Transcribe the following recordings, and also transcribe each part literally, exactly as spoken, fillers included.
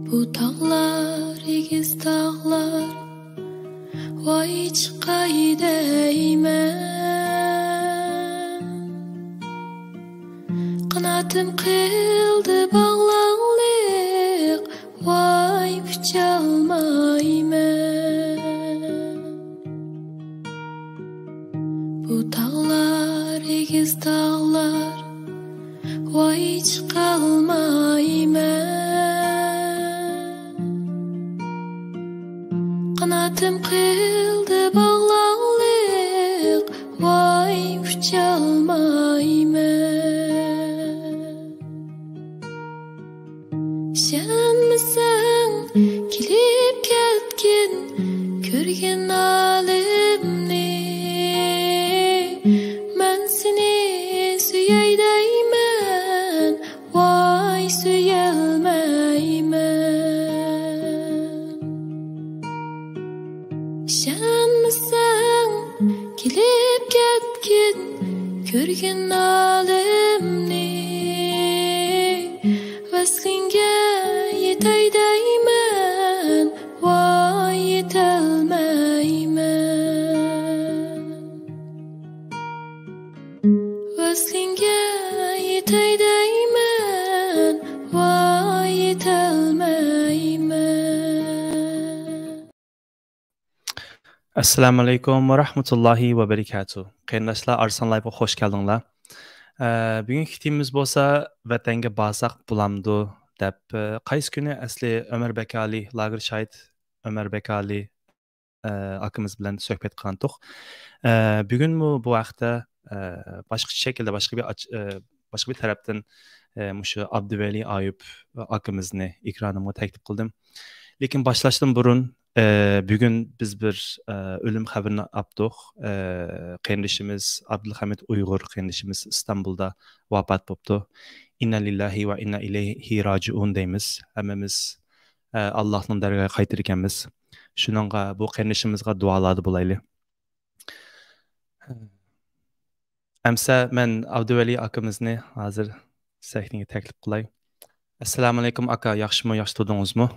بۇ تاغلار، ئېگىز تاغلار، ۋاي چىقاي دەيمەن. قاناتىم قىلدى باغلاڭلىق، ۋاي ئۇچالمايمەن. بۇ تاغلار، ئېگىز تاغلار، ۋاي چىقالمايمەن. قاناتىم قىلدى باغلاڭلىق، ۋاي ئۇچالمايمەن. ئىشەنمىسەڭ، كېلىپ كەتكىن، كۆرگىن ھالىمنى. مەن سېنى سۆيەي دەيمەن، ۋاي سۆيەلمەيمەن. ئىشەنمىسەڭ، كېلىپ كەتكىن، كۆرگىن ھالىمنى. ۋەسلىڭگە يېتەي دەيمەن، ۋاي يېتەلمەيمەن. ۋەسلىڭگە يېتەي دەيمەن، ۋاي يېتەلمەيمەن. ئەسسالامۇئەلەيكۇم ۋە رەھمەتۇللاھى ۋە بەرىكاتۇ. قېرىنداشلار، ئارسلان لايفقا خوش كەلدىڭلار. ئە، بۈگۈنكى تېمىمىز بولسا «ۋەتەنگە بارساق بولامدۇ؟» دەپ، ئە، قايسى كۈنى ئەسلى ئۆمەر بەكالى، لاگېر شاھىت ئۆمەر بەكالى، ئە، ئاكىمىز بىلەن سۆھبەت قىلغانتۇق. ئە، بۈگۈنمۇ بۇ ھەقتە، ئە، باشقىچە شەكىلدە، باشقا بىر ئاچ-، ئە، باشقا بىر تەرەپتىن، ئە، مۇشۇ ئابدۇۋەلى ئايۇپ ئاكىمىزنى ئېكرانىمغا تەكلىپ قىلدىم. لېكىن باشلاشتىن بۇرۇن، ئە، بۈگۈن بىز بىر، ئە، ئۆلۈم خەۋىرىنى ئاپتۇق. ئە، قېرىندىشىمىز ئابدۇلھەمىد ئۇيغۇر قېرىندىشىمىز ئىستانبۇلدا ۋاپات بوپتۇ. ئىننا لىللاھى ۋە ئىننا ئىلەيھى راجىئۇن دەيمىز. ھەممىمىز، ئە، ئاللاھنىڭ دەرگاھىغا قايتىدىكەنمىز. شۇنىڭغا بۇ قېرىندىشىمىزغا دۇئالاردا بولايلى. ئەمسە مەن ئابدۇۋەلى ئاكىمىزنى ھازىر سەھنىگە تەكلىپ قىلاي. ئەسسالامۇئەلەيكۇم ئاكا، ياخشىمۇ، ياخشى تۇردىڭىزمۇ؟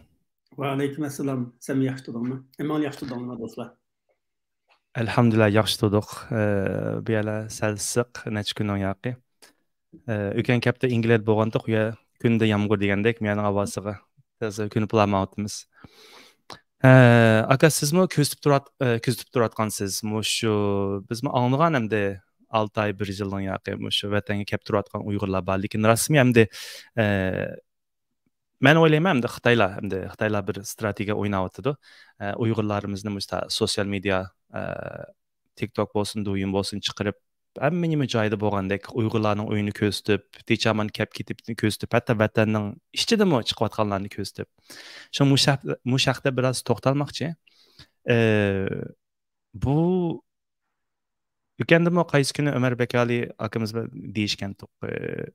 ۋەئەلەيكۇم ئەسسالام، سەنمۇ ياخشى تۇردۇڭمۇ؟ ئەمما ياخشى تۇردۇڭلارمۇ دوستلار؟ ئەلھەمدۇلىللا، ياخشى تۇردۇق. ئە، بۇ يەردە سەل ئىسسىق، نەچچە كۈننىڭ ياقى. ئە، ئۆتكەن ھەپتە ئەنگلىيەدە بولغانتۇق، يا كۈندە يامغۇر دېگەندەك، مۇ يەرنىڭ ھاۋاسىغا تازا كۆنۈپ بولالمايۋاتىمىز. ئە، ئاكا، سىزمۇ كۆزىتىپ تۇرۇۋات-، ئە، كۆزىتىپ تۇرۇۋاتقانسىز. مۇشۇ بىزمۇ ئاڭلىغان ئەمدى ئالتە ئاي، بىر يىلنىڭ ياقى مۇشۇ ۋەتەنگە كەپ تۇرۇۋاتقان ئۇيغۇرلار بار. لېكىن رەسمىي ئەمدى، ئە، مەن ئويلايمەن، ئەمدى خىتايلار، ئەمدى خىتايلار بىر ئىستراتېگىيە ئويناۋاتىدۇ. ئە، ئۇيغۇرلىرىمىزنى مۇشۇ سوسىيال مېدىيا، ئە، تىك توك بولسۇن، دويىن بولسۇن چىقىرىپ، ھەممە نېمە جايدا بولغاندەك ئۇيغۇرلارنىڭ ئۆيىنى كۆرسىتىپ، تىنچ-ئامان كەپ كېتىپنى كۆرسىتىپ، ھەتتا ۋەتەننىڭ ئىچىدىمۇ چىقىۋاتقانلارنى كۆرسىتىپ. شۇڭا مۇشۇ ھەق-، مۇشۇ ھەقتە بىراز توختالماقچى. ئە، بۇ ئۆتكەندىمۇ قايسى كۈنى ئۆمەر بەكالى ئاكىمىز بىلەن دېيىشكەنتۇق. ئە،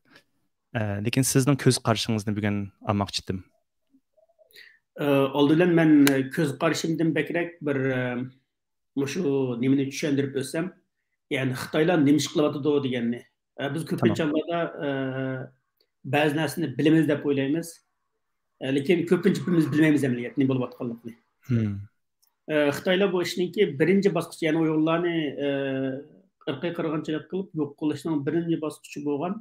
ئە، لېكىن سىزنىڭ كۆز قارىشىڭىزنى بۈگۈن ئالماقچىدىم. ئە، ئالدى بىلەن مەن كۆز قارىشىمدىن بەكرەك بىر، ئە، مۇشۇ نېمىنى چۈشەندۈرۈپ ئۆتسەم، يەنى خىتايلار نېمە ئىش قىلىۋاتىدۇ دېگەننى. ئە، بىز كۆپىنچە تامام. ھاللاردا، ئە، بەزى نەرسىنى بىلىمىز دەپ ئويلايمىز. ئە، لېكىن كۆپىنچە بىز بىلمەيمىز ئەمەلىيەتتە نېمە بولۇۋاتقانلىقىنى. مم. ئە، خىتايلار بۇ ئىشنىڭكى بىرىنچى باسقۇچى، يەنى ئۇيغۇرلارنى، ئە، ئىرقىي قىرغىنچىلىق قىلىپ يوق قىلىشنىڭ بىرىنچى باسقۇچى بولغان،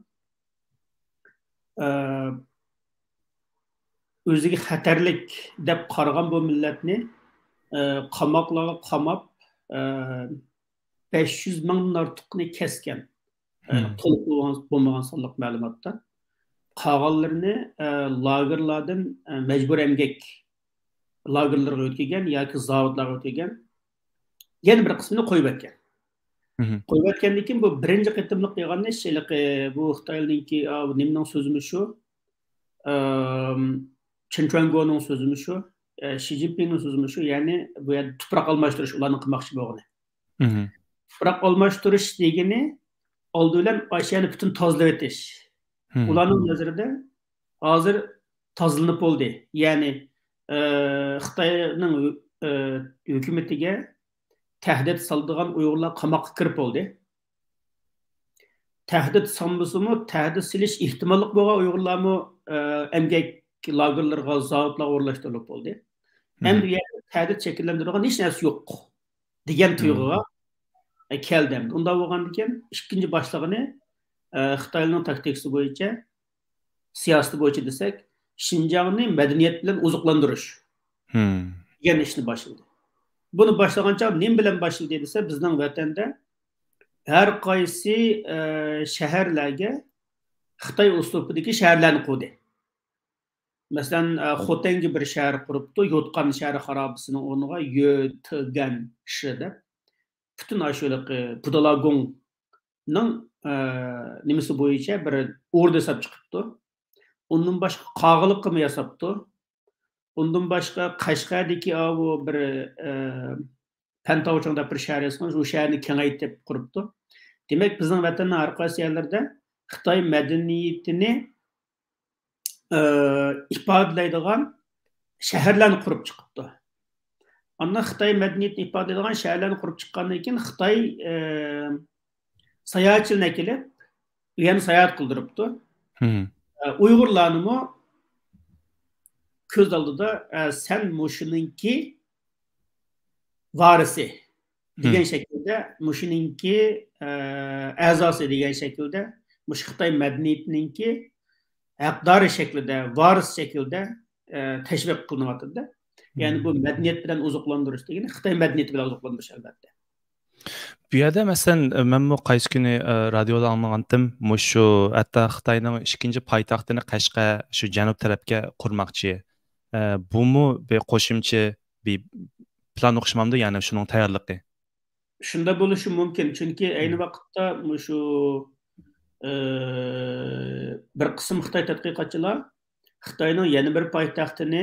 ئە، ئۆزىگە خەتەرلىك دەپ قارىغان بۇ مىللەتنى، ئە، قاماقلارغا قاماپ، ئە، بەش يۈز مىڭدىن ئارتۇقنى كەسكەن. ئە، مم. تولۇق بولغان، بولمىغان سانلىق مەلۇماتتا. قالغانلىرىنى، ئە، لاگېرلاردىن، ئە، مەجبۇرىي ئەمگەك لاگېرلىرىغا ئۆتكۈزگەن ياكى زاۋۇتلارغا ئۆتكۈزگەن. يەنە بىر قىسمىنى قويۇۋەتكەن. مم. قويۇۋەتكەندىن كېيىن بۇ بىرىنچى قېتىملىق دېگەننى ھېلىقى بۇ خىتاينىڭكى، ئا، نېمىنىڭ سۆزىمۇ شۇ؟ ئەم، چېن چۈەنگونىڭ سۆزىمۇ شۇ؟ ئە، شى جىنپىڭنىڭ سۆزىمۇ شۇ؟ يەنى بۇ يەردە تۇپراق ئالماشتۇرۇش ئۇلارنىڭ قىلماقچى بولغىنى. مم. تۇپراق ئالماشتۇرۇش دېگىنى ئالدى بىلەن ئاشۇ يەرنى پۈتۈن تازىلىۋېتىش. مم. ئۇلارنىڭ نەزىرىدە ھازىر تازىلىنىپ بولدى. يەنى، ئە، خىتاينىڭ ھۆ-، ئە، ھۆكۈمىتىگە تەھدىت سالىدىغان ئۇيغۇرلار قاماققا كىرىپ بولدى. تەھدىت سالمىسىمۇ، تەھدىت سېلىش ئېھتىماللىق بولغان ئۇيغۇرلارمۇ، ئە، ئەمگەك لاگېرلىرىغا، زاۋۇتلارغا ئورۇنلاشتۇرۇلۇپ بولدى. ئەمدى ئۇ يەردە تەھدىت شەكىللەندۈرىدىغان ھېچ نەرسە يوق دېگەن تۇيغۇغا، ئە، كەلدى ئەمدى. ئۇنداق بولغاندىكىن ئىككىنچى باشلىقىنى، ئە، خىتايلارنىڭ تاكتىكىسى بويىچە، سىياسىتى بويىچە دېسەك، شىنجاڭنى مەدەنىيەت بىلەن ئوزۇقلاندۇرۇش دېگەن ئىشنى باشلىدى. بۇنى باشلىغان چاغ نېمە بىلەن باشلىدى دېسە، بىزنىڭ ۋەتەندە ھەر قايسى، ئە، شەھەرلەرگە خىتاي ئۇسلۇبىدىكى شەھەرلەرنى قۇردى. مەسىلەن، ئە، خوتەنگە بىر شەھەر قۇرۇپتۇ، يوتقان شەھىرى خارابىسىنىڭ ئورنىغا يۆتىگەن شى دەپ. پۈتۈن ئاشۇ ھېلىقى بۇدالاگوڭنىڭ، ئە، نېمىسى بويىچە بىر ئوردا ياساپ چىقىپتۇ. ئۇندىن باشقا قاغىلىققىمۇ ياساپتۇ. ئۇندىن باشقا قەشقەردىكى ئاۋۇ بىر، ئە، پەنتاۋچىڭ دەپ بىر شەھەر ياسىغان، شۇ شەھەرنى كېڭەيتىپ قۇرۇپتۇ. دېمەك، بىزنىڭ ۋەتەننىڭ ھەر قايسى يەرلىرىدە خىتاي مەدەنىيىتىنى، ئە، ئىپادىلەيدىغان شەھەرلەرنى قۇرۇپ چىقىپتۇ. ئاندىن خىتاي مەدەنىيىتىنى ئىپادىلەيدىغان شەھەرلەرنى قۇرۇپ چىققاندىن كېيىن خىتاي، ئە، ساياھەتچىلەرنى ئەكېلىپ، ئۇ يەرنى ساياھەت قىلدۇرۇپتۇ. ئە، ئۇيغۇرلارنىمۇ كۆز ئالدىدا، ئە، سەن مۇشۇنىڭكى ۋارىسى دېگەن شەكىلدە، مۇشۇنىڭكى، ئە، ئەزاسى دېگەن شەكىلدە، مۇشۇ خىتاي مەدەنىيىتىنىڭكى ھەقدارى شەكلىدە، ۋارىس شەكلىدە، ئە، تەشۋىق قىلىنىۋاتىدۇ. يەنى بۇ مەدەنىيەت بىلەن ئوزۇقلاندۇرۇش دېگىنى خىتاي مەدەنىيىتى بىلەن ئوزۇقلاندۇرۇش، ئەلۋەتتە. بۇ يەردە، مەسىلەن، مەنمۇ قايسى كۈنى، ئە، رادىيودا ئاڭلىغانتىم، مۇشۇ ھەتتا خىتاينىڭ ئىككىنچى پايتەختىنى قەشقەر، شۇ جەنۇب تەرەپكە قۇرماقچى. ئە، بۇمۇ بىر قوشۇمچە بىر پىلان ئوخشىمامدۇ، يەنى شۇنىڭ تەييارلىقى؟ شۇنداق بولۇشى مۇمكىن، چۈنكى ئەينى ۋاقىتتا مۇشۇ، ئە، بىر قىسىم خىتاي تەتقىقاتچىلار خىتاينىڭ يەنە بىر پايتەختىنى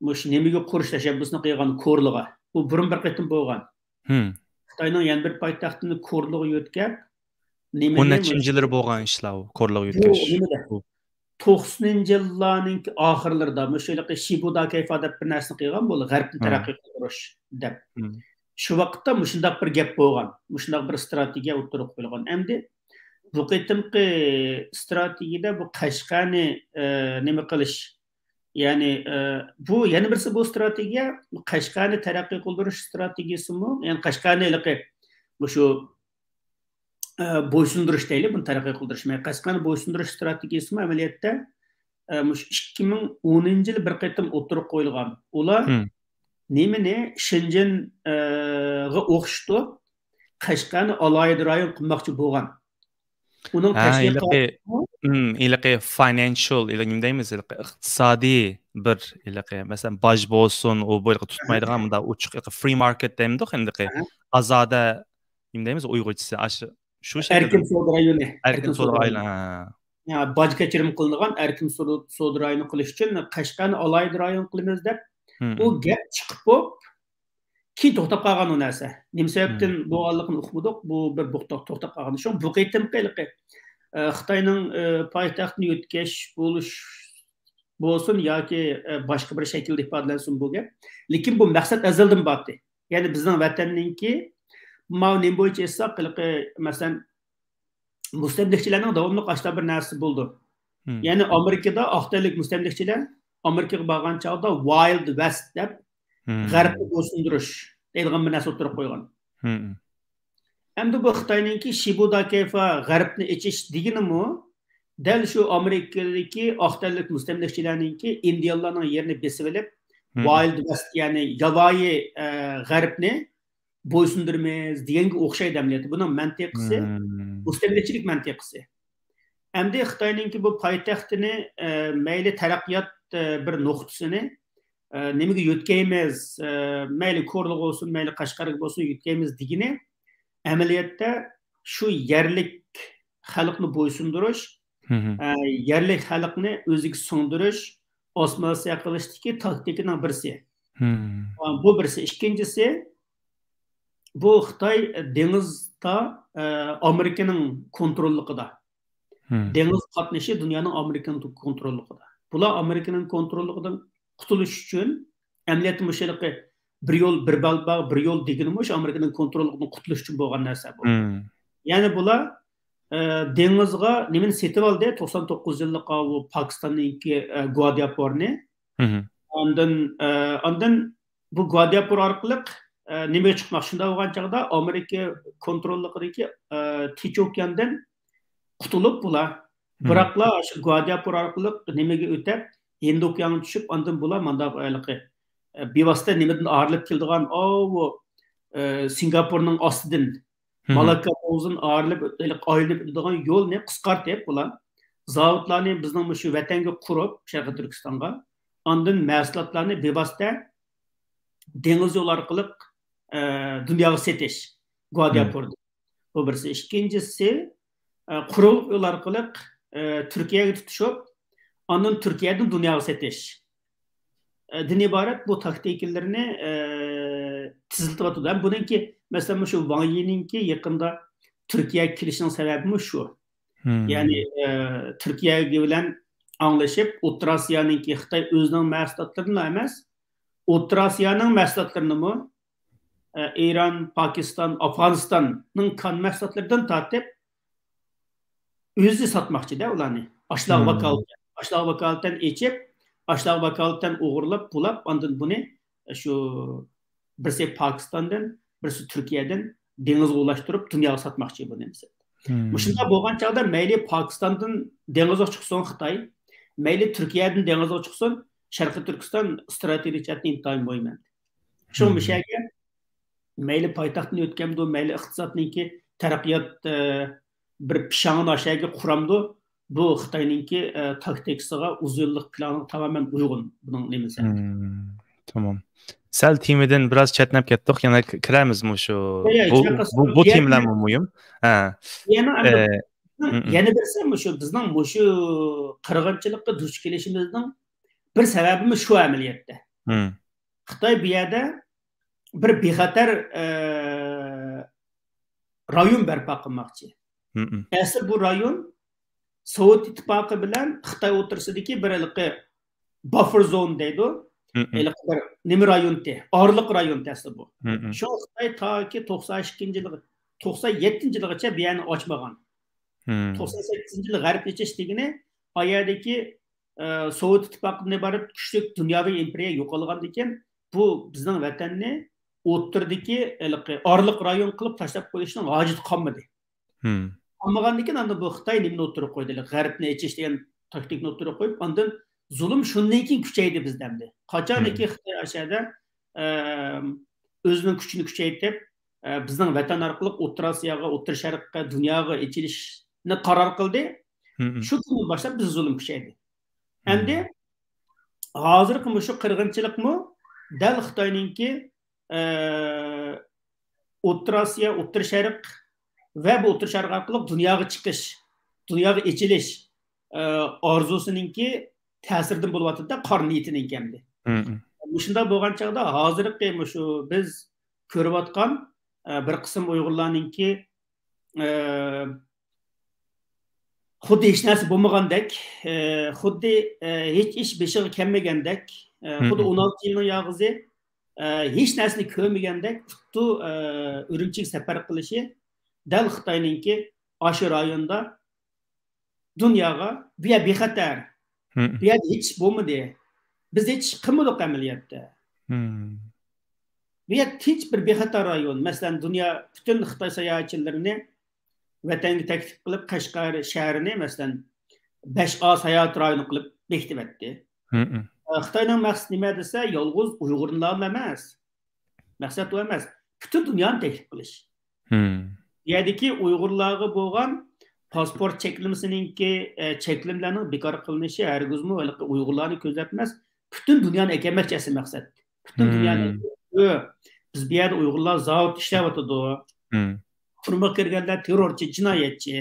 مۇشۇ نېمىگە قۇرۇش تەشەببۇسىنى قىلغان، كورلىغا. بۇ بۇرۇن بىر قېتىم بولغان. خىتاينىڭ يەنە بىر پايتەختىنى كورلىغا يۆتكەپ، نېمىنى بۇ نەچچىنچى يىللىرى بولغان ئىشلار بۇ، كورلىغا بۇ يۆتكەش؟ نېمىدە؟ بۇ. توقسىنىنچى يىللارنىڭ ئاخىرلىرىدا مۇشۇ ھېلىقى شىبۇدا كەيفا دەپ بىر نەرسىنى قىلغان بولدى، غەربنى تەرەققىي قىلدۇرۇش دەپ. شۇ ۋاقىتتا مۇشۇنداق بىر گەپ بولغان، مۇشۇنداق بىر ئىستراتېگىيە ئوتتۇرىغا قويۇلغان. ئەمدى بۇ قېتىمقى ئىستراتېگىيەدە بۇ قەشقەرنى، ئە، نېمە قىلىش، يەنى، ئە، بۇ يەنە بىرسى بۇ ئىستراتېگىيە، قەشقەرنى تەرەققىي قىلدۇرۇش ئىستراتېگىيەسىمۇ، يەنى قەشقەرنى ھېلىقى مۇشۇ، ئە، بويسۇندۇرۇش دەيلى، بۇنى تەرەققىي قىلدۇرۇش. قەشقەرنى بويسۇندۇرۇش ئىستراتېگىيەسىمۇ ئەمەلىيەتتە، ئە، مۇشۇ ئىككى مىڭ ئونىنچى يىلى بىر قېتىم ئوتتۇرىغا قويۇلغان. ئۇلار نېمىنى شېنجېن، ئە، غا ئوخشىتىپ، قەشقەرنى ئالاھىدە رايون قىلماقچى بولغان. ئۇنىڭ ھە، تەشۋىقاتى ھېلىقى، ھېلىقى فاينانشال، ھېلىقى نېمە دەيمىز، ھېلىقى ئىقتىسادىي بىر، ھېلىقى، مەسىلەن، باج بولسۇن، ئۇ بۇ ھېلىقى تۇتمايدىغان، مۇنداق ئوچۇق، ھېلىقى فرى ماركېت دەيمىدۇق، ھېلىقى ئازادە، نېمە دەيمىز ئۇيغۇرچىسى، ئاشۇ، شۇ شەكىلدە. ئەركىن سودا رايونى. ئەركىن سودا رايونى، ھە. يا، باج كەچۈرۈم قىلىنغان ئەركىن سودا، سودا رايونى قىلىش ئۈچۈن قەشقەرنى ئالاھىدە رايون قىلىمىز دەپ، ئۇ گەپ چىقىپ بولۇپ، كېيىن توختاپ قالغان ئۇ نەرسە. نېمە سەۋەبتىن بولغانلىقىنى ئۇقمىدۇق. بۇ بىر بوختاق توختاپ قالغان. شۇڭا بۇ قېتىمقى ھېلىقى، ئە، خىتاينىڭ، ئە، پايتەختىنى يۆتكەش بولۇش بولسۇن ياكى، ئە، باشقا بىر شەكىلدە ئىپادىلەنسۇن بۇ گەپ. لېكىن بۇ مەقسەت ئەزەلدىن بارتى. يەنى بىزنىڭ ۋەتەننىڭكى، ماۋۇ نېمە بويىچە ئېيتساق، ھېلىقى، مەسىلەن، مۇستەملىكىچىلەرنىڭ داۋاملىق ئاشۇنداق بىر نەرسىسى بولىدۇ. يەنى ئامېرىكىدا ئاق تەنلىك مۇستەملىكىچىلەر ئامېرىكىغا بارغان چاغدا ۋايلد ۋەست دەپ، غەربنى بويسۇندۇرۇش دەيدىغان بىر نەرسە ئوتتۇرىغا قويغان. ئەمدى بۇ خىتاينىڭكى شىبۇدا كەيفا غەربنى ئېچىش دېگىنىمۇ دەل شۇ ئامېرىكىدىكى ئاق تەنلىك مۇستەملىكىچىلەرنىڭكى ئىندىيانلارنىڭ يېرىنى بېسىۋېلىپ، ۋايلد ۋەست، يەنى ياۋايى، ئە، غەربنى بويسۇندۇرىمىز دېگەنگە ئوخشايدۇ ئەمەلىيەتتە. بۇنىڭ مەنتىقىسى، مۇستەملىكىچىلىك مەنتىقىسى. ئەمدى خىتاينىڭكى بۇ پايتەختىنى، ئە، مەيلى تەرەققىيات، ئە، بىر نۇقتىسىنى، ئە، نېمىگە يۆتكەيمىز، ئە، مەيلى كورلىغا بولسۇن، مەيلى قەشقەرگە بولسۇن يۆتكەيمىز دېگىنى ئەمەلىيەتتە شۇ يەرلىك خەلقنى بويسۇندۇرۇش، ئە، يەرلىك خەلقنى ئۆزىگە سىڭدۈرۈش، ئاسسىمىلياتسىيە قىلىشتىكى تاكتىكىنىڭ بىرسى. ئە، بۇ بىرسى. ئىككىنچىسى، بۇ خىتاي دېڭىزدا، ئە، ئامېرىكىنىڭ كونتروللۇقىدا. دېڭىز قاتنىشى دۇنيانىڭ ئامېرىكىنىڭ كونتروللۇقىدا. بۇلار ئامېرىكىنىڭ كونتروللۇقىدىن قۇتۇلۇش ئۈچۈن ئەمەلىيەتتە مۇشۇ ھېلىقى بىر يول، بىر بەلباغ، بىر يول دېگىنىمۇ شۇ ئامېرىكىنىڭ كونتروللۇقىدىن قۇتۇلۇش ئۈچۈن بولغان نەرسە بۇ. يەنى بۇلار، ئە، دېڭىزغا نېمىنى سېتىپ ئالدى؟ توقسان توققۇز يىللىق ئاۋۇ پاكىستاننىڭكى، ئە، گۋادىياپورنى. مم. ئاندىن، ئە، ئاندىن بۇ گۋادىياپور ئارقىلىق، ئە، نېمىگە چىقماق؟ شۇنداق بولغان چاغدا ئامېرىكا كونتروللۇقىدىكى، ئە، تىنچ ئوكياندىن قۇتۇلۇپ بۇلار. مم. بىراقلا شۇ گۋادىياپور ئارقىلىق نېمىگە ئۆتەپ، ھىندى ئوكيانغا چۈشۈپ، ئاندىن بۇلار مانداق ھېلىقى، ئە، بىۋاسىتە نېمىدىن ئايرىلىپ كېلىدىغان، ئاۋۇ، ئە، سىنگاپورنىڭ ئاستىدىن، مم. مالاككا بوغۇزىدىن ئايرىلىپ، ھېلىقى ئايلىنىپ ئۆتىدىغان يولنى قىسقارتىپ، بۇلار زاۋۇتلارنى بىزنىڭ مۇشۇ ۋەتەنگە قۇرۇپ، شەرقىي تۈركىستانغا، ئاندىن مەھسۇلاتلارنى بىۋاسىتە دېڭىز يولى ئارقىلىق، ئە، دۇنياغا سېتىش، مم. گۋادىياپوردىن. بۇ بىرسى. ئىككىنچىسى، ئە، قۇرۇق يول ئارقىلىق، ئە، تۈركىيەگە تۇتىشىپ، ئاندىن تۈركىيەدىن دۇنياغا سېتىش. ئە، دىن ئىبارەت بۇ تاكتىكىلىرىنى، ئە، تېزلىتىۋاتىدۇ. ھەم بۇنىڭكى، مەسىلەن، مۇشۇ ۋاڭ يىنىڭكى يېقىندا تۈركىيەگە كېلىشىنىڭ سەۋەبىمۇ شۇ. مم. يەنى، ئە، تۈركىيە بىلەن ئاڭلىشىپ، ئوتتۇرا ئاسىيانىڭكى خىتاي ئۆزىنىڭ مەھسۇلاتلىرىنىلا ئەمەس، ئوتتۇرا ئاسىيانىڭ مەھسۇلاتلىرىنىمۇ، ئە، ئىران، پاكىستان، ئافغانىستاننىڭ كان مەھسۇلاتلىرىدىن تارتىپ ئۆزى ساتماقچىدە ئۇلارنى. ئاشۇلارغا مم. ۋاكالىتەن، ئاشۇلارغا ۋاكالىتەن ئېچىپ، ئاشۇلارغا ۋاكالىتەن ئوغرىلاپ، بۇلاپ، ئاندىن بۇنى شۇ بىرسى پاكىستاندىن، بىرسى تۈركىيەدىن دېڭىزغا ئۇلاشتۇرۇپ، دۇنياغا ساتماقچى بۇنى مىسال. مم. مۇشۇنداق بولغان چاغدا مەيلى پاكىستاندىن دېڭىزغا چىقسۇن خىتاي، مەيلى تۈركىيەدىن دېڭىزغا چىقسۇن، شەرقىي تۈركىستان ئىستراتېگىيە جەھەتتىن ئىنتايىن مۇھىم. شۇڭا مم. مۇشەگە مەيلى پايتەختتىن ئۆتكەمدۇ، مەيلى ئىقتىسادنىڭكى تەرەققىيات، ئە، بىر پىشاڭىنى ئاشەگە قۇرامدۇ، بۇ خىتاينىڭكى، ئە، تاكتىكىسىغا، ئۇزۇن يىللىق پىلانىغا تامامەن ئۇيغۇن بۇنىڭ نېمىسى. مم، تامام. سەل تېمىدىن بىراز چەتنەپ كەتتۇق، يەنە ك-، كىرەرمىز مۇشۇ. يا، يا، بۇ، چاقاس-، بۇ، بۇ يەنە، تېمىلارمۇ مۇھىم. ھە. يەنە ئەمدى ئە، بىزنىڭ، مم، مم. يەنە بىرسى مۇشۇ، بىزنىڭ مۇشۇ قىرغىنچىلىققا دۇچ كېلىشىمىزنىڭ بىر سەۋەبىمۇ شۇ ئەمەلىيەتتە. مم. خىتاي بۇ يەردە بىر بىخەتەر، ئە، رايون بەرپا قىلماقچى. مم. ئەسلى بۇ رايون سوۋېت ئىتتىپاقى بىلەن خىتاي ئوتتۇرىسىدىكى بىر ھېلىقى باففېر زون دەيدۇ. مم. ھېلىقى بىر نېمە رايونتى، ئارىلىق رايونتى ئەسلى بۇ. مم. شۇڭا خىتاي تاكى توقسان ئىككىنچى يىلىغا، توقسان يەتتىنچى يىلىغىچە بۇ يەرنى ئاچمىغان. مم. توقسان سەككىزىنچى يىل غەربنى ئېچىش دېگىنى، ئا يەردىكى، ئە، سوۋېت ئىتتىپاقىدىن ئىبارەت كۈچلۈك دۇنياۋى ئىمپېرىيە يوقالغاندىكىن، بۇ بىزنىڭ ۋەتەننى ئوتتۇرىدىكى ھېلىقى ئارىلىق رايون قىلىپ تاشلاپ قويۇشنىڭ ھاجىتى قالمىدى. مم. قالمىغاندىن كېيىن ئاندىن بۇ خىتاي نېمىنى ئوتتۇرىغا قويدى؟ غەربنى ئېچىش دېگەن تاكتىكىنى ئوتتۇرىغا قويۇپ، ئاندىن زۇلۇم شۇندىن كېيىن كۈچەيدى بىزدە ئەمدى. قاچانكى مم. خىتاي ئاشەدە، ئە، ئۆزىنىڭ كۈچىنى كۈچەيتىپ، ئە، بىزنىڭ ۋەتەن ئارقىلىق ئوتتۇرا ئاسىياغا، ئوتتۇرا شەرققە، دۇنياغا ئېچىلىشنى قارار قىلدى. مم. شۇ كۈندىن باشلاپ بىز زۇلۇم كۈچەيدى. مم. ئەمدى ھازىرقى مۇشۇ قىرغىنچىلىقمۇ دەل خىتاينىڭكى، ئە، ئوتتۇرا ئاسىيا، ئوتتۇرا شەرق ۋە بۇ ئوتتۇرا شەرق ئارقىلىق دۇنياغا چىقىش، دۇنياغا ئېچىلىش، ئە، ئارزۇسىنىڭكى تەسىرىدىن بولۇۋاتىدۇ، قارا نىيىتىنىڭكى ئەمدى. مم. مۇشۇنداق بولغان چاغدا ھازىرقى مۇشۇ بىز كۆرۈۋاتقان، ئە، بىر قىسىم ئۇيغۇرلارنىڭكى ئە، خۇددى ھېچ نەرسە بولمىغاندەك، ئە، خۇددى، ئە، ھېچ ئىش بېشىغا كەلمىگەندەك، ئە، خۇددى مم. ئون ئالتە يىلنىڭ يالغۇزى، ئە، ھېچ نەرسىنى كۆرمىگەندەك، خۇددى، ئە، ئۈرۈمچىگە سەپەر قىلىشى دەل خىتاينىڭكى ئاشۇ رايوندا دۇنياغا، بۇ يەر بىخەتەر، مم. بۇ يەردە ھېچ ئىش بولمىدى، بىز ھېچ ئىش قىلمىدۇق ئەمەلىيەتتە. مم. بۇ يەر تىنچ بىر بىخەتەر رايون. مەسىلەن، دۇنيا پۈتۈن خىتاي ساياھەتچىلىرىنى ۋەتەنگە تەكلىپ قىلىپ، قەشقەر شەھىرىنى، مەسىلەن، بەش ئا ساياھەت رايونى قىلىپ بېكىتىۋەتتى. مم. خىتاينىڭ مەقسىتى نېمە دېسە، يالغۇز ئۇيغۇرلارلا ئەمەس. مەقسەت ئۇ ئەمەس. پۈتۈن دۇنيانى تەكلىپ قىلىش. مم. بۇ يەردىكى ئۇيغۇرلارغا بولغان پاسپورت چەكلىمىسىنىڭكى، ئە، چەكلىمىلەرنىڭ بىكار قىلىنىشى ھەرگىزمۇ ھېلىقى ئۇيغۇرلارنى كۆزەپ ئەمەس، پۈتۈن دۇنيانى ئەكەلمەكچى ئەسلى مەقسەت. پۈتۈن دۇنيانى، مم. ئۆ، بىز بۇ يەردە ئۇيغۇرلار زاۋۇت ئىشلەۋاتىدۇ. مم. تۈرمىگە كىرگەنلەر تېررورچى، جىنايەتچى.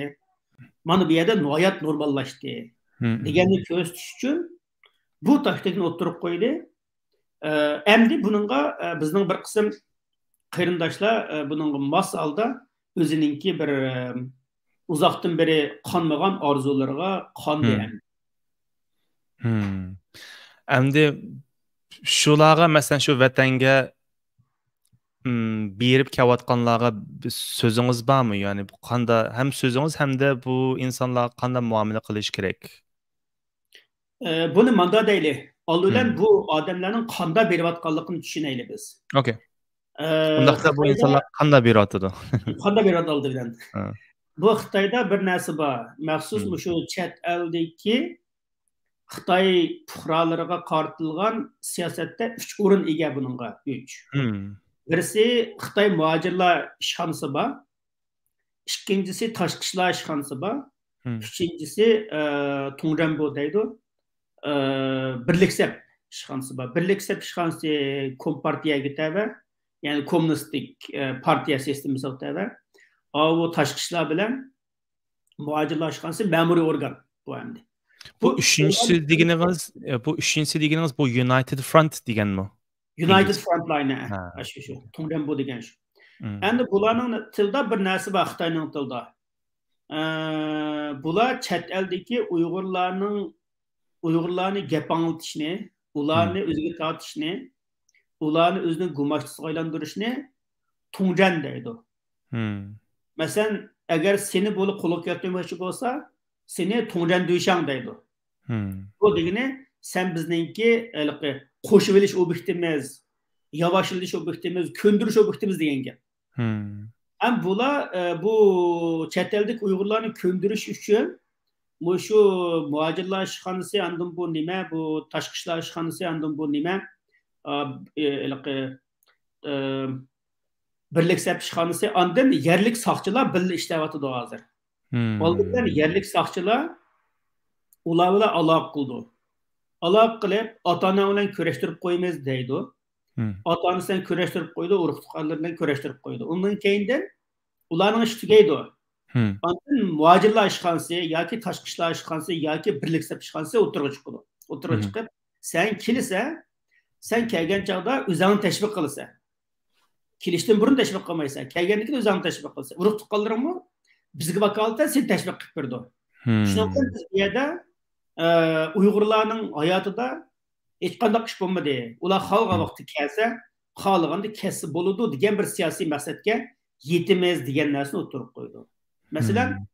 مانا بۇ يەردە ھايات نورماللاشتى، مم. دېگەننى كۆرسىتىش ئۈچۈن بۇ تاكتىكىنى ئوتتۇرىغا قويدى. ئە، ئەمدى بۇنىڭغا، ئە، بىزنىڭ بىر قىسىم قېرىنداشلار، ئە، بۇنىڭغا ماس ھالدا ئۆزىنىڭكى بىر، ئە، ئۇزاقتىن بېرى قانمىغان ئارزۇلىرىغا قاندى مم. ئەمدى. مم. ئەمدى شۇلارغا، مەسىلەن، شۇ ۋەتەنگە م، بېرىپ كېلىۋاتقانلارغا بىر سۆزىڭىز بارمۇ؟ يەنى بۇ قاندا-، ھەم سۆزىڭىز ھەمدە بۇ ئىنسانلارغا قانداق مۇئامىلە قىلىش كېرەك؟ ئە، بۇنى ماندا دەيلى. ئالدى بىلەن بۇ ئادەملەرنىڭ قانداق بېرىۋاتقانلىقىنى چۈشىنەيلى بىز. ئوكەي. ئە، ئۇنداقتا بۇ خىتايدا ئىنسانلار قانداق بېرىۋاتىدۇ؟ قانداق بېرىۋاتىدۇ ئالدى بىلەن؟ ھە. بۇ خىتايدا بىر نەرسە بار. مەخسۇس مۇشۇ چەت ئەلدىكى خىتاي پۇقرالىرىغا قارىتىلغان سىياسەتتە ئۈچ ئورۇن ئىگە بۇنىڭغا. ئۈچ. مم. بىرسى خىتاي مۇھاجىرلار ئىشخانىسى بار. ئىككىنچىسى تاشقى ئىشلار ئىشخانىسى بار. مم. ئۈچىنچىسى، ئە، تۇڭرەنبۇ دەيدۇ. ئە، بىرلىك سەپ ئىشخانىسى بار. بىرلىك سەپ ئىشخانىسى كومپارتىيەگە تەۋە، يەنى كوممۇنىستىك، ئە، پارتىيە سىستېمىسىغا تەۋە. ئاۋۇ تاشقى ئىشلار بىلەن مۇھاجىرلار ئىشخانىسى مەمۇرىي ئورگان بۇ ئەمدى. بۇ بۇ ئۈچىنچىسى ئورگان دېگىنىڭىز، ئە، بۇ ئۈچىنچىسى دېگىنىڭىز بۇ يۇنايتېد فرونت دېگەنمۇ؟ يۇنايتېد ئىنگلىز. فرونتلاين، ھە. ھە. ئاشۇ، شۇ. تۇڭرەنبۇ دېگەن شۇ. مم. ئەمدى بۇلارنىڭ تىلىدا بىر نەرسە بار، خىتاينىڭ تىلىدا. ئە، بۇلار چەت ئەلدىكى ئۇيغۇرلارنىڭ، ئۇيغۇرلارنى گەپ ئاڭلىتىشنى، ئۇلارنى مم. ئۆزىگە تارتىشنى، ئۇلارنى ئۆزىنىڭ گۇماشتىسىغا ئايلاندۇرۇشنى تۇڭجەن دەيدۇ. مم. مەسىلەن، ئەگەر سېنى بولۇپ قولغا كەلتۈرمەكچى بولسا، سېنى تۇڭجەن دۈيشاڭ دەيدۇ. مم. بۇ دېگىنى، سەن بىزنىڭكى ھېلىقى قوشۇۋېلىش ئوبيېكتىمىز، ياۋاشلىتىش ئوبيېكتىمىز، كۆندۈرۈش ئوبيېكتىمىز دېگەن گەپ. مم. ھەم بۇلار، ئە، بۇ چەت ئەلدىكى ئۇيغۇرلارنى كۆندۈرۈش ئۈچۈن مۇشۇ مۇھاجىرلار ئىشخانىسى، ئاندىن بۇ نېمە، بۇ تاشقى ئىشلار ئىشخانىسى، ئاندىن بۇ نېمە، ئا، ئە، ھېلىقى، ئە، بىرلىك سەپ ئىشخانىسى، ئاندىن يەرلىك ساقچىلار بىللە ئىشلەۋاتىدۇ ھازىر. مم. ئالدى بىلەن يەرلىك ساقچىلار ئۇلار بىلەن ئالاقە قىلىدۇ. ئالاقە قىلىپ، ئاتا-ئانا بىلەن كۆرۈشتۈرۈپ قويىمىز دەيدۇ. مم. ئاتا-ئانىسى بىلەن كۆرۈشتۈرۈپ قويىدۇ، ئۇرۇق-تۇغقانلىرى بىلەن كۆرۈشتۈرۈپ قويىدۇ. ئۇنىڭ كەينىدىن ئۇلارنىڭ ئىشى تۈگەيدۇ. مم. ئاندىن مۇھاجىرلار ئىشخانىسى ياكى تاشقى ئىشلار ئىشخانىسى ياكى بىرلىك سەپ ئىشخانىسى ئوتتۇرىغا چىقىدۇ. ئوتتۇرىغا مم. چىقىپ، سەن كېلىسەن، سەن كەلگەن چاغدا ئۆزۈڭنى تەشۋىق قىلىسەن. كېلىشتىن بۇرۇن تەشۋىق قىلمايسەن. كەلگەندىن كېيىن ئۆزۈڭنى تەشۋىق قىلىسەن. ئۇرۇق-تۇغقانلىرىڭمۇ بىزگە ۋاكالىتەن سېنى تەشۋىق قىلىپ بېرىدۇ. مم. شۇنىڭ بىلەن بىز بۇ يەردە، ئە، ئۇيغۇرلارنىڭ ھاياتىدا ھېچقانداق ئىش بولمىدى. ئۇلار خالىغان مم. ۋاقىتتا كەلسە، خالىغاندا كەتسە بولىدۇ دېگەن بىر سىياسىي مەقسەتكە يېتىمىز دېگەن نەرسىنى ئوتتۇرىغا قويىدۇ. مەسىلەن، مم.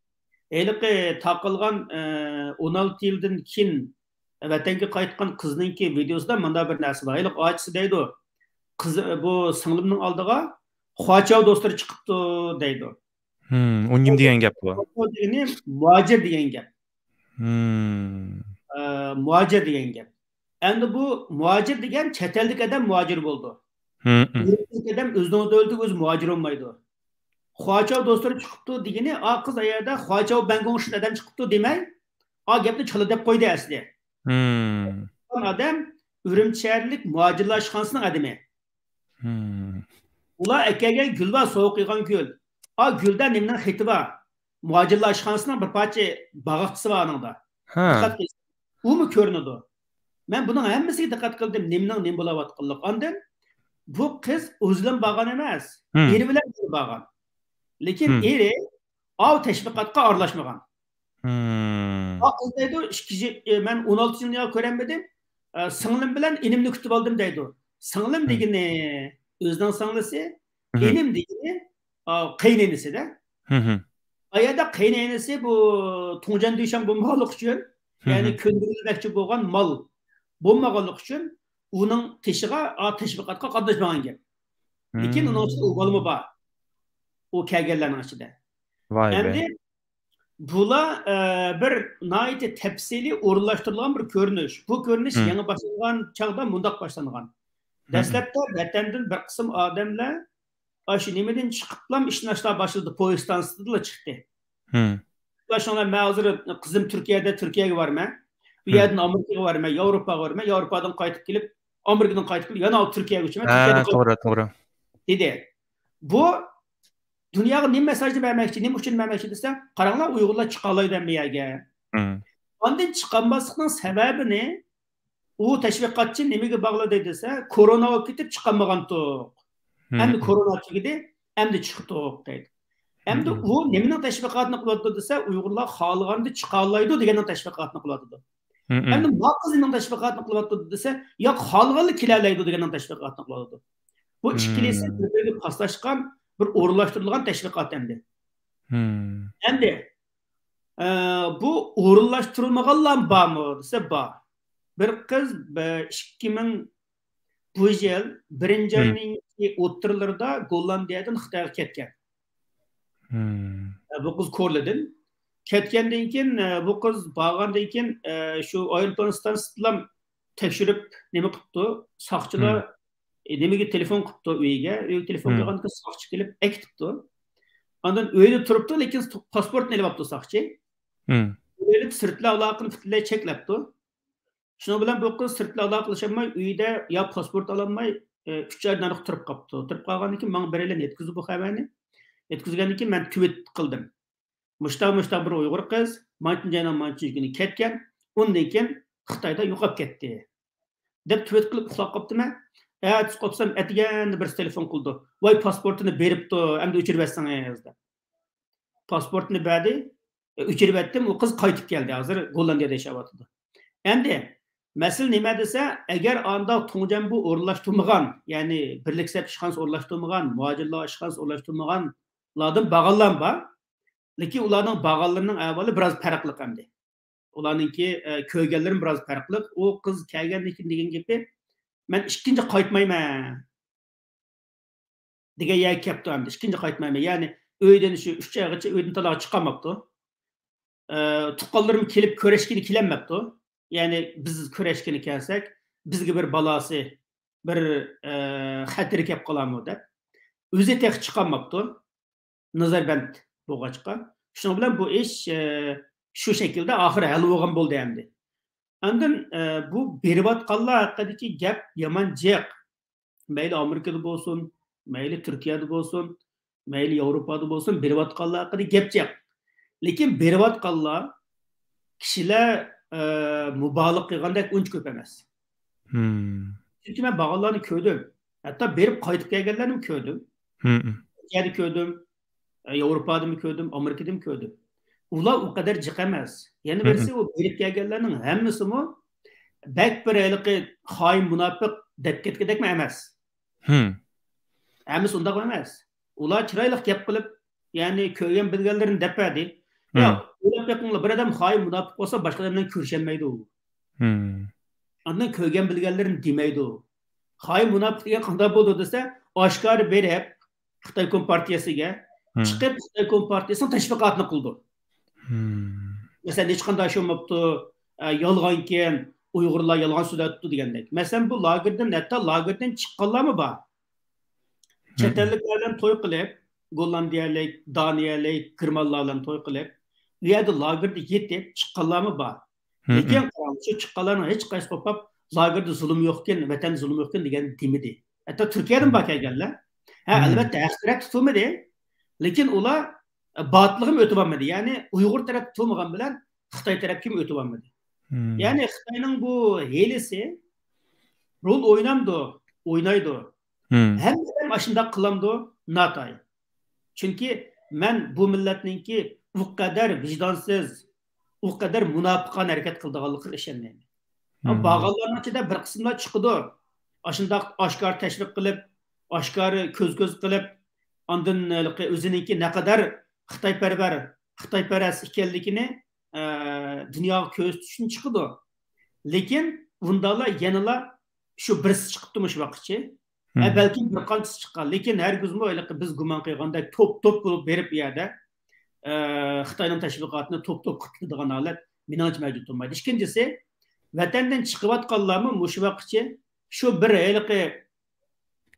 ھېلىقى تاقالغان، ئە، ئون ئالتە يىلدىن كېيىن ۋەتەنگە قايتقان قىزنىڭكى ۋىدېئوسىدا مۇنداق بىر نەرسە بار. ھېلىقى ئاچىسى دەيدۇ، قىز، بۇ سىڭلىمنىڭ ئالدىغا خۇاچاۋ دوستلىرى چىقىپتۇ دەيدۇ. ھىم، ئۇ نېمە دېگەن گەپ بۇ؟ خۇاچاۋ دېگىنى مۇھاجىر دېگەن گەپ. ھىم. ئە، مۇھاجىر دېگەن گەپ. ئەمدى بۇ مۇھاجىر دېگەن چەت ئەلدىكى ئادەم مۇھاجىر بولىدۇ. ھىم، ھىم. ئۆزىدىكى ئادەم ئۆزىنىڭ دۆلىتىگە ئۆزى مۇھاجىر بولمايدۇ. خۇاچاۋ دوستلىرى چىقىپتۇ دېگىنى، ئا قىز ئەگەردە خۇاچاۋ بەنگوڭشىن ئادەم چىقىپتۇ دېمەي، ئا گەپنى چالا دەپ قويدى ئەسلى. ھىم. ئادەم ئۈرۈمچى شەھەرلىك مۇھاجىرلار ئىشخانىسىنىڭ ئادىمى. ھىم. ئۇلار ئەكەلگەن گۈل بار، سوۋغا قىلغان گۈل. ئا گۈلدە نېمىنىڭ خېتى بار؟ مۇھاجىرلار ئىشخانىسىنىڭ بىر پارچە باغاقچىسى بار ئانىڭدا. ھە. دىققەت قىلسا، ئۇمۇ كۆرۈنىدۇ. مەن بۇنىڭ ھەممىسىگە دىققەت قىلدىم، نېمىنىڭ نېمە بولاۋاتقانلىقى. ئاندىن بۇ قىز ئۆزىلا بارغان ئەمەس، ھىم. ئېرى بىلەن بىللە بارغان. لېكىن ھىم. ئېرى ئاۋۇ تەشۋىقاتقا ئارىلاشمىغان. ھىم. ئا قىز دەيدۇ، ئىككى يىل، ئە، مەن ئون ئالتە يىلنى كۆرەلمىدىم. ئە، سىڭلىم بىلەن ئىنىمنى كۈتۈپ ئالدىم دەيدۇ. سىڭلىم ھىم. دېگىنى ئۆزىنىڭ سىڭلىسى، ھىم. ئىنىم دېگىنى، ئا، قېيىنئىنىسى-دە. ھىم. ئا يەردە قېيىنئىنىسى بۇ تۇڭجەن دۈيشاڭ بولمىغانلىقى ئۈچۈن، يەنى ھىم. كۆندۈرۈلمەكچى بولغان مال بولمىغانلىقى ئۈچۈن ئۇنىڭ تېشىغا، ئا، تەشۋىقاتقا قاتناشمىغان گەپ. لېكىن ھىم. ئۇنىڭ ئىچىدە ئۇ بالىمۇ بار. ئۇ كەلگەنلەرنىڭ ئىچىدە. ۋاي بە. ئەمدى بۇلار، ئە، بىر ناھايىتى تەپسىلىي ئورۇنلاشتۇرۇلغان بىر كۆرۈنۈش. بۇ كۆرۈنۈش ھىم. يېڭى باشلانغان چاغدا مۇنداق باشلانغان. ھىم. دەسلەپتە ۋەتەندىن بىر قىسىم ئادەملەر ئاشۇ نېمىدىن چىقىپلا ئىشناشلار باشلىدى، پويىز ئىستانسىسىدىنلا چىقتى. ھىم. شۇڭا مەن ھازىر قىزىم تۈركىيەدە، تۈركىيەگە بارىمەن. بۇ ھىم. يەردىن ئامېرىكىغا بارىمەن، ياۋروپاغا بارىمەن، ياۋروپادىن قايتىپ كېلىپ، ئامېرىكىدىن قايتىپ كېلىپ، يەنە تۈركىيەگە ئۆچىمەن، ھە، تۈركىيەدە توغرا، توغرا. دېدى. بۇ دۇنياغا نېمە مېساجنى بەرمەكچى، نېمە ئۈچۈن بەرمەكچى دېسە، قاراڭلار، ئۇيغۇرلار چىقالايدۇ ھەممە يەرگە. مم. ئاندىن چىقالماسلىقنىڭ سەۋەبىنى ئۇ تەشۋىقاتچى نېمىگە باغلىدى دېسە، كورونا بولۇپ كېتىپ چىقالمىغانتۇق. مم. ئەمدى كورونا تۈگىدى، ئەمدى چىقتۇق دەيدۇ. ئەمدى مم. ئۇ نېمىنىڭ تەشۋىقاتىنى قىلىۋاتىدۇ دېسە، ئۇيغۇرلار خالىغاندا چىقالايدۇ دېگەننىڭ تەشۋىقاتىنى قىلىۋاتىدۇ. مم. ئەمدى ما قىز نېمىنىڭ تەشۋىقاتىنى قىلىۋاتىدۇ دېسە، ياق، خالىغانلا كېلەلەيدۇ دېگەننىڭ تەشۋىقاتىنى قىلىۋاتىدۇ. بۇ ئىككىلىسى بىر-بىرىگە پاسلاشقان بىر ئورۇنلاشتۇرۇلغان تەشۋىقات ئەمدى. ئەمدى، ئە، بۇ ئورۇنلاشتۇرۇلمىغانلارمۇ بارمۇ دېسە، بار. بىر قىز، بە-، ئىككى مىڭ، بۇ يىل بىرىنچى ئاينىڭ ئوتتۇرىلىرىدا گوللاندىيەدىن خىتايغا كەتكەن. ئە، بۇ قىز كورلىدىن. كەتكەندىن كېيىن، ئە، بۇ قىز بارغاندىن كېيىن، ئە، شۇ ئايروپىلان ستانسىسىدىلا تەكشۈرۈپ نېمە قىپتۇ، ساقچىلار، ئە، نېمىگە تېلېفون قىپتۇ ئۆيىگە. ئۆيگە تېلېفون قىلغاندىن كېيىن ساقچى كېلىپ ئەكېتىپتۇ. ئاندىن ئۆيدە تۇرۇپتۇ، لېكىن پاسپورتىنى ئېلىۋاپتۇ ساقچى. ئېلىپ سىرتلى ئالاقىنى پۈتۈنلەي چەكلەپتۇ. شۇنىڭ بىلەن بۇ قىز سىرتلا ئالاقىلىشالماي، ئۆيدە يا پاسپورت ئالالماي، ئە، ئۈچ ئاي نارقا تۇرۇپ قاپتۇ. تۇرۇپ قالغاندىن كېيىن ماڭا بىرەيلەن يەتكۈزدى بۇ خەۋەرنى. يەتكۈزگەندىن كېيىن مەن تۋىت قىلدىم. مۇشتاق، مۇشتاق بىر ئۇيغۇر قىز مانچىنچى ئاينىڭ مانچىنچى كۈنى كەتكەن، ئۇندىن كېيىن خىتايدا يوقاپ كەتتى، دەپ تۋىت قىلىپ ئۇخلاپ قاپتىمەن. ئەتىسى قوپسام، ئەتىگەندە بىرسى تېلېفون قىلىدۇ، ۋاي، پاسپورتىنى بېرىپتۇ، ئەمدى ئۆچۈرۈۋەتسىڭىز، دەپ. پاسپورتنى بەردى، ئۆچۈرۈۋەتتىم، ئۇ قىز قايتىپ كەلدى، ھازىر گوللاندىيەدە ياشاۋاتىدۇ. ئەمدى مەسىلە نېمە دېسە، ئەگەر ئاندا تۇڭجەنبۇ ئورۇنلاشتۇرمىغان، يەنى بىرلىك سەپ ئىشخانىسى ئورۇنلاشتۇرمىغان، مۇھاجىرلار ئىشخانىسى ئورۇنلاشتۇرمىغانلاردىن بارغانلار بار. لېكىن ئۇلارنىڭ بارغانلىرىنىڭ ئەھۋالى بىراز پەرقلىق ئەمدى. ئۇلارنىڭكى، ئە، كۆرگەنلىرىم بىراز پەرقلىق. ئۇ قىز كەلگەندىن كېيىن دېگەن گېپى، مەن ئىككىنچى قايتمايمەن دېگەن يەرگە كەپتۇ ئەمدى. ئىككىنچى قايتمايمەن. يەنى ئۆيدىن شۇ ئۈچ ئايغىچە ئۆيدىن تالاغا چىقالماپتۇ. ئە، تۇغقانلىرىم كېلىپ كۆرۈشكىلى كېلەلمەپتۇ. يەنى بىز كۆرۈشكىلى كەلسەك، بىزگە بىر بالاسى، بىر، ئە، خەتىرى كەپ قالارمۇ دەپ. ئۆزى تېخى چىقالماپتۇ. نەزەربەند بولغاچقا. شۇنىڭ بىلەن بۇ ئىش، ئە، شۇ شەكىلدە ئاخىرى ھەل بولغان بولدى ئەمدى. ئاندىن، ئە، بۇ بېرىۋاتقانلار ھەققىدىكى گەپ يامان جىق. مەيلى ئامېرىكىدا بولسۇن، مەيلى تۈركىيەدە بولسۇن، مەيلى ياۋروپادا بولسۇن، بېرىۋاتقانلار ھەققىدە گەپ جىق. لېكىن بېرىۋاتقانلار كىشىلەر، ئە، مۇبالىغە قىلغاندەك ئۇنچە كۆپ ئەمەس. چۈنكى مەن بارغانلارنى كۆردۈم. ھەتتا بېرىپ قايتىپ كەلگەنلەرنىمۇ كۆردۈم. تۈركىيەدە كۆردۈم. ئە، ياۋروپادىمۇ كۆردۈم، ئامېرىكىدىمۇ كۆردۈم. ئۇلار ئۇ قەدەر جىق ئەمەس. يەنە بىرسى، ئۇ بېرىپ كەلگەنلەرنىڭ ھەممىسىمۇ بەك بىر ھېلىقى خائىن، مۇناپىق دەپ كەتكۈدەكمۇ ئەمەس. ھەممىسى ئۇنداق ئەمەس. ئۇلار چىرايلىق گەپ قىلىپ، يەنى كۆرگەن بىلگەنلىرىنى دەپ بەردى. يا، ئويلاپ بېقىڭلار، بىر ئادەم خائىن، مۇناپىق بولسا، باشقا ئادەم بىلەن كۆرۈشەلمەيدۇ. ئاندىن كۆرگەن بىلگەنلىرىنى دېمەيدۇ. خائىن، مۇناپىق دېگەن قانداق بولىدۇ دېسە، ئاشكارا بېرىپ خىتاي كومپارتىيەسىگە، چىقىپ خىتاي كومپارتىيەسىنىڭ تەشۋىقاتىنى قىلىدۇ. مەسىلەن، ھېچقانداق ئىش بولماپتۇ، ئە، يالغانكەن، ئۇيغۇرلار يالغان سۆزلەۋاتىدۇ دېگەندەك. مەسىلەن، بۇ لاگېردىن، ھەتتا لاگېردىن چىققانلارمۇ بار. چەت ئەللىكلەر بىلەن توي قىلىپ، گوللاندىيەلىك، دانىيەلىك، گېرمانلار بىلەن توي قىلىپ، ئۇ يەردە لاگېردا يېتىپ چىققانلارمۇ بار. لېكىن قاراڭ، شۇ چىققانلارنىڭ ھېچقايسى قوپاپ، لاگېردا زۇلۇم يوقكەن، ۋەتەندە زۇلۇم يوقكەن دېگەن دېمىدى. ھەتتا تۈركىيەدىن بار كەلگەنلەر. ھە، ئەلۋەتتە، ھەق تەرەپ تۇتۇلمىدى. لېكىن ئۇلار، ئە، باتىلغىمۇ ئۆتۈۋالمىدى. يەنى ئۇيغۇر تەرەپ تۇتۇلمىغان بىلەن خىتاي تەرەپكىمۇ ئۆتۈۋالمىدى. يەنى خىتاينىڭ بۇ ھىيلىسى رول ئوينامدۇ؟ ئوينايدۇ. ھەممە ئادەم ئاشۇنداق قىلامدۇ؟ ناتايىن. چۈنكى مەن بۇ مىللەتنىڭكى ئۇ قەدەر ۋىجدانسىز، ئۇ قەدەر مۇناپىقانە ھەرىكەت قىلىدىغانلىقىغا ئىشەنمەيمەن. بارغانلارنىڭ ئىچىدە بىر قىسىملار چىقىدۇ. ئاشۇنداق ئاشكارا تەشۋىق قىلىپ، ئاشكارا كۆز-كۆز قىلىپ، ئاندىن ھېلىقى ئۆزىنىڭكى نەقەدەر خىتايپەرۋەر، خىتايپەرەس ئىكەنلىكىنى، ئە، دۇنياغا كۆرسىتىش ئۈچۈن چىقىدۇ. لېكىن ئۇنداقلا يەنىلا شۇ بىرسى چىقىپتۇ مۇشۇ ۋاقىتچە. ھە، بەلكىم بىر قانچىسى چىققان، لېكىن ھەرگىزمۇ ھېلىقى بىز گۇمان قىلغاندەك توپ-توپ بولۇپ بېرىپ ئۇ يەردە، ئە، خىتاينىڭ تەشۋىقاتىنى توپ-توپ قىلىپ كېتىدىغان ھالەت مېنىڭچە مەۋجۇت بولمايدۇ. ئىككىنچىسى، ۋەتەندىن چىقىۋاتقانلارمۇ مۇشۇ ۋاقىتچە شۇ بىر ھېلىقى،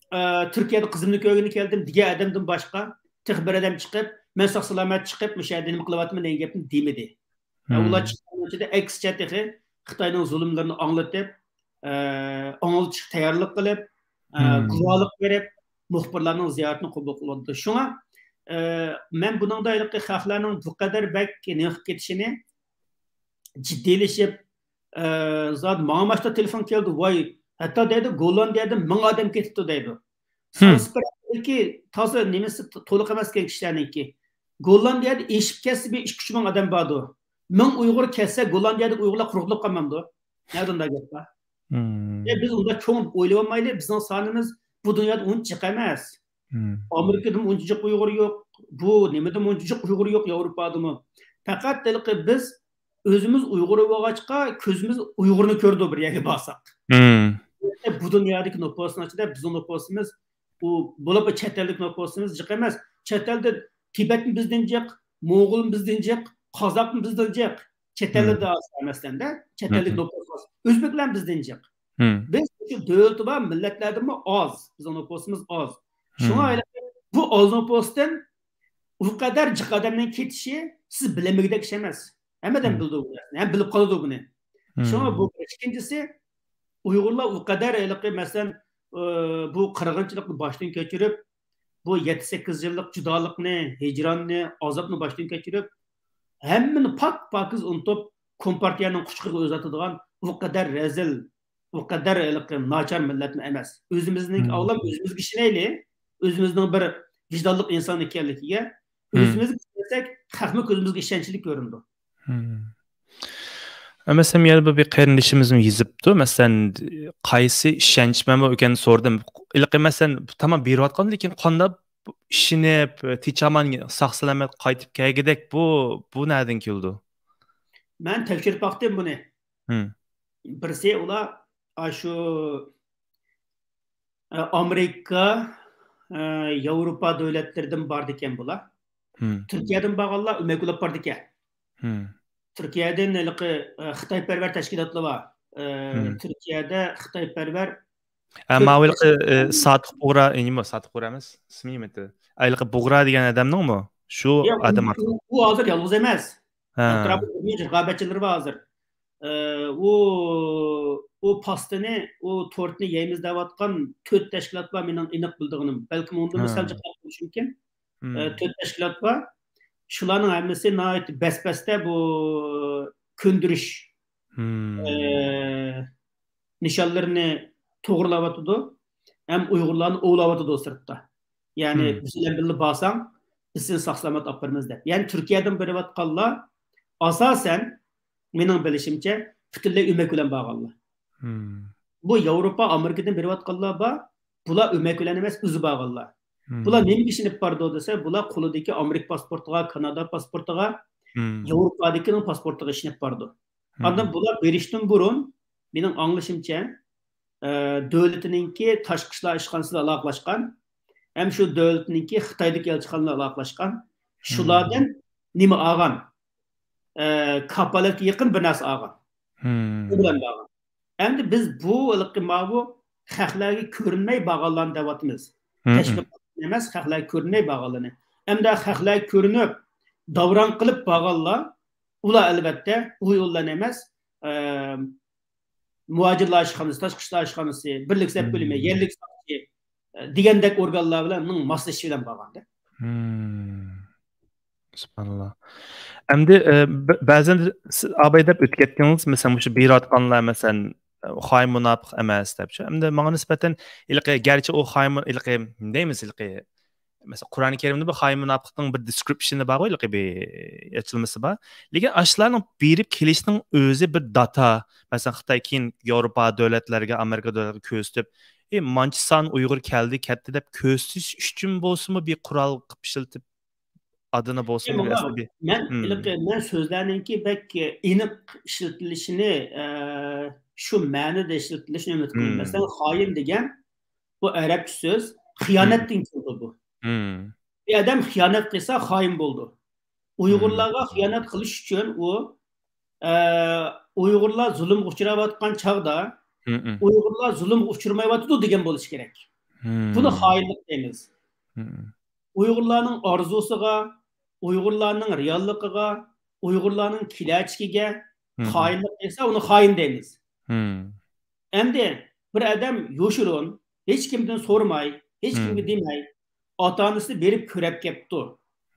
ئە، تۈركىيەدە قىزىمنى كۆرگىلى كەلدىم دېگەن ئادەمدىن باشقا تېخى بىر ئادەم چىقىپ، مەن ساق-سالامەت چىقىپ، مۇشۇ يەردە نېمە قىلىۋاتىمەن دېگەن گەپنى دېمىدى. ئە، ئۇلار چىققاننىڭ ئىچىدە ئەكسىچە تېخى خىتاينىڭ زۇلۇملىرىنى ئاڭلىتىپ، ئە، ئاڭلىتىشقا تەييارلىق قىلىپ، ئە، گۇۋاھلىق بېرىپ، مۇخبىرلارنىڭ زىيارىتىنى قوبۇل قىلىۋاتىدۇ. شۇڭا، ئە، مەن بۇنىڭدا ھېلىقى خەقلەرنىڭ بۇ قەدەر بەك نېمە قىلىپ كېتىشىنى، جىددىيلىشىپ، ئە، زادى ماڭا ماشتا تېلېفون كەلدى، ۋاي، ھەتتا دەيدۇ، گوللاندىيەدىن مىڭ ئادەم كېتىپتۇ دەيدۇ. سانسىپىرەدىكى تازا نېمىسى ت-، تولۇق ئەمەسكەن كىشىلەرنىڭكى. گوللاندىيەدە ئېشىپ كەتسە بىر ئىككى-ئۈچ مىڭ ئادەم باردۇ. مىڭ ئۇيغۇر كەتسە، گوللاندىيەدىكى ئۇيغۇرلار قۇرۇقلۇق قالمامدۇ؟ نەدە ئۇنداق گەپ بار؟ ئە، بىز ئۇنداق چوڭ ئويلىۋالمايلى، بىزنىڭ سانىمىز بۇ دۇنيادا ئۇنچە جىق ئەمەس. ئامېرىكىدىمۇ ئۇنچە جىق ئۇيغۇر يوق، بۇ نېمىدىمۇ ئۇنچە جىق ئۇيغۇر يوق، ياۋروپادىمۇ. پەقەت ھېلىقى بىز ئۆزىمىز ئۇيغۇر بولغاچقا، كۆزىمىز ئۇيغۇرنى كۆرىدۇ بىر يەرگە بارساق. بۇ دۇنيادىكى نوپۇسنىڭ ئىچىدە بىزنىڭ نوپۇسىمىز، ئۇ بولۇپ چەت ئەللىك نوپۇسىمىز جىق ئەمەس. چەت ئەلدە تىبەتمۇ بىزدىن جىق، موڭغۇلمۇ بىزدىن جىق، قازاقمۇ بىزدىن جىق. چەت ئەللىدە ئاز ئەمەستەندە، چەت ئەللىك نوپۇس ئاز. ئۆزبېكلەر بىزدىن جىق. بىز شۇ دۆلىتى بار مىللەتلەردىنمۇ ئاز. بىزنىڭ نوپۇسىمىز ئاز. شۇڭا بۇ ئاز نوپۇستىن ئۇ قەدەر جىق ئادەمنىڭ كېتىشى سىز بىلەلمىگۈدەك ئىش ئەمەس. ھەممە ئادەم بىلىدۇ بۇ نەرسىنى، ھەم بىلىپ قالىدۇ بۇنى. شۇڭا بۇ بىر. ئىككىنچىسى، ئۇيغۇرلار ئۇ قەدەر ھېلىقى، مەسىلەن، ئى، بۇ قىرغىنچىلىقنى باشتىن كەچۈرۈپ، بۇ يەتتە، سەككىز يىللىق جۇدالىقنى، ھىجراننى، ئازابنى باشتىن كەچۈرۈپ، ھەممىنى پاك-پاكىز ئۇنتۇپ، كومپارتىيەنىڭ قۇچىقىغا ئۆزى ئاتىدىغان ئۇ قەدەر رەزىل، ئۇ قەدەر ھېلىقى ناچار مىللەتمۇ ئەمەس. ئۆزىمىزنىڭ، ئاۋۋال ئۆزىمىزگە ئىشىنەيلى، ئۆزىمىزنىڭ بىر ۋىجدانلىق ئىنسان ئىكەنلىكىگە. ئۆزىمىزگە ئىشەنسەك، خەقمۇ كۆزىمىزگە ئىشەنچلىك كۆرۈنىدۇ. مەسىلەن، يەنە بىر، بىر قېرىندىشىمىزمۇ يېزىپتۇ. مەسىلەن، قايسى ئىشەنچ، مەن بۇ ئىكەننى سورىدىم. ھېلىقى، مەسىلەن، تامام بېرىۋاتقان، لېكىن قانداق ئىشىنىپ، تىنچ-ئامان، ساق-سالامەت قايتىپ كەلگۈدەك، بۇ، بۇ نەدىن كېلىدۇ؟ مەن تەكشۈرۈپ باقتىم بۇنى. بىرسى ئۇلار، ئاشۇ، ئە، ئامېرىكا، ئە، ياۋروپا دۆلەتلىرىدىن بارىدىكەن بۇلار. تۈركىيەدىن بارغانلار ئۆمەك بولۇپ بارىدىكەن. تۈركىيەدىن ھېلىقى، ئە، خىتايپەرۋەر تەشكىلاتلار بار. ئە، تۈركىيەدە خىتايپەرۋەر ھە، ماۋۇ ھېلىقى، ئە، ساتىق بۇغرا، نېمە، ساتىق بۇغرا ئەمەس، ئىسمى نېمە ئىدى؟ ھېلىقى بۇغرا دېگەن ئادەمنىڭمۇ؟ شۇ ياق، ئادەم ئۇ، ئارقىلىق. ئۇ، ئۇ ھازىر يالغۇز ئەمەس. ھە. ئەتراپىدا بىر نەچچە رىقابەتچىلىرى بار ھازىر. ئە، ئۇ، ئۇ پاستىنى، ئۇ تورتنى يەيمىز دەۋاتقان تۆت تەشكىلات بار مېنىڭ ئېنىق بىلىدىغىنىم. بەلكىم ئۇنىڭدىنمۇ سەل جىقراق بولۇشى مۇمكىن. ئە، تۆت تەشكىلات بار. شۇلارنىڭ ھەممىسى ناھايىتى بەس-بەستە بۇ كۆندۈرۈش، ئە، نىشانلىرىنى توغرىلاۋاتىدۇ، ھەم ئۇيغۇرلارنى ئوۋلاۋاتىدۇ سىرتتا. يەنى، بىز بىلەن بىللە بارساڭ، بىز سېنى ساق-سالامەت ئاپىرىمىز دەپ. يەنى تۈركىيەدىن بېرىۋاتقانلار، ئاساسەن، مېنىڭ بىلىشىمچە، پۈتۈنلەي ئۆمەك بىلەن بارغانلار. بۇ ياۋروپا، ئامېرىكىدىن بېرىۋاتقانلار بار، بۇلار ئۆمەك بىلەن ئەمەس، ئۆزى بارغانلار. بۇلار نېمىگە ئىشىنىپ بارىدۇ دېسە، بۇلار قولىدىكى ئامېرىكا پاسپورتىغا، كانادا پاسپورتىغا، ياۋروپادىكىنىڭ پاسپورتىغا ئىشىنىپ بارىدۇ. ئاندىن بۇلار بېرىشتىن بۇرۇن، مېنىڭ ئاڭلىشىمچە، ئە، دۆلىتىنىڭكى تاشقى ئىشلار ئىشخانىسى بىلەن ئالاقىلاشقان، ھەم شۇ دۆلىتىنىڭكى خىتايدىكى ئەلچىخانا بىلەن ئالاقىلاشقان، شۇلاردىن نېمە ئالغان؟ ئە، كاپالەتكە يېقىن بىر نەرسە ئالغان. شۇ بىلەن بارغان. ئەمدى بىز بۇ ھېلىقى ماۋۇ خەقلەرگە كۆرۈنمەي بارغانلارنى دەۋاتىمىز. تەشۋىق ئەمەس، خەقلەرگە كۆرۈنمەي بارغانلارنى. ئەمدى خەقلەرگە كۆرۈنۈپ، داۋراڭ قىلىپ بارغانلار، ئۇلار ئەلۋەتتە ئۇيغۇرلارنى ئەمەس، ئە، مۇھاجىرلار ئىشخانىسى، تاشقى ئىشلار ئىشخانىسى، بىرلىك سەپ بۆلۈمى، يەرلىك ساقچى، ئە، دېگەندەك ئورگانلار بىلەن ئۇنىڭ ماسلىشىشى بىلەن بارغاندا. سۇبھاناللا. ئەمدى، ئە، بە-، بەزەن سىز ئاباي دەپ ئۆتۈپ كەتتىڭىز، مەسىلەن، مۇشۇ بېرىۋاتقانلار، مەسىلەن، ئە، خائىن مۇناپىق ئەمەس دەپ. ئەمدى ماڭا نىسبەتەن، ھېلىقى، گەرچە ئۇ خائىن مۇ-، ھېلىقى، نېمە دەيمىز، ھېلىقى، مەسىلەن، قۇرئان كەرىمدە بىر خائىن مۇناپىقنىڭ بىر دېسكرىپشنى بارغۇ، ھېلىقى بىر ئېچىلمىسى بار. لېكىن ئاشۇلارنىڭ بېرىپ كېلىشنىڭ ئۆزى بىر داتا. مەسىلەن، خىتاي كېيىن ياۋروپا دۆلەتلەرگە، ئامېرىكا دۆلەتلەرگە كۆرسىتىپ، ئى، مانچە سان ئۇيغۇر كەلدى، كەتتى دەپ كۆرسىتىش ئۈچۈن بولسىمۇ بىر قورال قىلىپ ئىشلىتىپ، ئادىنى بولسۇن، مەن ھېلىقى، مەن سۆزلەرنىڭكى بەك ئېنىق ئىشلىتىلىشىنى، ئە، شۇ مەنىدە ئىشلىتىلىشىنى ئۈمىد قىلىمەن. مەسىلەن، خائىن دېگەن، بۇ ئەرەبچە سۆز، خىيانەتتىن كېلىدۇ بۇ. بىر ئادەم خىيانەت قىلسا، خائىن بولىدۇ. ئۇيغۇرلارغا خىيانەت قىلىش ئۈچۈن ئۇ، ئە، ئۇيغۇرلار زۇلۇمغا ئۇچراۋاتقان چاغدا، ئۇيغۇرلار زۇلۇمغا ئۇچرىمايۋاتىدۇ دېگەن بولۇشى كېرەك. بۇنى خائىنلىق دەيمىز. ئۇيغۇرلارنىڭ ئارزۇسىغا، ئۇيغۇرلارنىڭ رېئاللىقىغا، ئۇيغۇرلارنىڭ كېلەچىكىگە خائىنلىق قىلسا، ئۇنى خائىن دەيمىز. ئەمدى بىر ئادەم يوشۇرۇن، ھېچكىمدىن سورىماي، ھېچكىمگە دېمەي، ئاتا-ئانىسىنى بېرىپ كۆرۈپ كەپتۇ.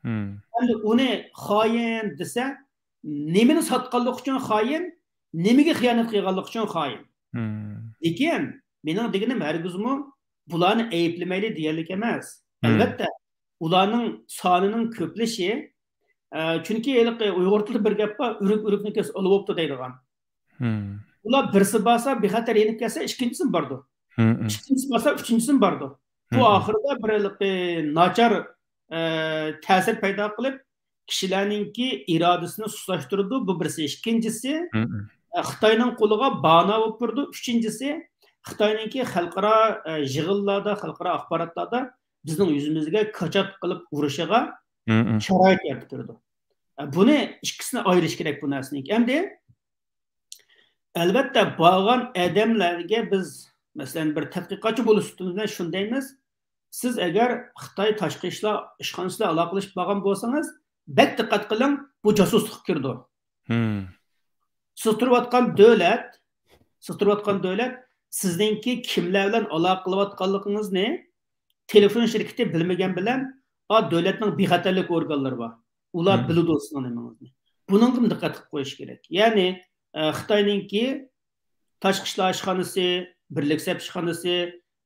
ئەمدى ئۇنى خائىن دېسە، نېمىنى ساتقانلىقى ئۈچۈن خائىن، نېمىگە خىيانەت قىلغانلىقى ئۈچۈن خائىن. لېكىن مېنىڭ دېگىنىم ھەرگىزمۇ بۇلارنى ئەيىبلىمەيلى دېگەنلىك ئەمەس. ئەلۋەتتە، ئۇلارنىڭ سانىنىڭ كۆپلىشى، ئە، چۈنكى ھېلىقى ئۇيغۇر تىلىدا بىر گەپ بار، «ئۆرۈك ئۆرۈكنى كەسسە، ئۇلا بوپتۇ» دەيدىغان. ئۇلار بىرسى بارسا، بىخەتەر يېنىپ كەتسە، ئىككىنچىسىمۇ بارىدۇ. ئىككىنچىسى بارسا، ئۈچىنچىسىمۇ بارىدۇ. بۇ ئاخىرىدا بىر ھېلىقى ناچار، ئە، تەسىر پەيدا قىلىپ، كىشىلەرنىڭكى ئىرادىسىنى سۇسلاشتۇرىدۇ. بۇ بىرسى. ئىككىنچىسى، ئە، خىتاينىڭ قولىغا بانا بولۇپ تۇرىدۇ. ئۈچىنچىسى، خىتاينىڭكى خەلقئارا، ئە، يىغىنلاردا، خەلقئارا ئاخباراتلاردا بىزنىڭ يۈزىمىزگە كاچات قىلىپ ئۇرۇشىغا شارائىت يارىتىپ بېرىدۇ. ئە، بۇنى ئىككىسىنى ئايرىش كېرەك بۇ نەرسىنىڭكى. ئەمدى ئەلۋەتتە، بارغان ئادەملەرگە بىز، مەسىلەن، بىر تەتقىقاتچى بولۇش سۈپىتىمىز بىلەن شۇنى دەيمىز، سىز ئەگەر خىتاي تاشقى ئىشلار ئىشخانىسى بىلەن ئالاقىلىشىپ بارغان بولسىڭىز، بەك دىققەت قىلىڭ، بۇ جاسۇسلۇققا كىرىدۇ. سىز تۇرۇۋاتقان دۆلەت، سىز تۇرۇۋاتقان دۆلەت سىزنىڭكى كىملەر بىلەن ئالاقە قىلىۋاتقانلىقىڭىزنى تېلېفون شىركىتى بىلمىگەن بىلەن، ئا، دۆلەتنىڭ بىخەتەرلىك ئورگانلىرى بار. ئۇلار بىلىدۇ سىزنىڭ نېمىڭىزنى. بۇنىڭغىمۇ دىققەت قىلىپ قويۇش كېرەك. يەنى، ئە، خىتاينىڭكى تاشقى ئىشلار ئىشخانىسى، بىرلىك سەپ ئىشخانىسى،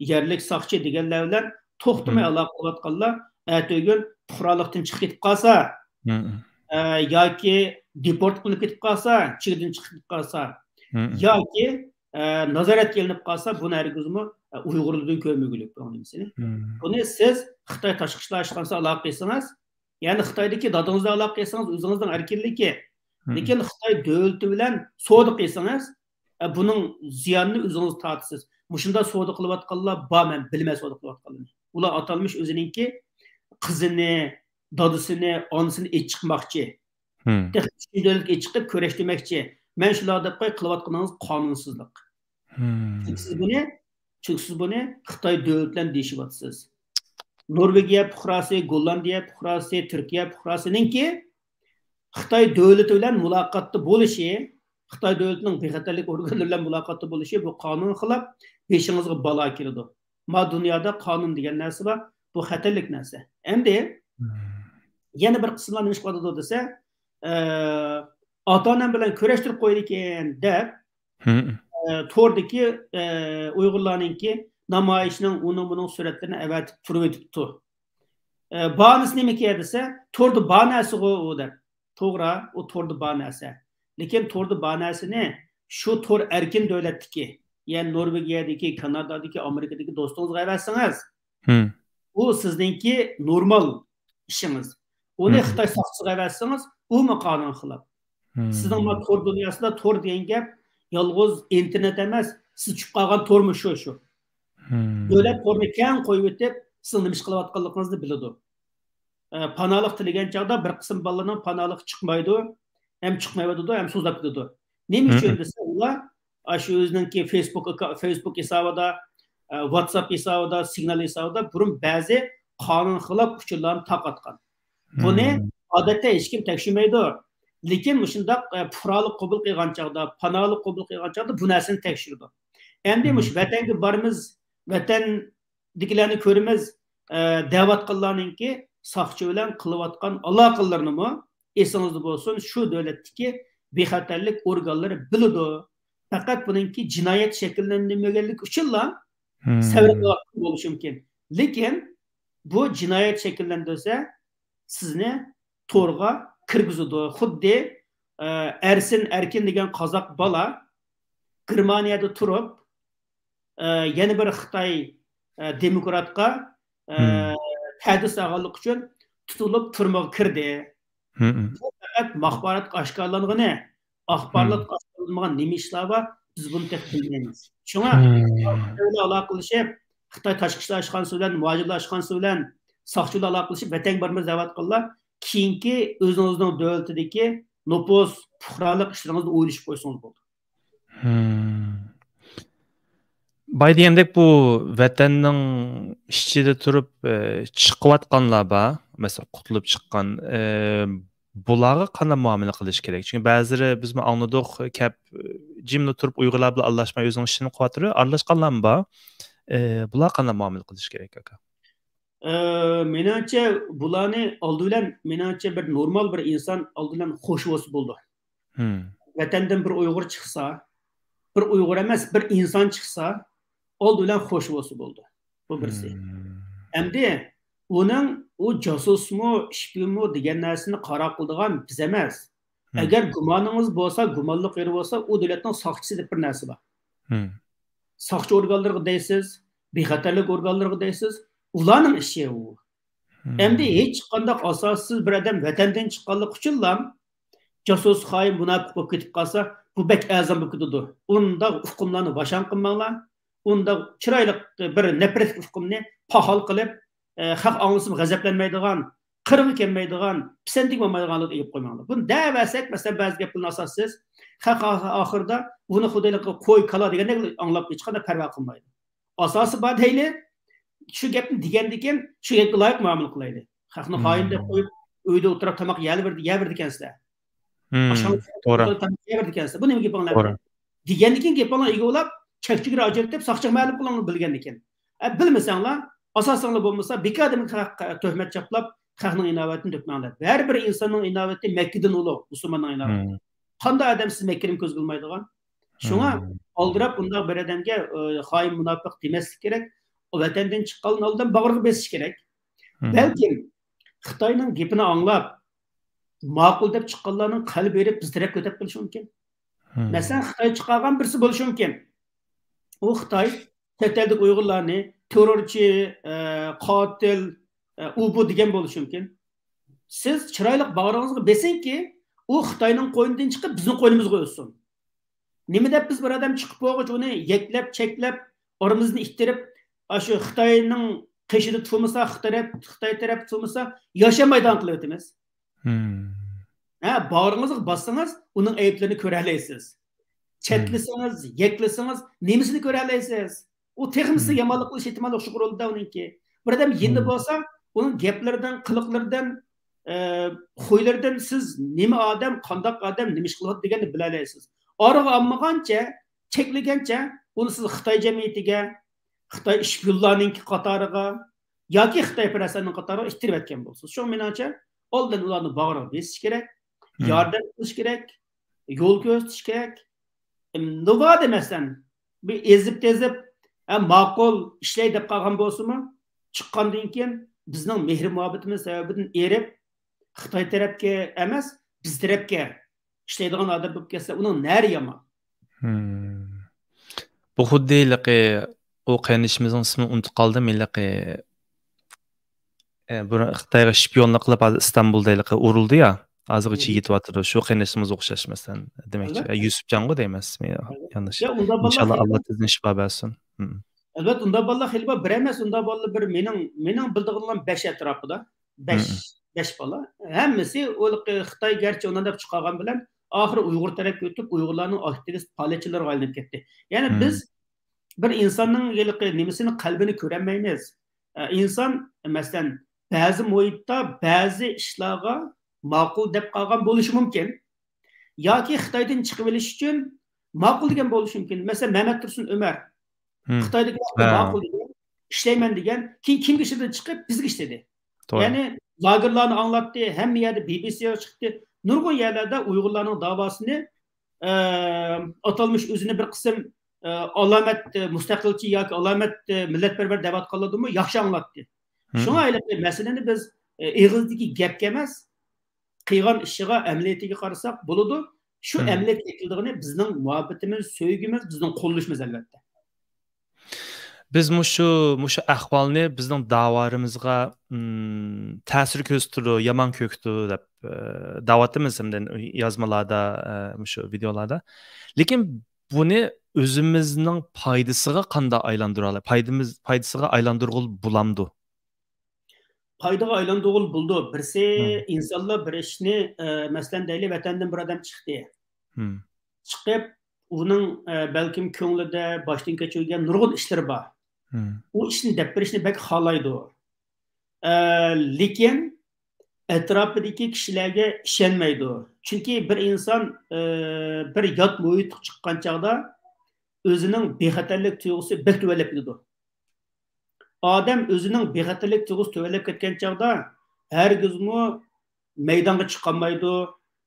يەرلىك ساقچى دېگەنلەر بىلەن توختىماي ئالاقە قىلىۋاتقانلار ئەتىگۈن پۇقرالىقتىن چىقىپ كېتىپ قالسا، ئە، ياكى دېپورت قىلىنىپ كېتىپ قالسا، چېگرىدىن چىقىپ كېتىپ قالسا، ياكى، ئە، نازارەتكە ئېلىنىپ قالسا، بۇنى ھەرگىزمۇ، ئە، ئۇيغۇرلاردىن كۆرمىگۈلۈك بۇنىڭ نېمىسىنى. بۇنى سىز خىتاي تاشقى ئىشلار ئىشخانىسى ئالاقە قىلسىڭىز، يەنى خىتايدىكى دادىڭىز بىلەن ئالاقە قىلسىڭىز، ئۆزىڭىزنىڭ ئەركىنلىكى. لېكىن خىتاي دۆلىتى بىلەن سودا قىلسىڭىز، ئە، بۇنىڭ زىيانىنى ئۆزىڭىز تارتىسىز. مۇشۇنداق سودا قىلىۋاتقانلار بار، مەن بىلىمەن سودا قىلىۋاتقانلىرىنى. ئۇلار ئاتالمىش ئۆزىنىڭكى قىزىنى، دادىسىنى، ئانىسىنى ئېچىقماقچى. تېخى ئۈچىنچى دۆلەتكە ئېچىقىپ كۈرەش دېمەكچى. مەن شۇلار دەپ قوي، قىلىۋاتقىنىڭىز قانۇنسىزلىق. چۈنكى سىز بۇنى، چۈنكى سىز بۇنى خىتاي دۆلىتى بىلەن دېيىشىۋاتىسىز. نورۋېگىيە پۇقراسى، گوللاندىيە پۇقراسى، تۈركىيە پۇقراسىنىڭكى خىتاي دۆلىتى بىلەن مۇلاقاتتا بولۇشى، خىتاي دۆلىتىنىڭ بىخەتەرلىك ئورگانلىرى بىلەن مۇلاقاتتا بولۇشى، بۇ قانۇنغا خىلاپ، بېشىڭىزغا بالا كېلىدۇ. ما دۇنيادا قانۇن دېگەن نەرسە بار، بۇ خەتەرلىك نەرسە. ئەمدى يەنە بىر قىسىملار نېمە ئىش قىلىۋاتىدۇ دېسە، ئە، ئاتا-ئانام بىلەن كۆرۈشتۈرۈپ قويىدىكەن دەپ، ئە، توردىكى، ئە، ئۇيغۇرلارنىڭكى نامايىشنىڭ ئۇنىڭ بۇنىڭ سۈرەتلىرىنى ئەۋەتىپ تۇرۇۋېتىپتۇ. ئە، باھانىسى نېمىكەن دېسە، توردا بار نەرسىغۇ ئۇ دەپ. توغرا، ئۇ توردا بار نەرسە. لېكىن توردا بار نەرسىنى شۇ تور ئەركىن دۆلەتتىكى، يەنى نورۋېگىيەدىكى، كانادادىكى، ئامېرىكىدىكى دوستىڭىزغا ئەۋەتسىڭىز، ئۇ سىزنىڭكى نورمال ئىشىڭىز. ئۇنى خىتاي ساقچىسىغا ئەۋەتسىڭىز، ئۇمۇ قانۇنغا خىلاپ. سىزنىڭ ما تور دۇنياسىدا تور دېگەن گەپ يالغۇز ئىنتېرنېت ئەمەس، سىز چۈشۈپ قالغان تورمۇ شۇ، شۇ. دۆلەت تورنى كەڭ قويۇۋېتىپ، سىزنىڭ نېمە ئىش قىلىۋاتقانلىقىڭىزنى بىلىدۇ. ئە، پاناھلىق تىلىگەن چاغدا بىر قىسىم بالىلارنىڭ پاناھلىقى چىقمايدۇ، ھەم چىقمايۋاتىدۇ، ھەم سوزۇلاپ كېتىدۇ. نېمە ئۈچۈن دېسە، ئۇلار ئاشۇ ئۆزىنىڭكى فېيسبۇك ئاكا-، فېيسبۇك ھېسابىدا، ئە، ۋاتساپ ھېسابىدا، سىگنال ھېسابىدا بۇرۇن بەزى قانۇن خىلاپ ئۇچۇرلارنى تارقاتقان. بۇنى ئادەتتە ھېچكىم تەكشۈرمەيدۇ. لېكىن مۇشۇنداق، ئە، پۇقرالىق قوبۇل قىلغان چاغدا، پاناھلىق قوبۇل قىلغان چاغدا بۇ نەرسىنى تەكشۈرىدۇ. ئەمدى مۇشۇ ۋەتەنگە بارىمىز، ۋەتەندىكىلەرنى كۆرىمىز، ئە، دەۋاتقانلارنىڭكى ساقچى بىلەن قىلىۋاتقان ئالاقىلىرىنىمۇ ئېسىڭىزدە بولسۇن، شۇ دۆلەتتىكى بىخەتەرلىك ئورگانلىرى بىلىدۇ. پەقەت بۇنىڭكى جىنايەت شەكىللەنمىگەنلىكى ئۈچۈنلا سەۋر قىلىۋاتقان بولۇشى مۇمكىن. لېكىن بۇ جىنايەت شەكىللەندۈرسە، سىزنى تورغا كىرگۈزىدۇ. خۇددى، ئە، ئەرسىن ئەركىن دېگەن قازاق بالا گېرمانىيەدە تۇرۇپ، ئە، يەنە بىر خىتاي، ئە، دېموكراتقا، ئە، تەدىس ئالغانلىقى ئۈچۈن تۇتۇلۇپ تۈرمىگە كىردى. بۇ پەقەت ماخباراتقا ئاشكارىلانغىنى، ئاخباراتقا ئاشكارىلانمىغان نېمە ئىشلار بار، بىز بۇنى تېخى بىلمەيمىز. شۇڭا خىتاي بىلەن ئالاقىلىشىپ، خىتاي تاشقى ئىشلار ئىشخانىسى بىلەن، مۇھاجىرلار ئىشخانىسى بىلەن، ساقچى بىلەن ئالاقىلىشىپ، ۋەتەنگە بارىمىز دەۋاتقانلار كېيىنكى ئۆزىڭىزنىڭ دۆلىتىدىكى نوپۇز، پۇقرالىق ئىشلىرىڭىزدا ئويلىشىپ قويسىڭىز بولىدۇ. باي دېگەندەك، بۇ ۋەتەننىڭ ئىچىدە تۇرۇپ، ئە، چىقىۋاتقانلار بار، مەسىلەن، قۇتۇلۇپ چىققان، ئە، بۇلارغا قانداق مۇئامىلە قىلىش كېرەك؟ چۈنكى بەزىلىرى بىزمۇ ئاڭلىدۇق، كەپ، جىملا تۇرۇپ ئۇيغۇرلار بىلەن ئارىلاشماي ئۆزىنىڭ ئىشىنى قىلىۋاتىدۇ، ئارىلاشقانلارمۇ بار. ئە، بۇلارغا قانداق مۇئامىلە قىلىش كېرەك، ئاكا؟ ئە، مېنىڭچە، بۇلارنى ئالدى بىلەن، مېنىڭچە، بىر نورمال بىر ئىنسان ئالدى بىلەن خوش بولسا بولىدۇ. ۋەتەندىن بىر ئۇيغۇر چىقسا، بىر ئۇيغۇر ئەمەس، بىر ئىنسان چىقسا، ئالدى بىلەن خوش بولسا بولىدۇ. بۇ بىرسى. ئەمدى ئۇنىڭ، ئۇ جاسۇسمۇ، شپىيونمۇ دېگەن نەرسىنى قارار قىلىدىغان بىز ئەمەس. ئەگەر گۇمانىڭىز بولسا، گۇمانلىق يېرى بولسا، ئۇ دۆلەتنىڭ ساقچىسى دەپ بىر نەرسە بار. ساقچى ئورگانلىرىغا دەيسىز، بىخەتەرلىك ئورگانلىرىغا دەيسىز، ئۇلارنىڭ ئىشى ئۇ. ئەمدى ھېچقانداق ئاساسسىز بىر ئادەم ۋەتەندىن چىققانلىقى ئۈچۈنلا جاسۇس، خائىن، مۇناپىق بولۇپ كېتىپ قالسا، بۇ بەك ئەرزان بولۇپ كېتىدۇ. ئۇنداق ئۇقۇملارنى ۋاشاڭ قىلماڭلار. ئۇنداق چىرايلىق بىر نەپرەتلىك ئۇقۇمنى پاخال قىلىپ، ئە، خەق ئاڭلىسىمۇ غەزەپلەنمەيدىغان، قىرغا كەلمەيدىغان، پىسەنتىگە بولمايدىغانلىقىنى ئېلىپ قويماڭلار. بۇنى دەۋەرسەك، مەسىلەن، بەزى گەپلەرنى ئاساسسىز، خەق ئا-، ئاخىرىدا بۇنى خۇددى ھېلىقى قوي، كالا دېگەندەك ئاڭلاپ ھېچقانداق پەرۋا قىلمايدۇ. ئاساسى بار دەيلى، شۇ گەپنى دېگەندىكىن، شۇ گەپكە لايىق مۇئامىلە قىلايلى. خەقنى خائىن دەپ قويۇپ، ئۆيدە ئولتۇراپ تاماق يەۋېرىدىكەنسىلەر. ئاشخانا توغرا. تاماق يەۋېرىدىكەنسىلەر. بۇ نېمە گېپىڭلار؟ توغرا. دېگەندىكىن گېپىڭلار ئىگە بولاپ، چەك چېگرا ئاجرىتىپ، ساقچىغا مەلۇم قىلىڭلار بىلگەندىكىن. ئە، بىلمىسەڭلار، ئاساسىڭلار بولمىسا، بىكاردىن خەق، تۆھمەت چاپلاپ، خەقنىڭ ئىناۋىتىنى تۆكمەڭلار. ھەر بىر ئىنساننىڭ ئىناۋىتى مەككىدىن ئۇلۇغ، مۇسۇلماننىڭ ئىناۋىتى. قانداق ئادەم سىز مەككىدىن كۆزگە ئىلمايدىغان؟ شۇڭا ئالدىراپ بۇنداق بىر ئادەمگە، ئە، خائىن، مۇناپىق دېمەسلىك كېرەك. ئۇ ۋەتەندىن چىققانلىقىنى ئالدىن باغرىغا بېسىش كېرەك. بەلكىم خىتاينىڭ گېپىنى ئاڭلاپ، ماقۇل دەپ چىققانلارنىڭ قەلبى ئېرىپ بىز تەرەپكە ئۆتۈپ قېلىشى مۇمكىن. مەسىلەن، خىتاي چىقارغان بىرسى بولۇشى مۇمكىن. ئۇ خىتاي چەت ئەلدىكى ئۇيغۇرلارنى تېررورچى، ئە، قاتىل، ئە، ئۇ بۇ دېگەن بولۇشى مۇمكىن. سىز چىرايلىق باغرىڭىزغا بېسىڭكى، ئۇ خىتاينىڭ قوينىدىن چىقىپ بىزنىڭ قوينىمىزغا ئۆتسۇن. نېمە دەپ بىز بىر ئادەم چىقىپ بولغۇچە ئۇنى يەكلەپ، چەكلەپ، ئارىمىزدىن ئىتتىرىپ، ئاشۇ خىتاينىڭ قېشىدا تۇرمىسا، خىتاي تەرەپ، خىتاي تەرەپتە تۇرمىسا، ياشىمايدىغان قىلىۋېتىمىز. ھە، باغرىڭىزغا باسسىڭىز، ئۇنىڭ ئەيىبلىرىنى كۆرەلەيسىز. چەكلىسىڭىز، يەكلىسىڭىز، نېمىسىنى كۆرەلەيسىز؟ ئۇ تېخىمۇ سىزگە يامانلىق قىلىش ئېھتىمالى يوق، شۇ قورالدا ئۇنىڭكى. بىر ئادەم يېنىدا بولسا، ئۇنىڭ گەپلىرىدىن، قىلىقلىرىدىن، ئە، خۇيلىرىدىن سىز نېمە ئادەم، قانداق ئادەم، نېمە ئىش قىلىدۇ دېگەننى بىلەلەيسىز. ئارىغا ئالمىغانچە، چەكلىگەنچە، ئۇنى سىز خىتاي جەمئىيىتىگە، خىتاي ئىشپىيونلارنىڭكى قاتارىغا ياكى خىتايپەرەسلەرنىڭ قاتارىغا ئىتتىرىۋەتكەن بولىسىز. شۇڭا مېنىڭچە، ئالدىن ئۇلارنى باغرىغا بېسىش كېرەك، ياردەم قىلىش كېرەك، يول كۆرسىتىش كېرەك. نوۋادا، مەسىلەن، بىر ئېزىپ-تېزىپ، ھە، ماقۇل، ئىشلەي دەپ قالغان بولسىمۇ، چىققاندىن كېيىن بىزنىڭ مېھرى-مۇھەببىتىمىز سەۋەبىدىن ئېرىپ، خىتاي تەرەپكە ئەمەس، بىز تەرەپكە ئىشلەيدىغان ئادەم بولۇپ كەتسە، ئۇنىڭ نەرى يامان؟ بۇ خۇددى ھېلىقى ئۇ قېرىندىشىمىزنىڭ ئىسمىنى ئۇنتۇپ قالدىم. ھېلىقى، ئە، بۇرۇن خىتايغا شپىيونلۇق قىلىپ، ھازىر ئىستانبۇلدا ھېلىقى ئۇرۇلدى يا، ھازىرغىچە يېتىۋاتىدۇ. شۇ قېرىندىشىمىز ئوخشاش، مەسىلەن، دېمەكچى. ئە، يۈسۈپجانغۇ دەيمەن ئىسمى، يانداش. يا، ئۇنداق بالىلار ئىنشاللا، خېلى ئاللا تېزدىن شىپا بەرسۇن. ئەلۋەتتە، ئۇنداق بالىلار خېلى بار. بىر ئەمەس، ئۇنداق بالىلار بىر، مېنىڭ، مېنىڭ بىلىدىغىنىم بەش ئەتراپىدا. بەش، بەش بالا. ھەممىسى ئۇ خىتاي گەرچە ئۇنداق دەپ چىقارغان بىلەن، ئاخىرى ئۇيغۇر تەرەپكە ئۆتۈپ، ئۇيغۇرلارنىڭ ئاكتىۋىست پائالىيەتچىلىرىغا ئايلىنىپ كەتتى. يەنى بىز بىر ئىنساننىڭ ھېلىقى نېمىسىنى، قەلبىنى كۆرەلمەيمىز. ئە، ئىنسان، مەسىلەن، بەزى مۇھىتتا بەزى ئىشلارغا ماقۇل دەپ قالغان بولۇشى مۇمكىن. ياكى خىتايدىن چىقىۋېلىش ئۈچۈن ماقۇل دېگەن بولۇشى مۇمكىن. مەسىلەن، مەمەت تۇرسۇن ئۆمەر خىتايدىكى ۋاقىتتا ماقۇل دېگەن، ئىشلەيمەن دېگەن، كېيىن كىمگە ئىشلىدى؟ چىقىپ بىزگە ئىشلىدى. يەنى لاگېرلارنى ئاڭلاتتى، ھەممە يەردە بى بى سىغا چىقتى. نۇرغۇن يەرلەردە ئۇيغۇرلارنىڭ داۋاسىنى، ئە، ئاتالمىش ئۆزىنى بىر قىسىم، ئە، ئالامەت، ئە، مۇستەقىلچى ياكى ئالامەت، ئە، مىللەتپەرۋەر دەۋاتقانلاردىمۇ ياخشى ئاڭلاتتى. شۇڭا ھېلىقى مەسىلىنى بىز، ئە، ئېغىزدىكى گەپكە ئەمەس، قىلغان ئىشىغا، ئەمەلىيىتىگە قارىساق بولىدۇ. شۇ ئەمەلىيەتكە ئەكېلىدىغىنى بىزنىڭ مۇھەببىتىمىز، سۆيگۈمىز، بىزنىڭ قوللىشىمىز، ئەلۋەتتە. بىز مۇشۇ، مۇشۇ ئەھۋالنى بىزنىڭ داۋالىرىمىزغا، ئىم، تەسىر كۆرسىتىدۇ، يامان كۆرسىتىدۇ دەپ، ئە، دەۋاتىمىز ھەمدە يازمىلاردا، ئە، مۇشۇ ۋىدېئولاردا. لېكىن بۇنى ئۆزىمىزنىڭ پايدىسىغا قانداق ئايلاندۇرالاي-، پايدىمىز، پايدىسىغا ئايلاندۇرغىلى بولامدۇ؟ پايدىغا ئايلاندۇرغىلى بولىدۇ. بىرسى، ئىنسانلار بىر ئىشنى، ئە، مەسىلەن، دەيلى، ۋەتەندىن بىر ئادەم چىقتى. چىقىپ، ئۇنىڭ، ئە، بەلكىم كۆڭلىدە باشتىن كەچۈرگەن نۇرغۇن ئىشلىرى بار. ئۇ ئىشنى دەپ بېرىشنى بەك خالايدۇ. ئە، لېكىن ئەتراپىدىكى كىشىلەرگە ئىشەنمەيدۇ. چۈنكى بىر ئىنسان، ئە، بىر يات مۇھىتقا چىققان چاغدا ئۆزىنىڭ بىخەتەرلىك تۇيغۇسى بەك تۆۋەنلەپ كېتىدۇ. ئادەم ئۆزىنىڭ بىخەتەرلىك تۇيغۇسى تۆۋەنلەپ كەتكەن چاغدا ھەرگىزمۇ مەيدانغا چىقالمايدۇ،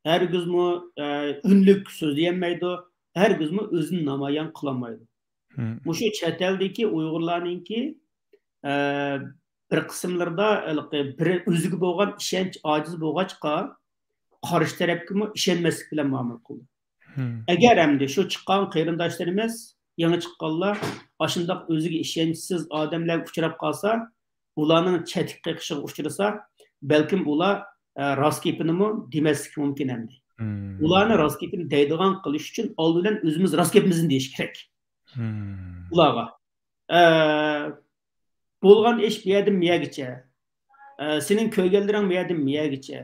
ھەرگىزمۇ، ئە، ئۈنلۈك سۆزلىيەلمەيدۇ، ھەرگىزمۇ ئۆزىنى نامايان قىلالمايدۇ. مۇشۇ چەت ئەلدىكى ئۇيغۇرلارنىڭكى، ئە، بىر قىسىملىرىدا ھېلىقى بىر ئۆزىگە بولغان ئىشەنچ ئاجىز بولغاچقا، قارشى تەرەپكىمۇ ئىشەنمەسلىك بىلەن مۇئامىلە قىلىدۇ. ئەگەر ئەمدى شۇ چىققان قېرىنداشلىرىمىز يېڭى چىققانلار ئاشۇنداق ئۆزىگە ئىشەنچسىز ئادەملەرگە ئۇچراپ قالسا، ئۇلارنىڭ چەتكە قېقىشىغا ئۇچرىسا، بەلكىم ئۇلار، ئە، راست گېپىنىمۇ دېمەسلىكى مۇمكىن ئەمدى. مم. ئۇلارنى راست گېپىنى دەيدىغان قىلىش ئۈچۈن ئالدى بىلەن ئۆزىمىز راست گېپىمىزنى دېيىش كېرەك. مم. ئۇلارغا. ئە، بولغان ئىش بۇ يەردىن مۇ يەرگىچە. ئە، سېنىڭ كۆرگەنلىرىڭ مۇ يەردىن مۇ يەرگىچە.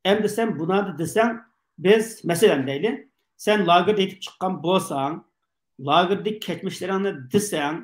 ئەمدى سەن بۇنى دېسەڭ، بىز، مەسىلەن دەيلى، سەن لاگېردا يېتىپ چىققان بولساڭ، لاگېردىكى كەچمىشلىرىڭنى دېسەڭ،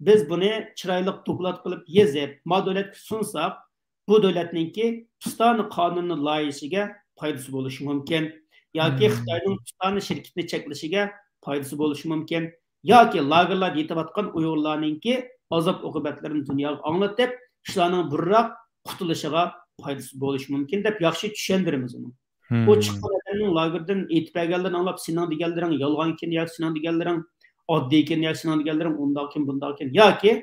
بىز بۇنى چىرايلىق دوكلات قىلىپ يېزىپ، ما دۆلەتكە سۇنساق، بۇ دۆلەتنىڭكى پۇستانە قانۇنىنى لايىھىسىگە پايدىسى بولۇشى مۇمكىن. ياكى مم. خىتاينىڭ پۇستانە شىركىتىنى چەكلىشىگە پايدىسى بولۇشى مۇمكىن. ياكى لاگېرلاردا يېتىۋاتقان ئۇيغۇرلارنىڭكى ئازاب ئوقۇبەتلىرىنى دۇنياغا ئاڭلىتىپ، شۇلارنىڭ بۇرراق قۇتۇلۇشىغا پايدىسى بولۇشى مۇمكىن دەپ ياخشى چۈشەندۈرىمىز ئۇنى. مم. ئۇ چىققان ئادەمنىڭ لاگېردىن ئېيتىپ بەرگەنلىرىنى ئاڭلاپ، سېنىڭ دېگەنلىرىڭ يالغانكەن ياكى سېنىڭ دېگەنلىرىڭ ئاددىيكەن ياكى سېنىڭ دېگەنلىرىڭ ئۇنداقكەن، بۇنداقكەن ياكى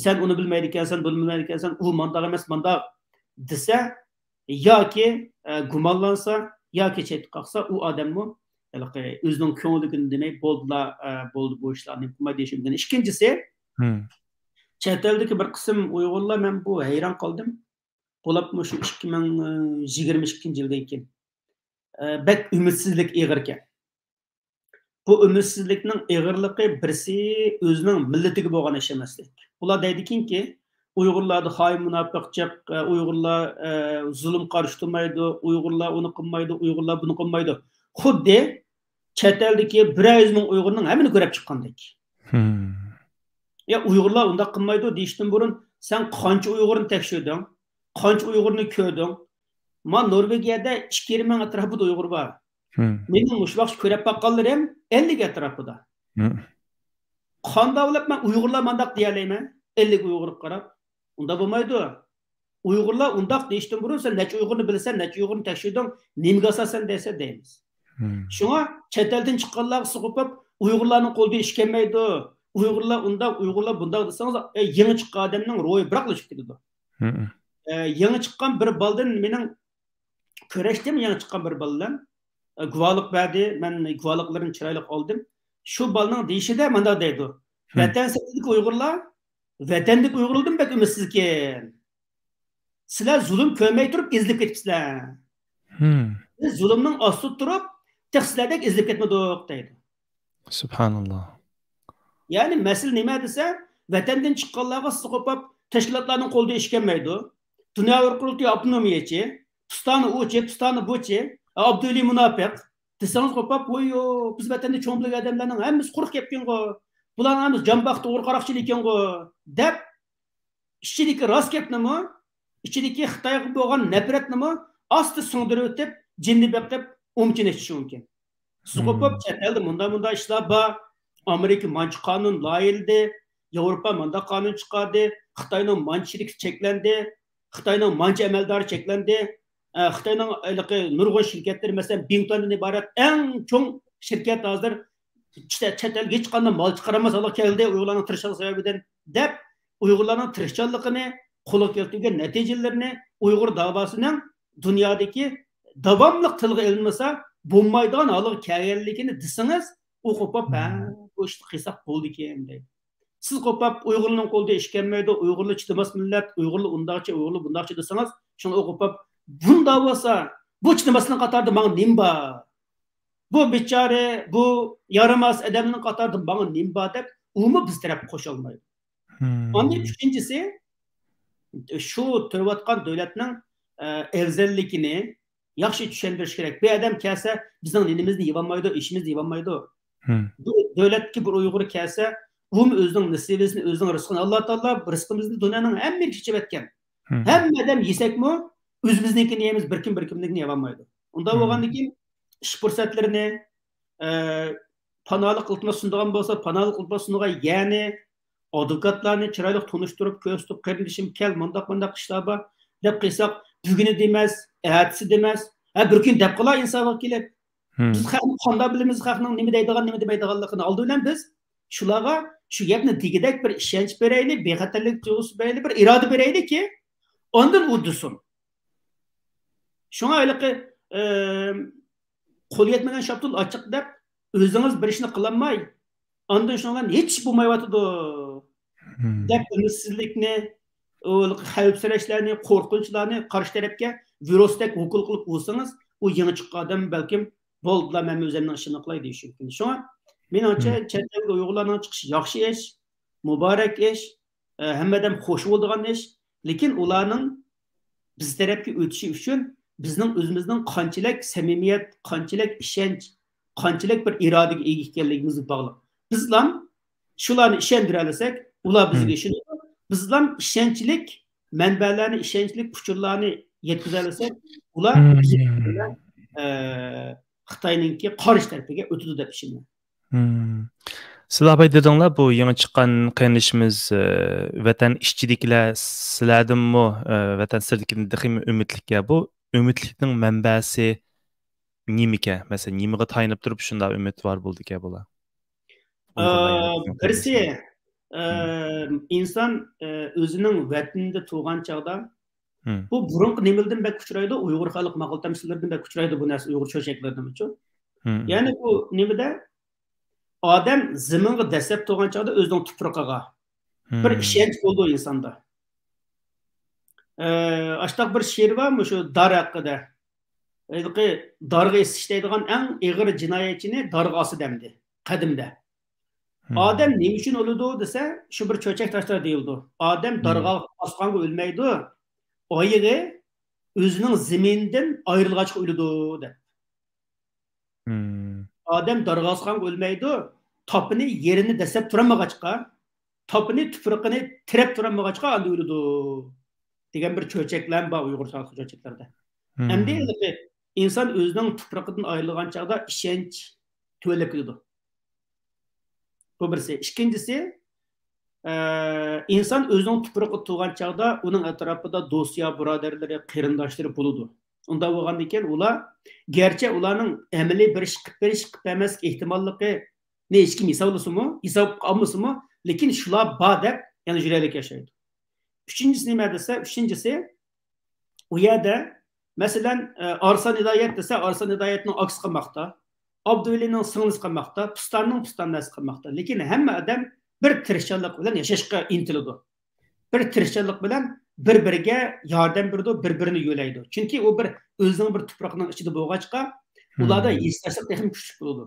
سەن ئۇنى بىلمەيدىكەنسەن، بۇنى بىلمەيدىكەنسەن، ئۇ مانداق ئەمەس، مانداق دېسە، ياكى، ئە، گۇمانلانسا، ياكى چەتكە قاقسا، ئۇ ئادەممۇ ھېلىقى ئۆزىنىڭ كۆڭلىدىكىنى دېمەي، بولدىلا، ئە، بولدى، بۇ ئىشلارنى قىلماي دېيىشى مۇمكىن. ئىككىنچىسى، مم. چەت ئەلدىكى بىر قىسىم ئۇيغۇرلار، مەن بۇ ھەيران قالدىم. بولۇپمۇ شۇ ئىككى مىڭ يىگىرمە ئىككىنچى يىلدىن كېيىن، ئە، بەك ئۈمىدسىزلىك ئېغىركەن. بۇ ئۈمىدسىزلىكنىڭ ئېغىرلىقى بىرسى ئۆزىنىڭ مىللىتىگە بولغان ئىشەنمەسلىك. ئۇلار دەيدىكىنكى، ئۇيغۇرلاردا خائىن، مۇناپىقچىق، ئە، ئۇيغۇرلار، ئە، زۇلۇم قارشى تۇرمايدۇ، ئۇيغۇرلار ئۇنى قىلمايدۇ، ئۇيغۇرلار بۇنى قىلمايدۇ. خۇددى چەت ئەلدىكى بىرەر يۈز مىڭ ئۇيغۇرنىڭ ھەممىنى كۆرۈپ چىققاندەك. مم. يا، ئۇيغۇرلار ئۇنداق قىلمايدۇ دېيىشتىن بۇرۇن، سەن قانچە ئۇيغۇرنى تەكشۈردۈڭ؟ قانچە ئۇيغۇرنى كۆردۈڭ؟ ما نورۋېگىيەدە ئىككى يېرىم مىڭ ئەتراپىدا ئۇيغۇر بار. مم. مېنىڭ مۇشۇ ۋاقىت كۆرۈپ باققانلىرىم ئەللىك ئەتراپىدا. مم. قانداق بولۇپ مەن ئۇيغۇرلار مانداق دېيەلەيمەن؟ ئەللىك ئۇيغۇرغا قاراپ. ئۇنداق بولمايدۇ. ئۇيغۇرلار ئۇنداق دېيىشتىن بۇرۇن سەن نەچچە ئۇيغۇرنى بىلىسەن، نەچچە ئۇيغۇرنى تەكشۈردۈڭ، نېمىگە ئاساسەن دېسە دەيمىز. مم. شۇڭا چەت ئەلدىن چىققانلارغا سوقۇپ، ئۇيغۇرلارنىڭ قولىدا ئىش كەلمەيدۇ، ئۇيغۇرلار ئۇنداق، ئۇيغۇرلار بۇنداق دېسىڭىز، ئە، يېڭى چىققان ئادەمنىڭ روھى بىراقلا چۈشۈپ كېتىدۇ. مم. ئە، يېڭى چىققان بىر بالىدىن مېنىڭ كۆرۈشتۈم، يېڭى چىققان بىر بالا بىلەن، ئە، گۇۋاھلىق بەردى، مەن گۇۋاھلىقلىرىنى چىرايلىق ئالدىم. شۇ بالىنىڭ دېيىشىدە مۇنداق دەيدۇ، مم. ۋەتەن سىرتىدىكى ئۇيغۇرلار ۋەتەندىكى ئۇيغۇرلاردىن بەك ئۈمىدسىزكەن. سىلەر زۇلۇم كۆرمەي تۇرۇپ ئېزىلىپ كېتىپسىلەر. مم. بىز زۇلۇمنىڭ ئاستىدا تۇرۇپ، تېخى سىلەردەك ئېزىلىپ كەتمىدۇق دەيدۇ. سۇبھاناللا. يەنى مەسىلە نېمە دېسە، ۋەتەندىن چىققانلارغا سىزغا قوپاپ، تەشكىلاتلارنىڭ قولىدا ئىش كەلمەيدۇ. دۇنيا ئۇيغۇر قۇرۇلتىيى ئاپتونومىيەچى، پۇستانى ئۇچى، پۇستانى بۇچى، ئابدۇۋەلى مۇناپىق دېسىڭىز قوپاپ، ۋوي يو، بىز ۋەتەندە چوڭ بولغان ئادەملەرنىڭ ھەممىسى قۇرۇق گەپكەنغۇ، بۇلارنىڭ ھەممىسى جان باقتى ئۇيغۇر قاراقچىلىكەنغۇ دەپ، ئىچىدىكى راست گەپنىمۇ، ئىچىدىكى خىتايغا بولغان نەپرەتنىمۇ ئاستا سىڭدۈرۈۋېتىپ، جىننى بېقىپ، ئۇمىچىنى ئىچىشى مۇمكىن. سىز قوپۇپ، چەت ئەلدە مۇنداق، مۇنداق ئىشلار بار. ئامېرىكا مانچە قانۇن لايىھىلىدى. ياۋروپا مانداق قانۇن چىقاردى. خىتاينىڭ مانچە شىركىتى چەكلەندى. خىتاينىڭ مانچە ئەمەلدارى چەكلەندى. ئە، خىتاينىڭ ھېلىقى نۇرغۇن شىركەتلىرى، مەسىلەن، بىڭتۈەندىن ئىبارەت ئەڭ چوڭ شىركەت ھازىر چەت، چەت ئەلگە ھېچقانداق مال چىقىرالماس ھالغا كەلدى، ئۇيغۇرلارنىڭ تىرىشچانلىقى سەۋەبىدىن، دەپ، ئۇيغۇرلارنىڭ تىرىشچانلىقىنى، قولغا كەلتۈرگەن نەتىجىلىرىنى، ئۇيغۇر داۋاسىنىڭ دۇنيادىكى داۋاملىق تىلغا ئېلىنمىسا بولمايدىغان ھالغا كەلگەنلىكىنى دېسىڭىز، ئۇ قوپاپ، ھە، بۇ ئىشنى قىلساق بولىدىكەن دەيدۇ. سىز قوپاپ، ئۇيغۇرلارنىڭ قولىدا ئىش كەلمەيدۇ، ئۇيغۇرلار چىدىماس مىللەت، ئۇيغۇرلار ئۇنداقچە، ئۇيغۇرلار بۇنداقچە دېسىڭىز، شۇڭا ئۇ قوپاپ، بۇنداق بولسا، بۇ چىدىماسنىڭ قاتارىدا ماڭا نېمە بار؟ بۇ بىچارە، بۇ يارىماس ئادەمنىڭ قاتارىدا ماڭا نېمە بار دەپ، ئۇمۇ بىز تەرەپكە قوشۇلمايدۇ. ئاندىن ئۈچىنچىسى، شۇ تۇرۇۋاتقان دۆلەتنىڭ، ئە، ئەۋزەللىكىنى ياخشى چۈشەندۈرۈش كېرەك. بىر ئادەم كەلسە، بىزنىڭ نېنىمىزنى يېۋالمايدۇ، ئىشىمىزنى يېۋالمايدۇ. بۇ دۆلەتتىكى بىر ئۇيغۇر كەلسە، ئۇمۇ ئۆزىنىڭ نېسىۋىسىنى، ئۆزىنىڭ رىزقىنى، ئاللا تائالا رىزقىمىزنى دۇنيانىڭ ھەممە يېرىگە چېچىۋەتكەن. ھەممە ئادەم يېسەكمۇ، ئۆزىمىزنىڭكىنى يەيمىز، بىر كىم بىر كىمنىڭكىنى يەۋالمايدۇ. ئۇنداق بولغاندىن كېيىن، ئىش پۇرسەتلىرىنى، ئە، پاناھلىق ئىلتىماس سۇنىدىغان بولسا، پاناھلىق ئىلتىماس سۇنىدىغان يەرنى، ئادۋوكاتلارنى چىرايلىق تونۇشتۇرۇپ، كۆرسىتىپ، قېرىندىشىم كەل، مانداق، مانداق ئىشلار بار، دەپ قىلساق، بۈگۈنى دېمەس، ئەتىسى دېمەس، ھە، بىر كۈنى دەپ قىلا ئىنساپقا كېلىپ. بىز خەقنى قانداق بىلىمىز، خەقنىڭ نېمە دەيدىغان، نېمە دېمەيدىغانلىقىنى؟ ئالدى بىلەن بىز شۇلارغا شۇ گەپنى دېگۈدەك بىر ئىشەنچ بېرەيلى، بىخەتەرلىك تۇيغۇسى بېرەيلى، بىر ئىرادە بېرەيلىكى، ئاندىن ئۇ دېسۇن. شۇڭا ھېلىقى، ئە، قول يەتمىگەن شاپتۇل ئاچچىق دەپ، ئۆزىڭىز بىر ئىشنى قىلالماي، ئاندىن شۇنىڭ بىلەن ھېچ ئىش بولمايۋاتىدۇ، دەپ ئۈمىدسىزلىكنى، ئۇ خەۋپسىرەشلەرنى، قورقۇنچلارنى قارشى تەرەپكە ۋىرۇستەك ۋۇكۇل قىلىپ ئۇرسىڭىز، ئۇ يېڭى چىققان ئادەم بەلكىم، بولدىلا، مەن ئۆزۈمنىڭ ئىشىنى قىلاي دېيىشى مۇمكىن. شۇڭا مېنىڭچە، چەت ئەلگە ئۇيغۇرلارنىڭ چىقىشى ياخشى ئىش، مۇبارەك ئىش، ئە، ھەممە ئادەم خوش بولىدىغان ئىش. لېكىن ئۇلارنىڭ بىز تەرەپكە ئۆتۈشى ئۈچۈن بىزنىڭ ئۆزىمىزنىڭ قانچىلىك سەمىمىيەت، قانچىلىك ئىشەنچ، قانچىلىك بىر ئىرادىگە ئىگە ئىكەنلىكىمىزگە باغلىق. بىزلام شۇلارنى ئىشەندۈرەلىسەك، ئۇلار بىزگە ئىشىنىدۇ. بىزلام ئىشەنچلىك مەنبەلەرنى، ئىشەنچلىك ئۇچۇرلارنى يەتكۈزەلىسەك، ئۇلار بىز بىلەن، ئە، خىتاينىڭكى قارشى تەرىپىگە ئۆتىدۇ دەپ ئىشىنىمەن. سىلەر باي دېدىڭلار، بۇ يېڭى چىققان قېرىندىشىمىز، ئە، ۋەتەن ئىچىدىكىلەر سىلەردىنمۇ، ئە، ۋەتەن سىرتىدىكىدىن تېخىمۇ ئۈمىدلىككەن. بۇ ئۈمىدلىكنىڭ مەنبەسى نېمىكەن؟ مەسىلەن، نېمىگە تايىنىپ تۇرۇپ شۇنداق ئۈمىدۋار بولىدىكەن بۇلار؟ ئا، بىرسى، ئە، ئىنسان، ئە، ئۆزىنىڭ ۋەتىنىدە تۇغان چاغدا، بۇ بۇرۇنقى نېمىلەردىن بەك ئۇچرايدۇ، ئۇيغۇر خەلق ماقال تەمسىللىرىدىن بەك ئۇچرايدۇ بۇ نەرسە، ئۇيغۇر چۆچەكلىرىدىنمۇچۇ. يەنى بۇ نېمىدە ئادەم زېمىنغا دەسسەپ تۇرغان چاغدا ئۆزىنىڭ تۇپرىقىغا بىر ئىشەنچ بولىدۇ ئىنساندا. ئە، ئاشتاق بىر شېئىر بار مۇشۇ دار ھەققىدە. ھېلىقى دارغا ئېسىش دەيدىغان ئەڭ ئېغىر جىنايەتچىنى دارغا ئاسىدۇ ئەمدى، قەدىمدە. ئادەم نېمە ئۈچۈن ئۆلىدۇ دېسە، شۇ بىر چۆچەك تاشلار دېيىلىدۇ. ئادەم دارغا ئاسقانغا ئۆلمەيدۇ، ئايىغى ئۆزىنىڭ زېمىنىدىن ئايرىلغاچقا ئۆلىدۇ، دەپ. ئادەم دارغا ئاسقانغا ئۆلمەيدۇ، تاپىنى يېرىنى دەسسەپ تۇرالمىغاچقا، تاپىنى تۇپرىقىنى تىرەپ تۇرالمىغاچقا ئاندىن ئۆلىدۇ، دېگەن بىر چۆچەكلەر بار ئۇيغۇر تارىخىي چۆچەكلەردە. ئەمدى ئىنسان ئۆزىنىڭ تۇپرىقىدىن ئايرىلغان چاغدا ئىشەنچ تۆۋەنلەپ كېتىدۇ. بۇ بىرسى. ئىككىنچىسى، ئە، ئىنسان ئۆزىنىڭ تۇپرىقىدا تۇغان چاغدا ئۇنىڭ ئەتراپىدا دوست يا بۇرادەرلىرى، قېرىنداشلىرى بولىدۇ. ئۇنداق بولغاندىن كېيىن ئۇلار گەرچە ئۇلارنىڭ ئەمەلىي بىر ئىش قىلىپ بېرىش، قىلىپ بەرمەسلىك ئېھتىماللىقىنى ھېچكىم ھېسابلىسىمۇ، ھېسابقا ئالمىسىمۇ، لېكىن شۇلار بار دەپ يەنە يۈرەكلىك ياشايدۇ. ئۈچىنچىسى نېمە دېسە، ئۈچىنچىسى، ئۇ يەردە، مەسىلەن، ئە، ئارسلان ھىدايەت دېسە، ئارسلان ھىدايەتنىڭ ئاكىسى قالماقتا، ئابدۇۋەلىنىڭ سىڭلىسى قالماقتا، پۇستاننىڭ پۇستانەسى قالماقتا. لېكىن ھەممە ئادەم بىر تىرىشچانلىق بىلەن ياشاشقا ئىنتىلىدۇ. بىر تىرىشچانلىق بىلەن بىر-بىرىگە ياردەم بېرىدۇ، بىر-بىرىنى يۆلەيدۇ. چۈنكى ئۇ بىر ئۆزىنىڭ بىر تۇپرىقىنىڭ ئىچىدە بولغاچقا، ئۇلاردا ھېسداشلىق تېخىمۇ كۈچلۈك بولىدۇ.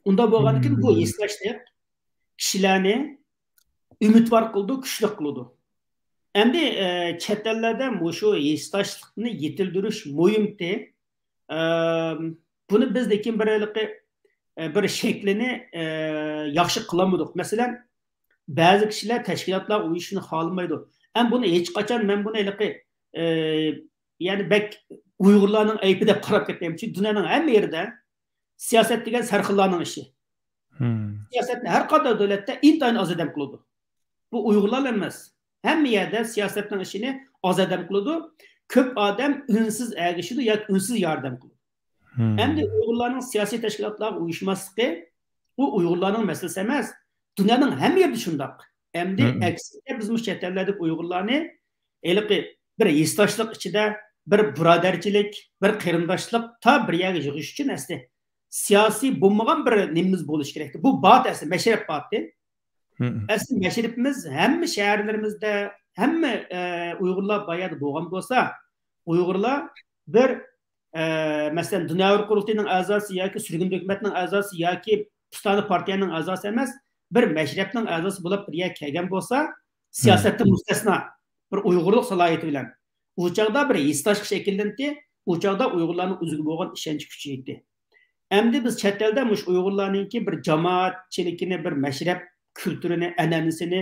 ئۇنداق بولغاندىكىن بۇ ھېسداشلىق كىشىلەرنى ئۈمىدۋار قىلىدۇ، كۈچلۈك قىلىدۇ. ئەمدى، ئە، چەت ئەللەردە مۇشۇ ھېسداشلىقنى يېتىلدۈرۈش مۇھىمتى، ئە، بۇنى بىز لېكىن بىر ھېلىقى، ئە، بىر شەكلىنى، ئە، ياخشى قىلالمىدۇق. مەسىلەن، بەزى كىشىلەر تەشكىلاتلارغا ئۇيۇشۇشنى خالىمايدۇ. ئەمما بۇنى ھېچقاچان مەن بۇنى ھېلىقى، ئە، يەنى بەك ئۇيغۇرلارنىڭ ئەيىبى دەپ قاراپ كەتمەيمەن. چۈنكى دۇنيانىڭ ھەممە يېرىدە سىياسەت دېگەن سەرخىللارنىڭ ئىشى. سىياسەتنى ھەر قانداق دۆلەتتە ئىنتايىن ئاز ئادەم قىلىدۇ. بۇ ئۇيغۇرلار ئەمەس. ھەممە يەردە سىياسەتنىڭ ئىشىنى ئاز ئادەم قىلىدۇ. كۆپ ئادەم ئۈنسىز ئەگىشىدۇ ياكى ئۈنسىز ياردەم قىلىدۇ. ئەمدى ئۇيغۇرلارنىڭ سىياسىي تەشكىلاتلارغا ئۇيۇشماسلىقى، بۇ ئۇيغۇرلارنىڭ مەسىلىسى ئەمەس. دۇنيانىڭ ھەممە يېرىدە شۇنداق. ئەمدى ئەكسىچە بىز مۇشۇ چەت ئەللەردىكى ئۇيغۇرلارنى ھېلىقى بىر ھېسداشلىق ئىچىدە، بىر بۇرادەرچىلىك، بىر قېرىنداشلىق تا بىر يەرگە يىغىش ئۈچۈن ئەسلى سىياسىي بولمىغان بىر نېمىمىز بولۇشى كېرەكتى. بۇ بارتى ئەسلى، مەشرەپ بارتى. ئەسلى مەشرىپىمىز ھەممە شەھەرلىرىمىزدە، ھەممە، ئە، ئۇيغۇرلار بار يەردە بولغان بولسا، ئۇيغۇرلار بىر، ئە، مەسىلەن، دۇنيا ئۇيغۇر قۇرۇلتىيىنىڭ ئەزاسى ياكى سۈرگۈندە ھۆكۈمەتنىڭ ئەزاسى ياكى پۇستانە پارتىيەنىڭ ئەزاسى ئەمەس، بىر مەشرەپنىڭ ئەزاسى بولۇپ بىر يەرگە كەلگەن بولسا، سىياسەتتىن مۇستەسنا، بىر ئۇيغۇرلۇق سالاھىيىتى بىلەن، ئۇ چاغدا بىر ھېسداشلىق شەكىللىنەتتى، ئۇ چاغدا ئۇيغۇرلارنىڭ ئۆزىگە بولغان ئىشەنچى كۈچىيەتتى. ئەمدى بىز چەت ئەلدە مۇشۇ ئۇيغۇرلارنىڭكى بىر جامائەتچىلىكىنى، بىر مەشرەپ كۈلتۈرىنى، ئەنئەنىسىنى،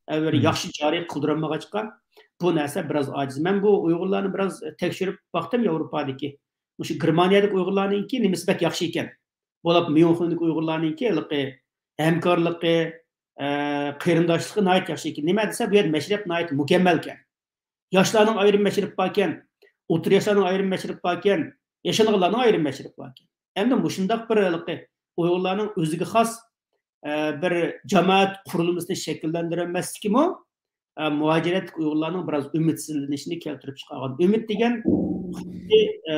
ئە، بىر ياخشى جارى قىلدۇرالمىغاچقا، بۇ نەرسە بىراز ئاجىز. مەن بۇ ئۇيغۇرلارنى بىراز تەكشۈرۈپ باقتىم ياۋروپادىكى. مۇشۇ گېرمانىيەدىكى ئۇيغۇرلارنىڭكى نېمىسى بەك ياخشى ئىكەن. بولۇپ ميۇنخېندىكى ئۇيغۇرلارنىڭكى ھېلىقى ھەمكارلىقى، ئە، قېرىنداشلىقى ناھايىتى ياخشى ئىكەن. نېمە دېسە، بۇ يەردە مەشرەپ ناھايىتى مۇكەممەلكەن. ياشلارنىڭ ئايرىم مەشرىپى باركەن، ئوتتۇرا ياشلارنىڭ ئايرىم مەشرىپى باركەن، ياشانغانلارنىڭ ئايرىم مەشرىپى باركەن. ئەمدى مۇشۇنداق بىر ھېلىقى ئۇيغۇرلارنىڭ ئۆزىگە خاس، ئە، بىر جامائەت قۇرۇلمىسىنى شەكىللەندۈرەلمەسلىكىمۇ، ئە، مۇھاجىرەتتىكى ئۇيغۇرلارنىڭ بىراز ئۈمىدسىزلىنىشىنى كەلتۈرۈپ چىقارغان. ئۈمىد دېگەن خۇددى، ئە،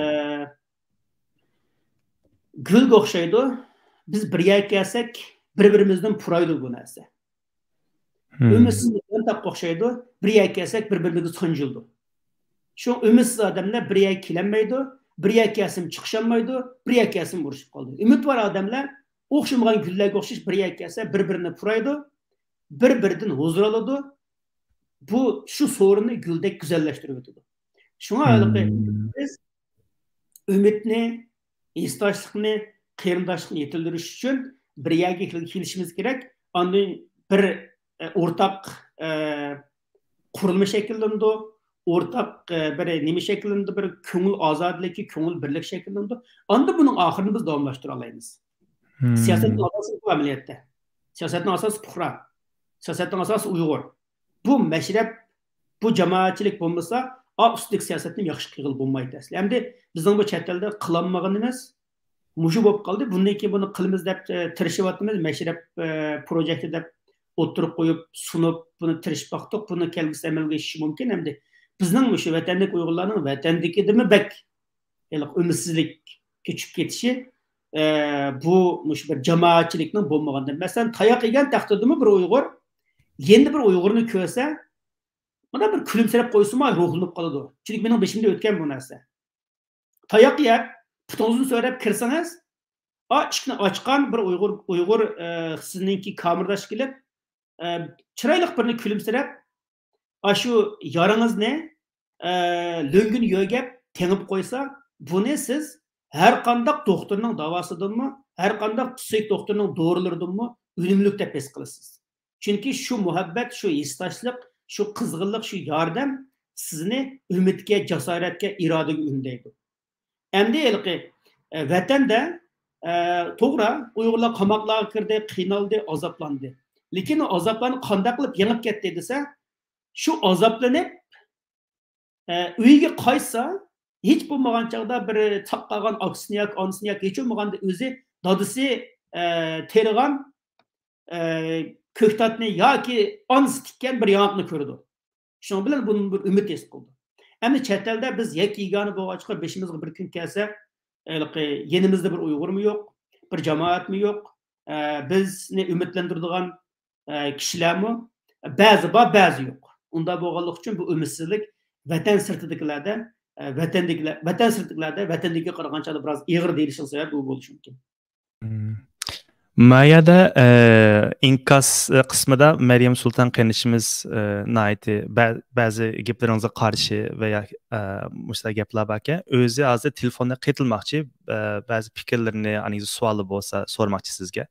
گۈلگە ئوخشايدۇ. بىز بىر يەرگە كەلسەك، بىر-بىرىمىزدىن پۇرايدۇ بۇ نەرسە. ئۈمىدسىز ئادەم تاپقا ئوخشايدۇ. بىر يەرگە كەلسەك، بىر-بىرىمىزگە سانجىلىدۇ. شۇ ئۈمىدسىز ئادەملەر بىر يەرگە كېلەلمەيدۇ. بىر يەرگە كەلسىمۇ چىقىشالمايدۇ. بىر يەرگە كەلسىمۇ ئۇرۇشۇپ قالىدۇ. ئۈمىد بار ئادەملەر ئوخشىمىغان گۈللەرگە ئوخشاش بىر يەرگە كەلسە، بىر-بىرىنى پۇرايدۇ. بىر-بىرىدىن ھۇزۇر ئالىدۇ. بۇ شۇ سورۇننى گۈلدەك گۈزەللەشتۈرۈۋېتىدۇ. شۇڭا ھېلىقى بىز ئۈمىدنى، ھېسداشلىقنى، قېرىنداشلىقنى يېتىلدۈرۈش ئۈچۈن بىر يەرگە كېلىشىمىز كېرەك. ئاندىن بىر، ئە، ئورتاق، ئە، قۇرۇلما شەكىللىنىدۇ. ئورتاق، ئە، بىر نېمە شەكىللىنىدۇ؟ بىر كۆڭۈل ئازادىلىكى، كۆڭۈل بىرلىك شەكىللىنىدۇ. ئاندىن بۇنىڭ ئاخىرىنى بىز داۋاملاشتۇرىلايمىز. سىياسەتنىڭ ئاساسى بۇ ئەمەلىيەتتە. سىياسەتنىڭ ئاساسى پۇقرا. سىياسەتنىڭ ئاساسى ئۇيغۇر. بۇ مەشرەپ، بۇ جامائەتچىلىك بولمىسا، ئا ئۈستىدىكى سىياسەتنى ياخشى قىلغىلى بولمايدۇ ئەسلى. ئەمدى بىزنىڭ بۇ چەت ئەلدە قىلالمىغىنىمىز مۇشۇ بولۇپ قالدى. بۇندىن كېيىن بۇنى قىلىمىز دەپ، ئە، تىرىشىۋاتىمىز. مەشرەپ، ئە، پروجېكتى دەپ ئوتتۇرىغا قويۇپ، سۇنۇپ، بۇنى تىرىشىپ باقتۇق. بۇنى كەلگۈسىدە ئەمەلگە ئېشىشى مۇمكىن. ئەمدى بىزنىڭ مۇشۇ ۋەتەندىكى ئۇيغۇرلارنىڭ ۋەتەندىكىدىنمۇ بەك ھېلىقى ئۈمىدسىزلىككە چۈشۈپ كېتىشى، ئە، بۇ مۇشۇ بىر جامائەتچىلىكنىڭ بولمىغىنىدىن. مەسىلەن، تاياق يېگەن تەقدىردىمۇ بىر ئۇيغۇر يەنە بىر ئۇيغۇرنى كۆرسە، مانا بىر كۈلۈمسىرەپ قويسىمۇ روھلىنىپ قالىدۇ. چۈنكى مېنىڭ بېشىمدا ئۆتكەن بۇ نەرسە. تاياق يەپ، پۇتىڭىزنى سۆرەپ كىرسىڭىز، ئا، ئىشىكنى ئاچقان بىر ئۇيغۇر، ئۇيغۇر، ئە، سىزنىڭكى كامېرداش كېلىپ، ئە، چىرايلىق بىرنى كۈلۈمسىرەپ، ئاشۇ يارىڭىزنى، ئە، لۆڭگىنى يۆگەپ تېڭىپ قويسا، بۇنى سىز ھەر قانداق دوختۇرنىڭ داۋاسىدىنمۇ، ھەر قانداق پسىخ دوختۇرنىڭ دورىلىرىدىنمۇ ئۈنۈملۈك دەپ ھېس قىلىسىز. چۈنكى شۇ مۇھەببەت، شۇ ھېسداشلىق، شۇ قىزغىنلىق، شۇ ياردەم سىزنى ئۈمىدكە، جاسارەتكە، ئىرادىگە ئۈندەيدۇ. ئەمدى ھېلىقى، ئە، ۋەتەندە، ئە، توغرا، ئۇيغۇرلار قاماقلارغا كىردى، قىينالدى، ئازابلاندى. لېكىن ئۇ ئازابلارنى قانداق قىلىپ يېڭىپ كەتتى دېسە، شۇ ئازابلىنىپ، ئە، ئۆيىگە قايتسا، ھېچ بولمىغان چاغدا بىر تاققان ئاكىسىنى ياكى ئانىسىنى ياكى ھېچ بولمىغاندا ئۆزى دادىسى، ئە، تېرىغان، ئە، كۆكتاتنى ياكى ئانىسى تىككەن بىر ياڭاقنى كۆرىدۇ. شۇنىڭ بىلەن بۇنىڭ بىر ئۈمىد ھېس قىلىدۇ. ئەمدى چەت ئەلدە بىز يەككە يېگانە بولغاچقا، بېشىمىزغا بىر كۈن كەلسە، ھېلىقى يېنىمىزدا بىر ئۇيغۇرمۇ يوق، بىر جامائەتمۇ يوق، ئە، بىزنى ئۈمىدلەندۈرىدىغان، ئە، كىشىلەرمۇ بەزى بار، بەزى يوق. ئۇنداق بولغانلىقى ئۈچۈن بۇ ئۈمىدسىزلىك ۋەتەن سىرتىدىكىلەردە، ئە، ۋەتەندىكىلەر، ۋەتەن سىرتىدىكىلەردە ۋەتەندىكىگە قارىغانچە بىراز ئېغىر دېيىلىشىنىڭ سەۋەبى بۇ بولۇشى مۇمكىن. مم. ما يەردە، ئە، ئىنكاس، ئە، قىسمىدا مەريەم سۇلتان قېرىندىشىمىز، ئە، ناھايىتى بە-، بەزى گەپلىرىڭىزگە قارشى ۋە يا، ئە، مۇشۇنداق گەپلەر باركەن. ئۆزى ھازىر تېلېفوندا قېتىلماقچى، ئە، بەزى پىكىرلىرىنى، ئانىڭىزدا سوئالى بولسا سورىماقچى سىزگە.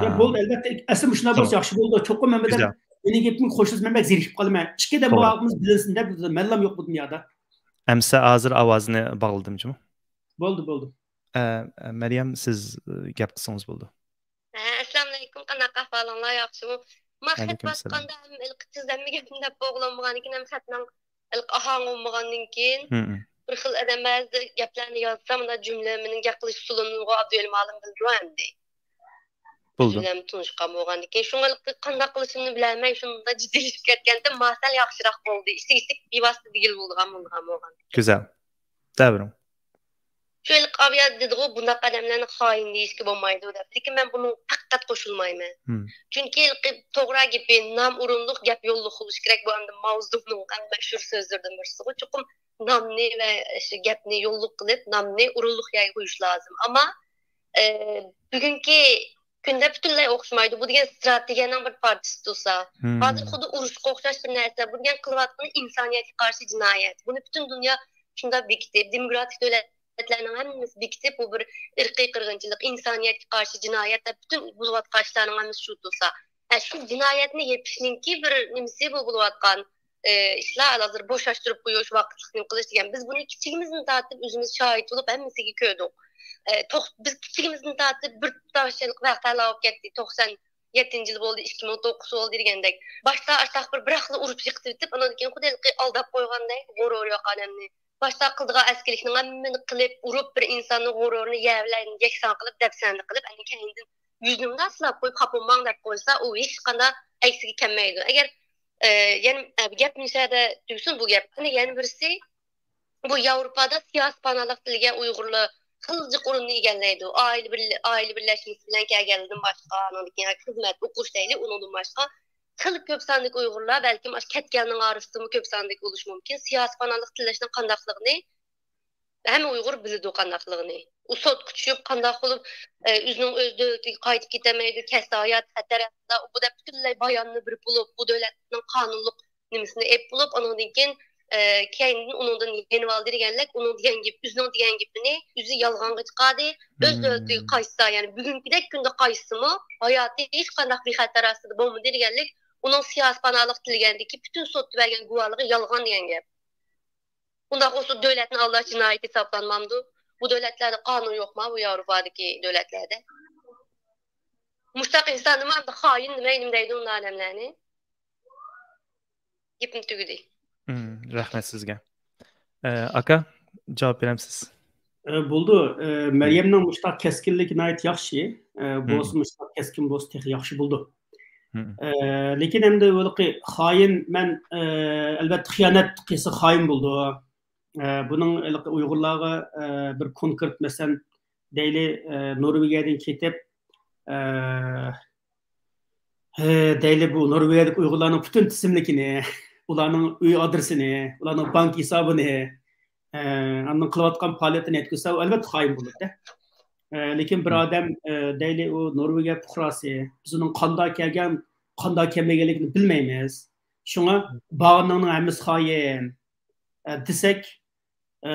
يا، ئا، بولدى، ئەلۋەتتە. ئەسلى مۇشۇنداق بولسا ياخشى بولىدۇ. چوقۇم مەن بىلەن گۈزەل. مېنىڭ گېپىمگە قوشۇلسا مەن بەك زېرىكىپ قالىمەن. ئىككى دەم بولۇپ بولغانلىقىمىز بىلىنسۇن دەپ، مەنلام يوق بۇ دۇنيادا. ئەمسە ھازىر ئاۋازىنى باغلىدىم جۇمۇ. بولدى، بولدى. ئە، ئە، مەريەم، سىز، ئە، گەپ قىلسىڭىز بولىدۇ. ھە، ئەسسالامۇئەلەيكۇم، قانداق ئەھۋالىڭلار، ياخشىمۇ؟ مەن خەت ۋەئەلەيكۇم ئەسسالام. باسقاندا ھەم ھېلىقى تېز ھەممە گەپنى دەپ بولغىلىمىغاندىكىن، ھەم خەتنىڭ ھېلىقى ئاھاڭى بولمىغاندىن كېيىن، ھىم، ھىم. بىر خىل ئادەم بەزىدە گەپلەرنى يازسا، مۇنداق جۈملە مېنىڭ گەپ قىلىش ئۇسۇلۇمغۇ ئابدۇۋەلى مۇئەللىم بىلدىرۇ ئەمدى. بولدى. ئۆزۈم بىلەن تونۇشقان بولغاندىكىن، شۇڭا ھېلىقى قانداق قىلىشىمنى بىلەلمەي، شۇنداق جىددىيلىشىپ كەتكەنتىم، ما سەل ياخشىراق بولدى. ئىشتىك-ئىشتىك بىۋاسىتە دېگىلى بولىدىغان بولغان بولغان. گۈزەل. دەۋېرىڭ. شۇ ھېلىقى ئاۋىيا دېدىغۇ، بۇنداق ئادەملەرنى خائىن دېيىشكە بولمايدۇ دەپ. لېكىن مەن بۇنىڭغا پەقەت قوشۇلمايمەن. ھىم. چۈنكى ھېلىقى توغرا گېپى، نام ئورۇنلۇق، گەپ يوللۇق بولۇشى كېرەك. بۇ ئەمدى ماۋزېدۇڭنىڭ ئەڭ مەشھۇر سۆزلىرىدىن بىرسىغۇ. چوقۇم نامنى ۋە شۇ گەپنى يوللۇق قىلىپ، نامنى ئورۇنلۇق يەرگە قويۇش لازىم. ئەمما، ئە، بۈگۈنكى كۈندە پۈتۈنلەي ئوخشىمايدۇ. بۇ دېگەن ستراتېگىيەنىڭ بىر پارچىسى تۇرسا. ھىم. ھازىر خۇددى ئۇرۇشقا ئوخشاش بىر نەرسە. بۇ دېگەن قىلىۋاتقىنى ئىنسانىيەتكە قارشى جىنايەت. بۇنى پۈتۈن دۇنيا شۇنداق بېكىتىپ، دېموكراتىك دۆلەتلەرنىڭ ھەممىسى بېكىتىپ، بۇ بىر ئىرقىي قىرغىنچىلىق، ئىنسانىيەتكە قارشى جىنايەت دەپ پۈتۈن بولۇۋاتقان ئىشلارنىڭ ھەممىسى شۇ تۇرسا. ھە، شۇ جىنايەتنى يېپىشنىڭكى بىر نېمىسى بۇ بولۇۋاتقان، ئى، ئىشلار ھازىر بوشاشتۇرۇپ قويۇش، ۋاقىتلىق نېمە قىلىش دېگەن. بىز بۇنى كىچىكىمىزدىن تارتىپ ئۆزىمىز شاھىت بولۇپ ھەممىسىگە كۆردۇق. ئى، توق-، بىز كىچىكىمىزدىن تارتىپ بىر تاشچىلىق ۋەقەلەر بولۇپ كەتتى. توقسان يەتتىنچى يىل بولدى، ئىككى مىڭ توققۇز بولدى دېگەندەك. باشتا ئاشتاق بىر، بىراقلا ئۇرۇپ يىقىتىۋېتىپ، ئاندىن كېيىن خۇددى ھېلىقى ئالداپ قويغاندەك غۇرۇرى يوق ئادەمنى. باشتا قىلىدىغان ئەسكىلىكنىڭ ھەممىنى قىلىپ، ئۇرۇپ، بىر ئىنساننىڭ غۇرۇرىنى يەر بىلەن يەكسان قىلىپ، دەپسەندە قىلىپ، ئەنە كەينىدىن يۈزىنى مۇنداق سىلاپ قويۇپ، خاپا بولماڭ دەپ قويسا، ئۇ ھېچقانداق ئەكسىگە كەلمەيدۇ. ئەگەر، ئە، يەنە، ئە، گەپ مۇشۇ يەردە تۈگىسۇن بۇ گەپ. ئەنە يەنە بىرسى، بۇ ياۋروپادا سىياسىي پاناھلىق تىلىگەن ئۇيغۇرلار خېلى جىق ئورۇننى ئىگىلەيدۇ. ئائىلە بىرلە-، ئائىلە بىرلەشمىسى بىلەن كەلگەندىن باشقا، ئانىڭدىن كېيىن خىزمەت، ئوقۇش دەيلى، ئۇنىڭدىن باشقا خېلى كۆپ ساندىكى ئۇيغۇرلار، بەلكىم ئاشۇ كەتكەننىڭ ئارىسىدىمۇ كۆپ ساندىكى بولۇشى مۇمكىن، سىياسىي پاناھلىق تىلەشنىڭ قانداقلىقىنى ھەممە ئۇيغۇر بىلىدۇ قانداقلىقىنى. ئۇ سوتقا چۈشۈپ، قانداق بولۇپ، ئە، ئۆزىنىڭ ئۆز دۆلىتىگە قايتىپ كېتەلمەيدۇ، كەسپى ھاياتى خەتەر ئاستىدا، بۇ دەپ پۈتۈنلەي باياننى بېرىپ بولۇپ، بۇ دۆلەتنىڭ قانۇنلۇق نېمىسىنى ئېلىپ بولۇپ، ئانىڭدىن كېيىن، ئە، كەينىدىن ئۇنىڭدىن يېنىۋالدى دېگەنلىك، ئۇنىڭ دېگەن گېپى، ئۆزىنىڭ دېگەن گېپىنى ئۆزى يالغانغا چىقاردى. ئۆز دۆلىتىگە قايتسا، يەنى بۈگۈنكىدەك كۈندە قايتسىمۇ، ھاياتى ھېچقانداق بىخەتەر ئاستىدا بولمىدى دېگەنلىك، ئۇنىڭ سىياسىي پاناھلىق تىلىگەندىكى پۈتۈن سوتتا بەرگەن گۇۋاھلىقى يالغان دېگەن گەپ. ئۇنداق بولسا دۆلەتنى ئالداش جىنايىتى ھېسابلانمامدۇ؟ بۇ دۆلەتلەردە قانۇن يوقما، بۇ ياۋروپادىكى دۆلەتلەردە؟ مۇشتاق ئىنساننىمۇ ئەمدى خائىن دېمەي نېمە دەيدۇ ئۇنداق ئادەملەرنى؟ گېپىم تۈگىدى. مم، رەھمەت سىزگە. ئە، ئاكا، جاۋاب بېرەمسىز؟ ئە، بولىدۇ. ئە، مەريەمنىڭ مۇشتاق كەسكىنلىكى ناھايىتى ياخشى. ئە، بولسا مۇشتاق كەسكىن بولسا تېخى ياخشى بولىدۇ. ئە، لېكىن ئەمدى ھېلىقى خائىن، مەن، ئە، ئەلۋەتتە خىيانەت قىلسا خائىن بولىدۇ. ئە، بۇنىڭ ھېلىقى ئۇيغۇرلارغا، ئە، بىر كونكرېت، مەسىلەن، دەيلى، ئە، نورۋېگىيەدىن كېتىپ، ئە، ھە، دەيلى بۇ نورۋېگىيەدىكى ئۇيغۇرلارنىڭ پۈتۈن ئىسىملىكىنى، ئۇلارنىڭ ئۆي ئادرېسىنى، ئۇلارنىڭ بانك ھېسابىنى، ئە، ئاندىن قىلىۋاتقان پائالىيىتىنى يەتكۈزسە، ئۇ ئەلۋەتتە خائىن بولىدۇ. ئە، لېكىن بىر ئادەم، ئە، دەيلى ئۇ نورۋېگىيە پۇقراسى، بىز ئۇنىڭ قانداق كەلگەن، قانداق كەلمىگەنلىكىنى بىلمەيمىز. شۇڭا بارغاننىڭ ھەممىسى خائىن، ئە، دېسەك، ئە،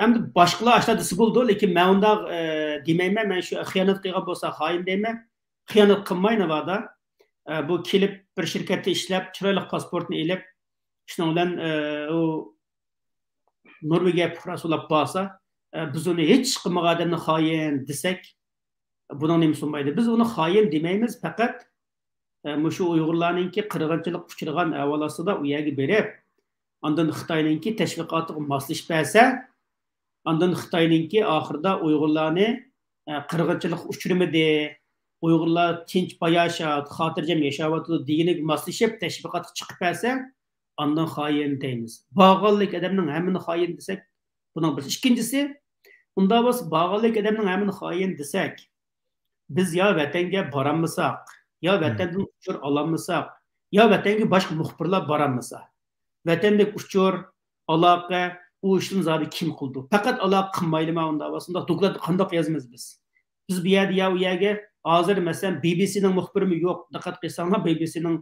ئەمدى باشقىلار ئاشۇنداق دېسە بولىدۇ، لېكىن مەن ئۇنداق، ئە، دېمەيمەن. مەن شۇ خىيانەت قىلغان بولسا خائىن دەيمەن. خىيانەت قىلماي ناۋادا، ئە، بۇ كېلىپ بىر شىركەتتە ئىشلەپ، چىرايلىق پاسپورتنى ئېلىپ، شۇنىڭ بىلەن، ئە، ئۇ نورۋېگىيە پۇقراسى بولاپ بارسا، ئە، بىز ئۇنى ھېچ قىلمىغان ئادەمنى خائىن دېسەك، بۇنىڭ نېمىسى بولمايدۇ؟ بىز ئۇنى خائىن دېمەيمىز، پەقەت، ئە، مۇشۇ ئۇيغۇرلارنىڭكى قىرغىنچىلىققا ئۇچرىغان ئەھۋال ئاستىدا ئۇ يەرگە بېرىپ، ئاندىن خىتاينىڭكى تەشۋىقاتىغا ماسلىشىپ بەرسە، ئاندىن خىتاينىڭكى ئاخىرىدا ئۇيغۇرلارنى، ئە، قىرغىنچىلىققا ئۇچرىمىدى، ئۇيغۇرلار تىنچ باياشات، خاتىرجەم ياشاۋاتىدۇ دېگىنىگە ماسلىشىپ تەشۋىقاتقا چىقىپ بەرسە، ئاندىن خائىن دەيمىز. بارغانلىك ئادەمنىڭ ھەممىنى خائىن دېسەك، بۇنىڭ بىرسى. ئىككىنچىسى، ئۇنداق بولسا بارغانلىك ئادەمنىڭ ھەممىنى خائىن دېسەك، بىز يا ۋەتەنگە بارالمىساق، يا ۋەتەندىن ئۇچۇر ئالالمىساق، يا ۋەتەنگە باشقا مۇخبىرلار بارالمىسا، ۋەتەندىكى ئۇچۇر، ئالاقە، ئۇ ئىشلارنى زادى كىم قىلىدۇ؟ پەقەت ئالاقە قىلمايلىما ئۇنداق بولسا؟ ئۇنداق دوكلاتنى قانداق يازىمىز بىز؟ بىز بۇ يەردە يا ئۇ يەرگە، ھازىر مەسىلەن، بى بى سىنىڭ مۇخبىرىمۇ يوق. دىققەت قىلساڭلار، بى بى سىنىڭ،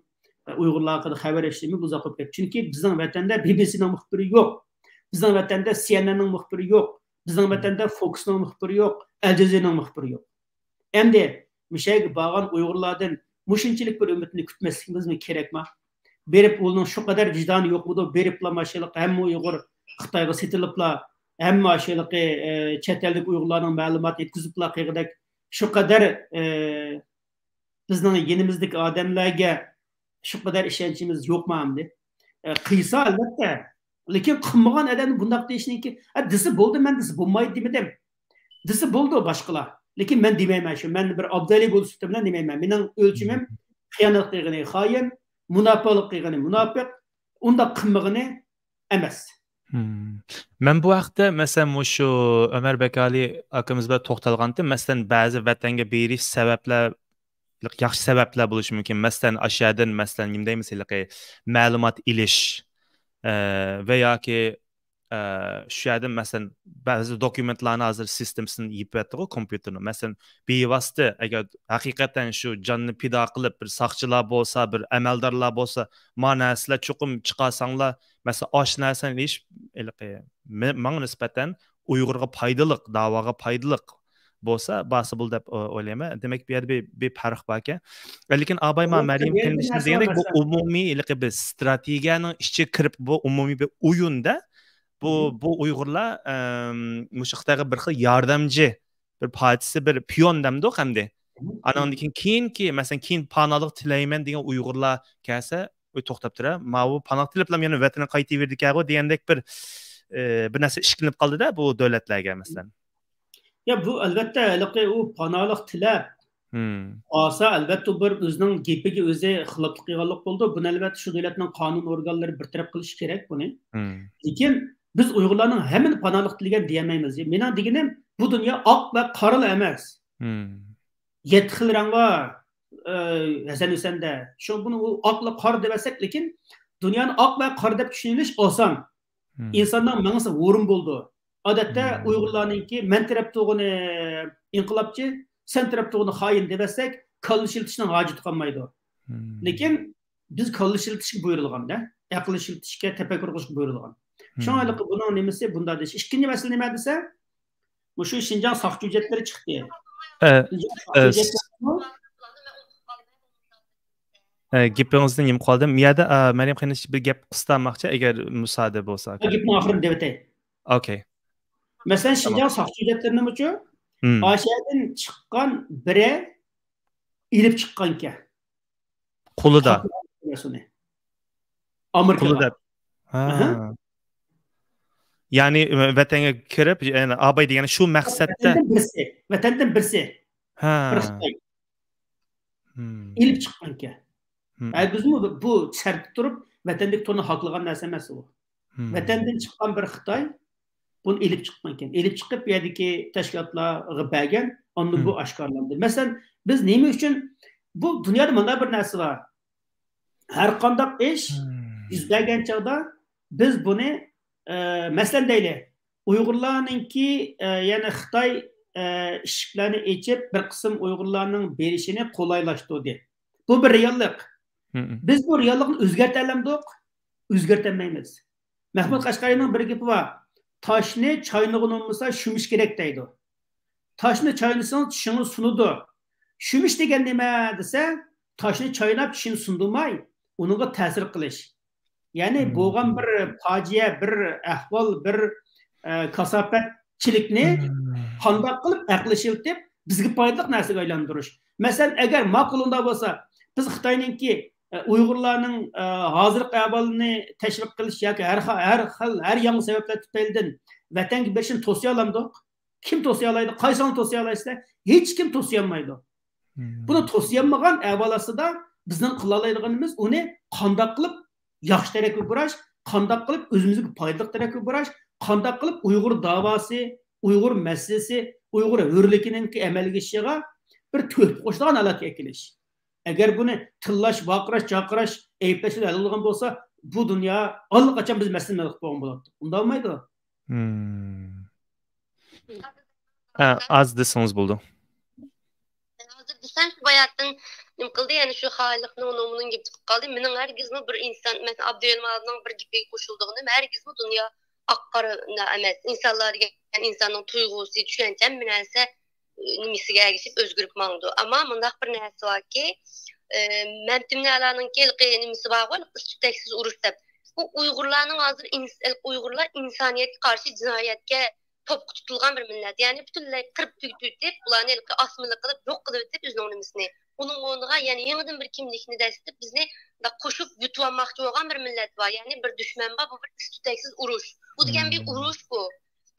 ئە، ئۇيغۇرلار ھەققىدە خەۋەر ئېلىشىمۇ ئۇزاق بولۇپ كەتتى. چۈنكى بىزنىڭ ۋەتەندە بى بى سىنىڭ مۇخبىرى يوق. بىزنىڭ ۋەتەندە سى ئېن ئېننىڭ مۇخبىرى يوق. بىزنىڭ ۋەتەندە فوكسنىڭ مۇخبىرى يوق. ئەل جەزىرىنىڭ مۇخبىرى يوق. ئەمدى مۇشۇ يەرگە بارغان ئۇيغۇرلاردىن مۇشۇنچىلىك بىر ئۈمىدنى كۈتمەسلىكىمىزمۇ كېرەكما؟ بېرىپ، ئۇنىڭ شۇ قەدەر ۋىجدانى يوقمىدۇ؟ بېرىپلا ماشىنىلىق ھەممە ئۇيغۇر خىتايغا سېتىلىپلا، ھەممە ئاشۇ ھېلىقى، ئە، چەت ئەلدىكى ئۇيغۇرلارنىڭ مەلۇماتىنى يەتكۈزۈپلا قىلغۇدەك شۇ قەدەر، ئە، بىزنىڭ يېنىمىزدىكى ئادەملەرگە شۇ قەدەر ئىشەنچىمىز يوقما ئەمدى؟ ئە، قىلسا، ئەلۋەتتە. لېكىن قىلمىغان ئادەم بۇنداق دېيىشنىڭكى، ئە، دېسە بولدى، مەن دېسە بولمايدۇ دېمىدىم. دېسە بولىدۇ باشقىلار. لېكىن مەن دېمەيمەن شۇ. مەن بىر ئابدۇلى بولۇش سۈپىتىم بىلەن دېمەيمەن. مېنىڭ ئۆلچىمىم خىيانەت قىلغىنى خائىن، مۇناپىقلىق قىلغىنى مۇناپىق، ئۇنداق قىلمىغىنى ئەمەس. مم. مەن بۇ ھەقتە، مەسىلەن، مۇشۇ ئۆمەر بەكالى ئاكىمىز بىلەن توختالغانتىم. مەسىلەن، بەزى ۋەتەنگە بېرىش سەۋەبلەر، ياخشى سەۋەبلەر بولۇشى مۇمكىن. مەسىلەن، ئاشۇ يەردىن، مەسىلەن، نېمە دەيمىز، ھېلىقى مەلۇمات ئېلىش، ئە، ۋە ياكى ئە، شۇ يەردىن، مەسىلەن، بەزى دوكۇمېنتلارنى ھازىر سىستېمىسىدىن يېپىۋەتتىغۇ كومپيۇتېرنىڭ. مەسىلەن، بىۋاسىتە، ئەگەر ھەقىقەتەن شۇ جاننى پىدا قىلىپ، بىر ساقچىلار بولسا، بىر ئەمەلدارلار بولسا، ما نەرسىلەر چوقۇم چىقارساڭلار، مەسىلەن، ئاشۇ نەرسىنى ئېلىش، ھېلىقى، مە-، ماڭا نىسبەتەن ئۇيغۇرغا پايدىلىق، داۋاغا پايدىلىق بولسا، بارسا بولدى دەپ ئو-، ئويلايمەن. دېمەك، بۇ يەردە بىر، بىر پەرق باركەن. لېكىن ئاباي، ما مەريەم قېرىندىشىمىز دېگەندەك، بۇ ئومۇمىي ھېلىقى بىر ستراتېگىيەنىڭ ئىچىگە كىرىپ، بۇ ئومۇمىي بىر ئويۇندا، بۇ، بۇ ئۇيغۇرلار، ئەم، مۇشۇ خىتايغا بىر خىل ياردەمچى، بىر پارچىسى، بىر پىيون دەمدۇق ئەمدى. ئانىڭدىن كېيىن، كېيىنكى، مەسىلەن، كېيىن پاناھلىق تىلەيمەن دېگەن ئۇيغۇرلار كەلسە، ئۇ توختاپ تۇرە. ماۋۇ پاناھلىق تىلەپلا يەنە ۋەتىنىگە قايتىۋېرىدىكەنغۇ دېگەندەك بىر، ئى، بىر نەرسە ئىشىكلىنىپ قالدىدا بۇ دۆلەتلەرگە، مەسىلەن. يا، بۇ ئەلۋەتتە ھېلىقى ئۇ پاناھلىق تىلەپ ئالسا، ئەلۋەتتە، بىر ئۆزىنىڭ گېپىگە ئۆزى خىلاپلىق قىلغانلىق بولىدۇ. بۇنى، ئەلۋەتتە، شۇ دۆلەتنىڭ قانۇن ئورگانلىرى بىر تەرەپ قىلىشى كېرەك بۇنى. لېكىن بىز ئۇيغۇرلارنىڭ ھەممىنى پاناھلىق تىلىگەن دېيەلمەيمىز. مېنىڭ دېگىنىم، بۇ دۇنيا ئاق ۋە قارىلا ئەمەس. مم. يەتتە خىل رەڭ بار، ئە، ھەسەن ھۈسەندە. شۇ بۇنى ئۇ ئاق ۋە قارا دەۋەتسەك، لېكىن دۇنيانى ئاق ۋە قارا دەپ چۈشىنىۋېلىش ئاسان. مم. ئىنساننىڭ مېڭىسى ھۇرۇن بولىدۇ. ئادەتتە مم. ئۇيغۇرلارنىڭكى مەن تەرەپتىغۇنى ئىنقىلابچى، سەن تەرەپتىغۇنى خائىن دەۋەتسەك، كاللا ئىشلىتىشنىڭ ھاجىتى قالمايدۇ. مم. لېكىن بىز كاللا ئىشلىتىشكە بۇيرۇلغان-دە، ئەقىل ئىشلىتىشكە، تەپەككۇر قىلىشقا بۇيرۇلغان. شۇڭا مم. ھېلىقى بۇنىڭ نېمىسى، بۇندا دېيىش. ئىككىنچى مەسىلە نېمە دېسە، مۇشۇ شىنجاڭ ساقچى ھۆججەتلىرى چىقتى. ئە، شىنجاڭ ئە، ساقچى ھۆججەتلىرىمۇ ئە، گېپىڭىزدىن يېمىپ قالدىم. مۇ يەردە، ئە، مەريەم قېرىنداش بىر گەپ قىستاماقچى، ئەگەر مۇسادە بولسا. گېپنىڭ ئاخىرىنى دەۋېتەي. ئوكەي. مەسىلەن، تامام. شىنجاڭ ساقچى ھۆججەتلىرىنىمۇچۇ، مم. ئاشەدىن چىققان بىرى ئېلىپ چىققانكەن. قولىدا. ئۇنى. ئامېرىكىغا. قولىدا. ھا. ئەھە. يەنى، ئە، ۋەتەنگە كىرىپ، يەنى ئاباي دېگەن شۇ مەقسەتتە. ۋەتەندىن بىرسى، ۋەتەندىن بىرسى. ھا. بىر خىتاي. مم. ئېلىپ چىققانكەن. مم. ئە، بىزمۇ بۇ شەرتتە تۇرۇپ ۋەتەندىكى تورنى ھاكلىغان نەرسە ئەمەس ئۇ. مم. ۋەتەندىن چىققان بىر خىتاي بۇنى ئېلىپ چىققانكەن. ئېلىپ چىقىپ، بۇ يەردىكى تەشكىلاتلارغا بەرگەن، ئاندىن بۇ مم. ئاشكارىلاندى. مەسىلەن، بىز نېمە ئۈچۈن، بۇ دۇنيادا مۇنداق بىر نەرسە بار. ھەر قانداق ئىش مم. يۈز بەرگەن چاغدا بىز بۇنى، ئە، مەسىلەن دەيلى، ئۇيغۇرلارنىڭكى، ئە، يەنى خىتاي، ئە، ئىشىكلەرنى ئېچىپ، بىر قىسىم ئۇيغۇرلارنىڭ بېرىشىنى قولايلاشتۇردى. بۇ بىر رېئاللىق. مم. بىز بۇ رېئاللىقنى ئۆزگەرتەلەمدۇق؟ ئۆزگەرتەلمەيمىز. مەھمۇد قەشقەرىنىڭ بىر گېپى بار. تاشنى چاينىغىنى بولمىسا، شۈمۈش كېرەك دەيدۇ. تاشنى چاينىسىڭىز، چىشىڭىز سۇنىدۇ. شۈمۈش دېگەن نېمە دېسە، تاشنى چايناپ، چىشىنى سۇندۇرماي، ئۇنىڭغا تەسىر قىلىش. يەنى مم. بولغان بىر پاجىئە، بىر ئەھۋال، بىر، ئە، كاساپەتچىلىكنى مم. قانداق قىلىپ ئەقىل ئىشلىتىپ، بىزگە پايدىلىق نەرسىگە ئايلاندۇرۇش. مەسىلەن، ئەگەر ماقۇلۇڭدا بولسا، بىز خىتاينىڭكى، ئە، ئۇيغۇرلارنىڭ، ئە، ھازىرقى ئەھۋالىنى تەشۋىق قىلىش ياكى ھەر خا-، ھەر خىل، ھەر يېڭى سەۋەبلەر تۈپەيلىدىن ۋەتەنگە بېرىشىنى توسىيالامدۇق؟ كىم توسىيالايدۇ؟ قايسىڭلار توسىيالايسىلەر؟ ھېچكىم توسىيالمايدۇ. مم. بۇنى توسىيالمىغان ئەھۋال ئاستىدا بىزنىڭ قىلالايدىغىنىمىز ئۇنى قانداق قىلىپ ياخشى تەرەپكە بۇراش، قانداق قىلىپ ئۆزىمىزگە پايدىلىق تەرەپكە بۇراش، قانداق قىلىپ ئۇيغۇر داۋاسى، ئۇيغۇر مەسىلىسى، ئۇيغۇر ھۆرلۈكىنىڭكى ئەمەلگە ئېشىشىغا بىر تۆھپە قوشىدىغان ھالەتكە ئەكېلىش. ئەگەر بۇنى تىللاش، ۋارقىراش، جارقىراش، ئەيىبلەش بىلەن ھەل قىلىدىغان بولسا، بۇ دۇنيا ئاللىقاچان بىز مەسىلىنى ھەل قىلىپ بولغان بولاتتى. ئۇنداق بولمايدۇ. مم. ئە، ئاز دېسىڭىز بولىدۇ. ھازىر دېسەم، شۇ باياتتىن نېمە قىلدى، يەنە شۇ خائىنلىقنىڭ نومۇرىنىڭ گېپى چىقىپ قالدى. مېنىڭ ھەرگىزمۇ بىر ئىنسان، مەسىلەن، ئابدۇ ھېلىمالىنىڭ بىر گېپىگە قوشۇلىدىغىنىم، ھەرگىزمۇ دۇنيا ئاق قارا ئەمەس. ئىنسانلار دېگەن ئىنساننىڭ تۇيغۇسى، چۈشەنچە، ھەممە نەرسە، ئە، نېمىسىگە ئەگىشىپ ئۆزگىرىپ ماڭىدۇ. ئەمما مۇنداق بىر نەرسە باركى، ئە، مەمتىمىن ئەلانىڭكى ھېلىقى نېمىسى بارغۇ، ھېلىقى ئىس تۈتەكسىز ئۇرۇش دەپ. بۇ ئۇيغۇرلارنىڭ ھازىر ئىنس-، ھېلىقى ئۇيغۇرلار ئىنسانىيەتكە قارشى جىنايەتكە توپقا تۇتۇلغان بىر مىللەت. يەنى پۈتۈنلەي قىرىپ تۈگىتىۋېتىپ، بۇلارنى ھېلىقى ئاسمىلىق قىلىپ، يوق قىلىۋېتىپ ئۆزىنىڭ نېمىسىنى. ئۇنىڭ ئورنىغا يەنى يېڭىدىن بىر كىملىكنى دەسسىتىپ، بىزنى مۇنداق قوشۇپ يۇتۇۋالماقچى بولغان بىر مىللەت بار. يەنى بىر دۈشمەن بار، بۇ بىر ئىس تۈتەكسىز ئۇرۇش. بۇ دېگەن بىر مم. ئۇرۇش بۇ.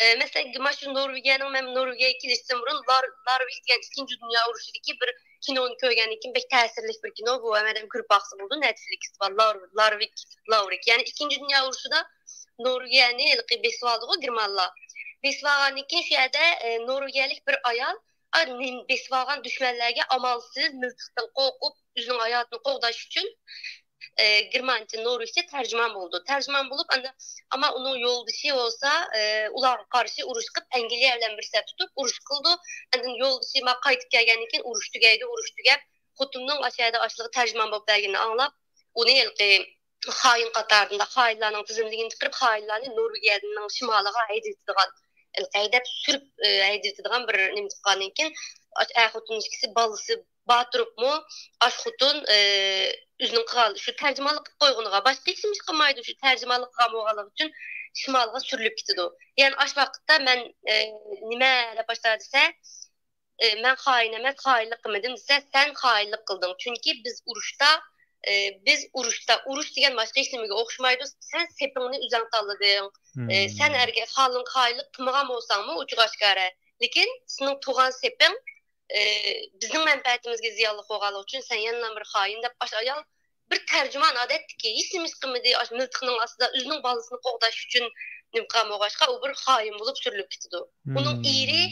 ئە، مەسىلەن، مانا شۇ نورۋېگىيەنىڭ، مەن نورۋېگىيەگە كېلىشتىن بۇرۇن لار-، لارۋىك دېگەن ئىككىنچى دۇنيا ئۇرۇشىدىكى بىر كىنونى كۆرگەندىن كېيىن بەك تەسىرلىك بىر كىنو. بۇ ھەممە ئادەم كۆرۈپ باقسا بولىدۇ، نەتفلىكستا بار، لار-، لارۋىك، لارۋىك. يەنى ئىككىنچى دۇنيا ئۇرۇشىدا نورۋېگىيەنى ھېلىقى بېسىۋالدىغۇ گېرمانلار. بېسىۋالغاندىن كېيىن شۇ يەردە، ئە، نورۋېگىيەلىك بىر ئايال، ئا، نېمە، بېسىۋالغان دۈشمەنلەرگە ئامالسىز مىلتىقتىن قورقۇپ، ئۆزىنىڭ ھاياتىنى قوغداش ئۈچۈن، ئە، گېرمانچە، نورۋېگچە تەرجىمان بولىدۇ. تەرجىمان بولۇپ، ئاندىن، ئەمما ئۇنىڭ يولدىشى بولسا، ئە، ئۇلارغا قارشى ئۇرۇش قىلىپ، ئەنگلىيە بىلەن بىر سەپتە تۇرۇپ ئۇرۇش قىلىدۇ. ئاندىن يولدىشى ما قايتىپ كەلگەندىن كېيىن ئۇرۇش تۈگەيدۇ، ئۇرۇش تۈگەپ، خوتۇنىنىڭ ئاشۇ يەردە ئاشلىقى تەرجىمان بولۇپ بەرگىنىنى ئاڭلاپ، ئۇنى ھېلىقى خائىن قاتارىدا، خائىنلارنىڭ تىزىملىكىنى چىقىرىپ، خائىنلارنى نورۋېگىيەنىڭ شىمالىغا ھەيدىۋېتىدىغان، ھەيدەپ سۈرۈپ، ئە، ھەيدىۋېتىدىغان بىر نېمە قىلغاندىن كېيىن، ئاش-، ئەر خوتۇن ئىككىسى بالىسى بار تۇرۇپمۇ، ئاش خوتۇن، ئە، ئۆزىنىڭ قىلغان، شۇ تەرجىمانلىق قىلىپ قويغىنىغا، باشقا ھېچ نېمە ئىش قىلمايدۇ، شۇ تەرجىمانلىق قىلغان بولغانلىقى ئۈچۈن شىمالغا سۈرۈلۈپ كېتىدۇ. يەنى ئاش ۋاقىتتا مەن، ئە، نېمە دەپ باشلايدۇ دېسە، ئى، مەن خائىن ئەمەس، خائىنلىق قىلمىدىم دېسە، سەن خائىنلىق قىلدىڭ. چۈنكى بىز ئۇرۇشتا، ئى، بىز ئۇرۇشتا، ئۇرۇش دېگەن باشقا ھېچ نېمىگە ئوخشىمايدۇ. سەن سېپىڭنى ئۆزۈڭ تاللىدىڭ. ئى، سەن ئەرگە خائىن-، خائىنلىق قىلمىغان بولساڭمۇ، ئوچۇق ئاشكارا. لېكىن سېنىڭ تۇغان سېپىڭ، ئى، بىزنىڭ مەنپەئەتىمىزگە زىيانلىق بولغانلىقى ئۈچۈن سەن يەنىلا بىر خائىن دەپ ئاش ئايال بىر تەرجىمان ئادەتتىكى ھېچ نېمە ئىش قىلمىدى، ئاشۇ مىلتىقنىڭ ئاستىدا ئۆزىنىڭ بالىسىنى قوغداش ئۈچۈن نېمە قىلغان بولغاچقا، ئۇ بىر خائىن بولۇپ سۈرۈلۈپ كېتىدۇ. ئۇنىڭ ئېرى،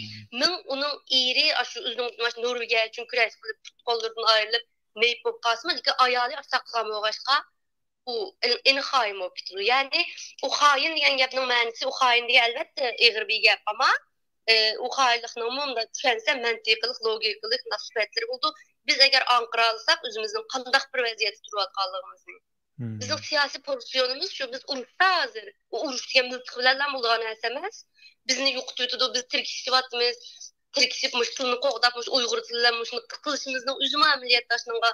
مىڭ، ئۇنىڭ ئېرى ئاشۇ ئۆزىنىڭ مانا شۇ نورۋېگىيە ئۈچۈن كۈرەش قىلىپ، پۇت قوللىرىدىن ئايرىلىپ، مېيىپ بولۇپ قالسىمۇ، لېكىن ئايالى ئاشۇنداق قىلغان بولغاچقا، ئۇ ئېنىق خائىن بولۇپ كېتىدۇ. يەنى ئۇ خائىن دېگەن گەپنىڭ مەنىسى، ئۇ خائىن دېگەن ئەلۋەتتە ئېغىر بىر گەپ، ئەمما ئۇ خائىنلىقنىڭمۇ مۇنداق چۈشەنسە مەنتىقىلىق، لوگىكىلىق مۇنداق سۈپەتلىرى بولىدۇ. بىز ئەگەر ئاڭقىرالىساق ئۆزىمىزنىڭ قانداق بىر ۋەزىيەتتە تۇرۇۋاتقانلىقىمىزنى. بىزنىڭ سىياسىي پوزىتسىيونىمىز شۇ، بىز ئۇرۇشتا ھازىر. ئۇ ئۇرۇش دېگەن مىلتىق بىلەنلا بولىدىغان نەرسە ئەمەس. بىزنى يوقىتىۋېتىدۇ، بىز تىركىشىۋاتىمىز. تىركىشىپ، مۇشۇ تىلنى قوغداپ، مۇشۇ ئۇيغۇر تىلى بىلەن مۇشۇنى قىلىشىمىزنىڭ ئۆزىمۇ ئەمەلىيەتتە شۇنىڭغا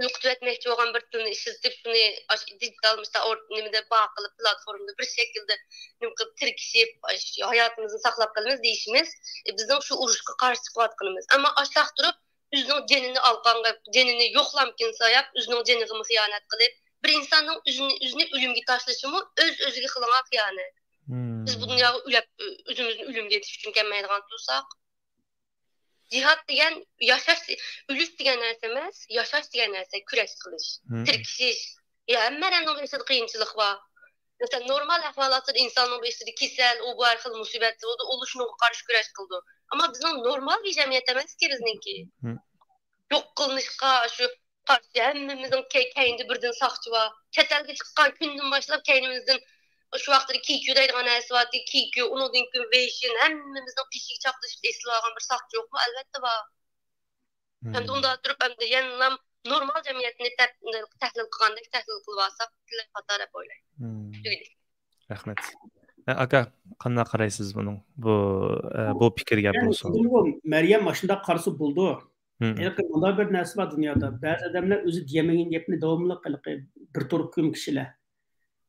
يوقىتىۋەتمەكچى بولغان بىر تىلنى ئىشلىتىپ، شۇنى ئاش-، دىجىتال مۇشۇنداق ئور-، نېمىدە بار قىلىپ، پلاتفورمىدا بىر شەكىلدە نېمە قىلىپ تىركىشىپ، ئاش-، ھاياتىمىزنى ساقلاپ قالىمىز دېيىشىمىز، ئى، بىزنىڭ شۇ ئۇرۇشقا قارشى چىقىۋاتقىنىمىز. ئەمما ئاشتاق تۇرۇپ، ئۆزىنىڭ جېنىنى ئالقانغا، جېنىنى يوقلامكىن ساياپ، ئۆزىنىڭ جېنىغىمۇ خىيانەت قىلىپ، بىر ئىنساننىڭ ئۆزىنى، ئۆزىنى ئۆلۈمگە تاشلىشىمۇ ئۆز-ئۆزىگە قىلىنغان خىيانەت. بىز بۇ دۇنياغا ئۆلەپ، ئۆزىمىزنى ئۆلۈمگە ئېتىش ئۈچۈن كەلمەيدىغان تۇرساق. جىھاد دېگەن ياشاش، ئۆلۈش دېگەن نەرسە ئەمەس، ياشاش دېگەن نەرسە، كۈرەش قىلىش، تىركىشىش. يا، ھەممە ئادەمنىڭ بېشىدا قىيىنچىلىق بار. مەسىلەن، نورمال ئەھۋالاتتا ئىنساننىڭ بېشىدا كېسەل، ئۇ بۇ ھەر خىل مۇسىبەت بولىدۇ، ئۇ شۇنىڭغا قارشى كۈرەش قىلىدۇ. ئەمما بىزنىڭ نورمال بىر جەمئىيەت ئەمەسكى بىزنىڭكى. يوق قىلىنىشقا شۇ قارشى ھەممىمىزنىڭ كەي-، كەينىدە بىردىن ساقچى بار. چەت ئەلگە چىققان كۈندىن باشلاپ كەينىمىزدىن شۇ ۋاقىتتا كىكيو دەيدىغان نەرسە بارتى، كىكيو، ئۇنىڭدىن كېيىن ۋېيشىن، ھەممىمىزنىڭ بېشىغا چاپلىشىپ ئېسىلىۋالغان بىر ساقچى يوقمۇ؟ ئەلۋەتتە بار. ھەمدە ئۇنداق تۇرۇپ، ئەمدى يەنىلا نورمال جەمئىيەتنى تەپ-، تەھلىل قىلغاندەك تەھلىل قىلىۋالساق، خاتا دەپ ئويلايمەن. تۈگىدى. رەھمەت. ئە، ئاكا، قانداق قارايسىز بۇنىڭ؟ بۇ، ئە، بۇ پىكىرگە بولسۇن. دېدىمغۇ، مەريەم ئاشۇنداق قارىسا بولىدۇ. ھېلىقى مۇنداق بىر نەرسە بار دۇنيادا. بەزى ئادەملەر ئۆزى دېيەلمىگەن گەپنى داۋاملىق ھېلىقى بىر تۈركۈم كىشىلەر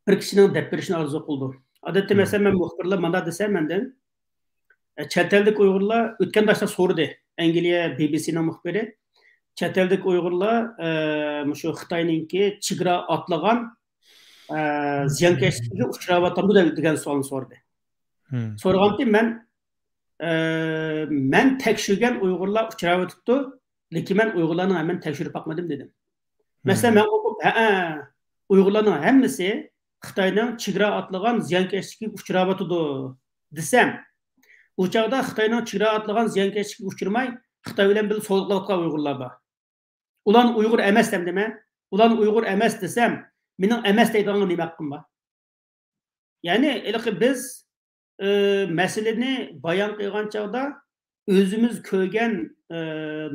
بىر كىشىنىڭ دەپ بېرىشىنى ئارزۇ قىلىدۇ. ئادەتتە، مەسىلەن، مەن مۇخبىرلار مانداق دېسە مەندىن، ئە، چەت ئەلدىكى ئۇيغۇرلار ئۆتكەن داشتا سورىدى. ئەنگلىيە بى بى سىنىڭ مۇخبىرى. چەت ئەلدىكى ئۇيغۇرلار، ئە، مۇشۇ خىتاينىڭكى چېگرا ئاتلىغان، ئە، زىيانكەشلىكىگە ئۇچراۋاتامدۇ دە-، دېگەن سوئالنى سورىدى. سورىغانتى مەن، ئە، مەن تەكشۈرگەن ئۇيغۇرلار ئۇچراۋېتىپتۇ، لېكىن مەن ئۇيغۇرلارنىڭ ھەممىنى تەكشۈرۈپ باقمىدىم دېدىم. مەسىلەن، مەن قوپۇپ، ھەئە، ئۇيغۇرلارنىڭ ھەممىسى خىتاينىڭ چېگرا ئاتلىغان زىيانكەشلىكىگە ئۇچراۋاتىدۇ دېسەم، ئۇ چاغدا خىتاينىڭ چېگرا ئاتلىغان زىيانكەشلىكىگە ئۇچرىماي، خىتاي بىلەن بىللە سودا قىلىۋاتقان ئۇيغۇرلار بار. ئۇلارنى ئۇيغۇر ئەمەس دەمدىمەن؟ ئۇلارنى ئۇيغۇر ئەمەس دېسەم، مېنىڭ ئەمەس دەيدىغانغا نېمە ھەققىم بار؟ يەنى، ھېلىقى بىز، ئى، مەسىلىنى بايان قىلغان چاغدا ئۆزىمىز كۆرگەن، ئى،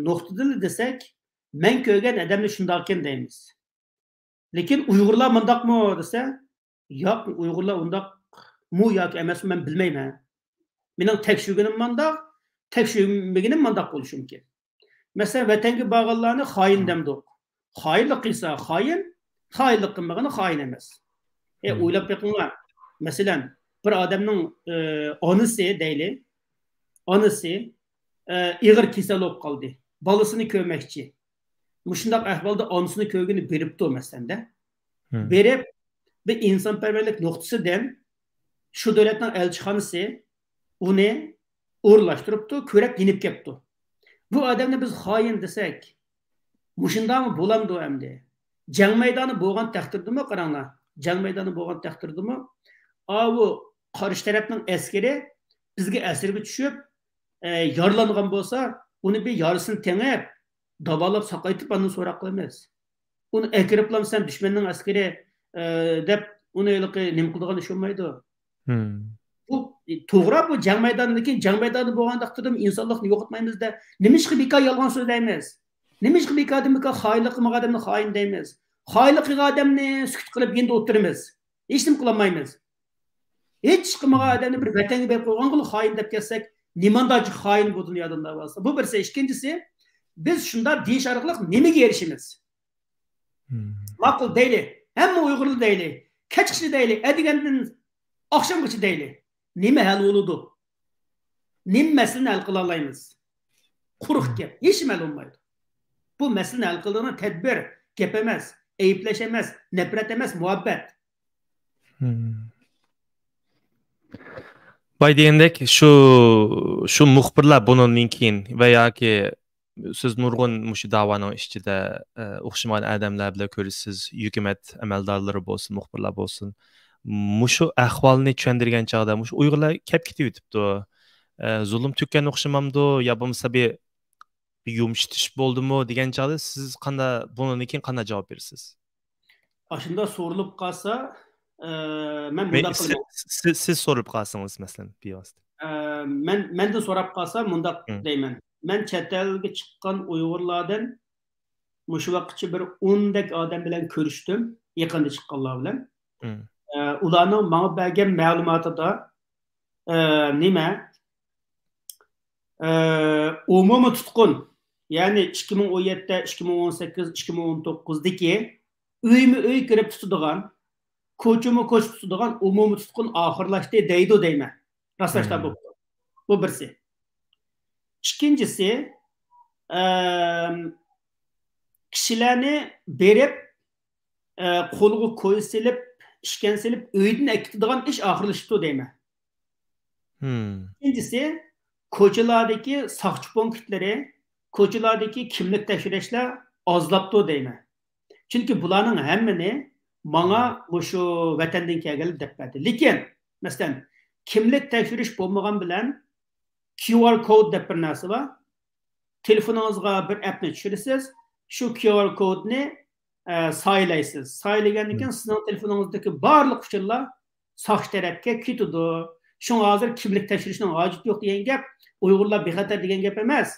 نۇقتىدىلا دېسەك، مەن كۆرگەن ئادەمنى شۇنداقكەن دەيمىز. لېكىن ئۇيغۇرلار مۇنداقمۇ دېسە، ياق، ئۇيغۇرلار ئۇنداقمۇ ياكى ئەمەسمۇ مەن بىلمەيمەن. مېنىڭ تەكشۈرگىنىم مانداق، تەكشۈرمىگىنىم مانداق بولۇشى مۇمكىن. مەسىلەن، ۋەتەنگە بارغانلارنى خائىن دەمدۇق. خائىنلىق قىلسا خائىن، خائىنلىق قىلمىغىنى خائىن ئەمەس. ئە، ئويلاپ بېقىڭلار. مەسىلەن، بىر ئادەمنىڭ، ئە، ئانىسى دەيلى، ئانىسى، ئە، ئېغىر كېسەل بولۇپ قالدى. بالىسىنى كۆرمەكچى. مۇشۇنداق ئەھۋالدا ئانىسىنى كۆرگىلى بېرىپتۇ، مەسىلەندە. بېرىپ، بىر ئىنسانپەرۋەرلىك نۇقتىسىدىن شۇ دۆلەتنىڭ ئەلچىخانىسى ئۇنى ئورۇنلاشتۇرۇپتۇ، كۆرۈپ يېنىپ كەپتۇ. بۇ ئادەمنى بىز خائىن دېسەك، مۇشۇنداقمۇ بولامدۇ ئەمدى؟ جەڭ مەيدانى بولغان تەقدىردىمۇ، قاراڭلار، جەڭ مەيدانى بولغان تەقدىردىمۇ، ئاۋۇ قارشى تەرەپنىڭ ئەسكىرى بىزگە ئەسىرگە چۈشۈپ، ئە، يارىلانغان بولسا، ئۇنى بىر يارىسىنى تېڭىپ، داۋالاپ ساقايتىپ، ئاندىن سوراق قىلىمىز. ئۇنى ئەكىرىپلام سەن دۈشمەننىڭ ئەسكىرى، ئە، دەپ ئۇنى ھېلىقى نېمە قىلىدىغان ئىش بولمايدۇ. بۇ توغرا، بۇ جەڭ مەيدانى، لېكىن جەڭ مەيدانى بولغان تەقدىردىمۇ ئىنسانلىقنى يوقاتمايمىز-دە، نېمىشقا بىكار يالغان سۆزلەيمىز؟ نېمىشقا بىكاردىن بىكار خائىنلىق قىلمىغان ئادەمنى خائىن دەيمىز؟ خائىنلىق قىلغان ئادەمنى سۈكۈت قىلىپ يېنىدا ئولتۇرىمىز. ھېچنېمە قىلالمايمىز. ھېچ قىلمىغان ئادەمنى بىر ۋەتەنگە بېرىپ قويغانغىلا خائىن دەپ كەتسەك، نېمانداق خائىن بۇ دۇنيادا ئۇنداق بولسا؟ بۇ بىرسى. ئىككىنچىسى، بىز شۇنداق دېيىش ئارقىلىق نېمىگە ئېرىشىمىز؟ ماقۇل دەيلى، ھەممە ئۇيغۇرلار دەيلى، كەچكىچە دەيلى، ئەتىگەندىن ئاخشامغىچە دەيلى. نېمە ھەل بولىدۇ؟ نېمە مەسىلىنى ھەل قىلالايمىز؟ قۇرۇق گەپ، ھېچنېمە ھەل بولمايدۇ. بۇ مەسىلىنى ھەل قىلىدىغان تەدبىر، گەپ ئەمەس، ئەيىبلەش ئەمەس، نەپرەت ئەمەس، مۇھەببەت. باي دېگەندەك، شۇ، شۇ مۇخبىرلار بۇنىڭدىن كېيىن ۋە ياكى سىز نۇرغۇن مۇشۇ داۋانىڭ ئىچىدە، ئە، ئوخشىمىغان ئادەملەر بىلەن كۆرۈشىسىز، ھۆكۈمەت ئەمەلدارلىرى بولسۇن، مۇخبىرلار بولسۇن. مۇشۇ ئەھۋالنى چۈشەندۈرگەن چاغدا، مۇشۇ ئۇيغۇرلار كەپ كېتىۋېتىپتۇ. ئە، زۇلۇم تۆككەن ئوخشىمامدۇ؟ يا بولمىسا بىر، بىر يۇمشىتىش بولدىمۇ دېگەن چاغدا سىز قانداق، بۇنىڭدىن كېيىن قانداق جاۋاب بېرىسىز؟ ئاشۇنداق سورىلىپ قالسا، ئە، مەن مەي-، مۇنداق سىز، قىلىمەن. سىز، سىز سورىلىپ قالسىڭىز، مەسىلەن، بىۋاسىتە. ئە، مەن، مەندىن سوراپ قالسا، مۇنداق مم. دەيمەن. مەن چەت ئەلگە چىققان ئۇيغۇرلاردىن مۇشۇ ۋاقىتچە بىر ئوندەك ئادەم بىلەن كۆرۈشتۈم، يېقىندا چىققانلار بىلەن. مم. ئە، ئۇلارنىڭ ماڭا بەرگەن مەلۇماتىدا، ئە، نېمە؟ ئە، ئومۇمىي تۇتقۇن، يەنى ئىككى مىڭ ئون يەتتە، ئىككى مىڭ ئون سەككىز، ئىككى مىڭ ئون توققۇزدىكى ئۆيمۇ ئۆي كىرىپ تۇتىدىغان، كوچىمۇ كوچا تۇتىدىغان ئومۇمىي تۇتقۇن ئاخىرلاشتى دەيدۇ دەيمەن. راسلاشلار مم. بوپتۇ. بۇ بىرسى. ئىككىنچىسى، ئەم، كىشىلەرنى بېرىپ، ئە، قولىغا كويزا سېلىپ، ئىشكەنجە سېلىپ، ئۆيدىن ئەكېتىدىغان ئىش ئاخىرلىشىپتۇ دەيمەن. مم. ئىككىنچىسى، كوچىلاردىكى ساقچى پونكىتلىرى، كوچىلاردىكى كىملىك تەكشۈرۈشلەر ئازلاپتۇ دەيمەن. چۈنكى بۇلارنىڭ ھەممىنى ماڭا مم. مۇشۇ ۋەتەندىن كەلگەنلەر دەپ بەردى. لېكىن، مەسىلەن، كىملىك تەكشۈرۈش بولمىغان بىلەن كيۇ ئار كود دەپ بىر نەرسە بار. تېلېفونىڭىزغا بىر ئەپنى چۈشۈرىسىز، شۇ كيۇ ئار كودنى، ئە، سايلايسىز. سايلىگەندىن كېيىن مم. سىزنىڭ تېلېفونىڭىزدىكى بارلىق ئۇچۇرلار ساقچى تەرەپكە كېتىدۇ. شۇڭا ھازىر كىملىك تەكشۈرۈشنىڭ ھاجىتى يوق دېگەن گەپ، ئۇيغۇرلار بىخەتەر دېگەن گەپ ئەمەس.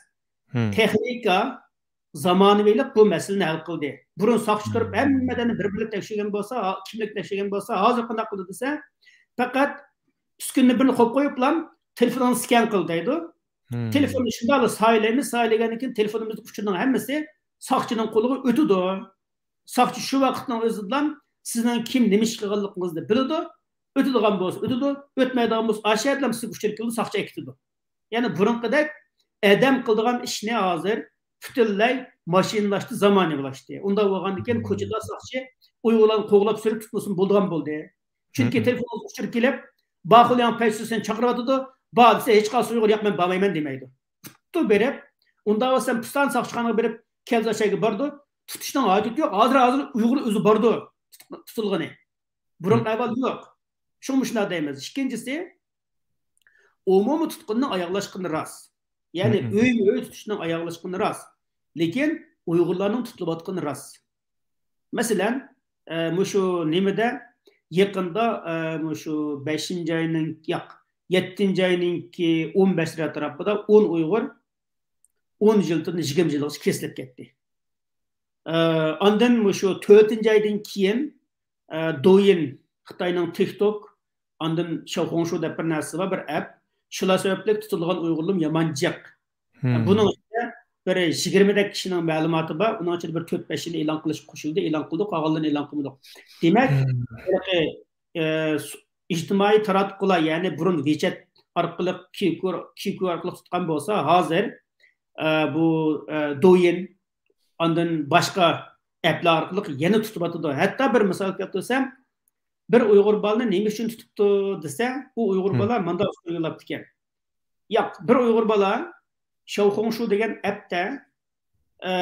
مم. تېخنىكا، زامانىۋىلىق بۇ مەسىلىنى ھەل قىلدى. بۇرۇن ساقچى تۇرۇپ مم. ھەممىدىن بىر-بىرلەپ تەكشۈرگەن بولسا، ھا-، كىملىك تەكشۈرگەن بولسا، ھازىر قانداق قىلدى دېسە، پەقەت ئۈسكۈنىنى بىرنى قويۇپ قويۇپلا، تېلېفونۇڭنى سكەن قىل دەيدۇ. مم. تېلېفوننى شۇنداقلا سايلايمىز، سايلىغاندىن كېيىن تېلېفونىمىزدىكى ئۇچۇرنىڭ ھەممىسى ساقچىنىڭ قولىغا ئۆتىدۇ. ساقچى شۇ ۋاقىتنىڭ ئۆزىدىلا سىزنىڭ كىم، نېمە ئىش قىلغانلىقىڭىزنى بىلىدۇ. ئۆتىدىغان بولسا ئۆتىدۇ، ئۆتمەيدىغان بولسا ئاشۇ يەردىلا سىزگە ئۇچۇر كېلىدۇ، ساقچى ئەكېتىدۇ. يەنى بۇرۇنقىدەك ئادەم قىلىدىغان ئىشنى ھازىر پۈتۈنلەي ماشىنىلاشتى، زامانىۋىلاشتى. ئۇنداق بولغاندىكىن مم. كوچىدا ساقچى ئۇيغۇرلارنى قوغلاپ سۈرۈپ تۇتمىسىمۇ بولىدىغان بولدى. چۈنكى مم. تېلېفونىڭىزغا ئۇچۇر كېلىپ، بارخۇلياڭ پەيسۇ سېنى چاقىرىۋاتىدۇ، بار دېسە، ھېچقايسى ئۇيغۇر، ياق، مەن بارمايمەن دېمەيدۇ. تۇتۇپتۇ بېرىپ، ئۇنداق بولسا پۇستان ساقچىخانىغا بېرىپ، كەلسە شەيگە بارىدۇ. تۇتۇشنىڭ ھاجىتى يوق. ھازىر، ھازىر ئۇيغۇر ئۆزى بارىدۇ، تۇتۇلغىنى. بۇرۇنقى ئەھۋال يوق. شۇڭا مۇشۇنداق دەيمىز. ئىككىنچىسى، ئومۇمىي تۇتقۇننىڭ ئاياغلاشقىنى راست. يەنى مم. ئۆيمۇ ئۆي تۇتۇشنىڭ ئاياغلاشقىنى راست. لېكىن ئۇيغۇرلارنىڭ تۇتۇلۇۋاتقىنى راست. مەسىلەن، ئە، مۇشۇ نېمىدە يېقىندا، ئە، مۇشۇ بەشىنچى ئاينىڭ، ياق، يەتتىنچى ئاينىڭكى ئون بەشلىرى ئەتراپىدا ئون ئۇيغۇر ئون يىلدىن يىگىرمە يىلغىچە كېسىلىپ كەتتى. ئە، ئاندىن مۇشۇ تۆتىنچى ئايدىن كېيىن، ئە، دويىن، خىتاينىڭ تىك توك، ئاندىن شياۋخۇڭشۇ دەپ بىر نەرسىسى بار، بىر ئەپ. شۇلار سەۋەبلىك تۇتۇلغان ئۇيغۇرلىرىمۇ يامان جىق. مم. بۇنىڭ ئىچىدە بىر يىگىرمىدەك كىشىنىڭ مەلۇماتى بار. ئۇنىڭ ئىچىدە بىر تۆت بەشىنى ئېلان قىلىش قوشۇلدى، ئېلان قىلدۇق، قالغانلىرىنى ئېلان قىلمىدۇق. دېمەك، مم. ھېلىقى، ئە، س-، ئىجتىمائىي تاراتقۇلار، يەنى بۇرۇن ۋىچەت ئارقىلىق، كيۇكيۇ، كيۇكيۇ ئارقىلىق تۇتقان بولسا، ھازىر، ئە، بۇ، ئە، دويىن، ئاندىن باشقا ئەپلەر ئارقىلىق يەنە تۇتۇۋاتىدۇ. ھەتتا بىر مىسال كەلتۈرسەم، بىر ئۇيغۇر بالىنى نېمە ئۈچۈن تۇتۇپتۇ دېسە، ئۇ ئۇيغۇر مم. بالا مۇنداق ئۇچۇر يوللاپتىكەن. ياق، بىر ئۇيغۇر بالا شياۋخۇڭشۇ دېگەن ئەپتە، ئە،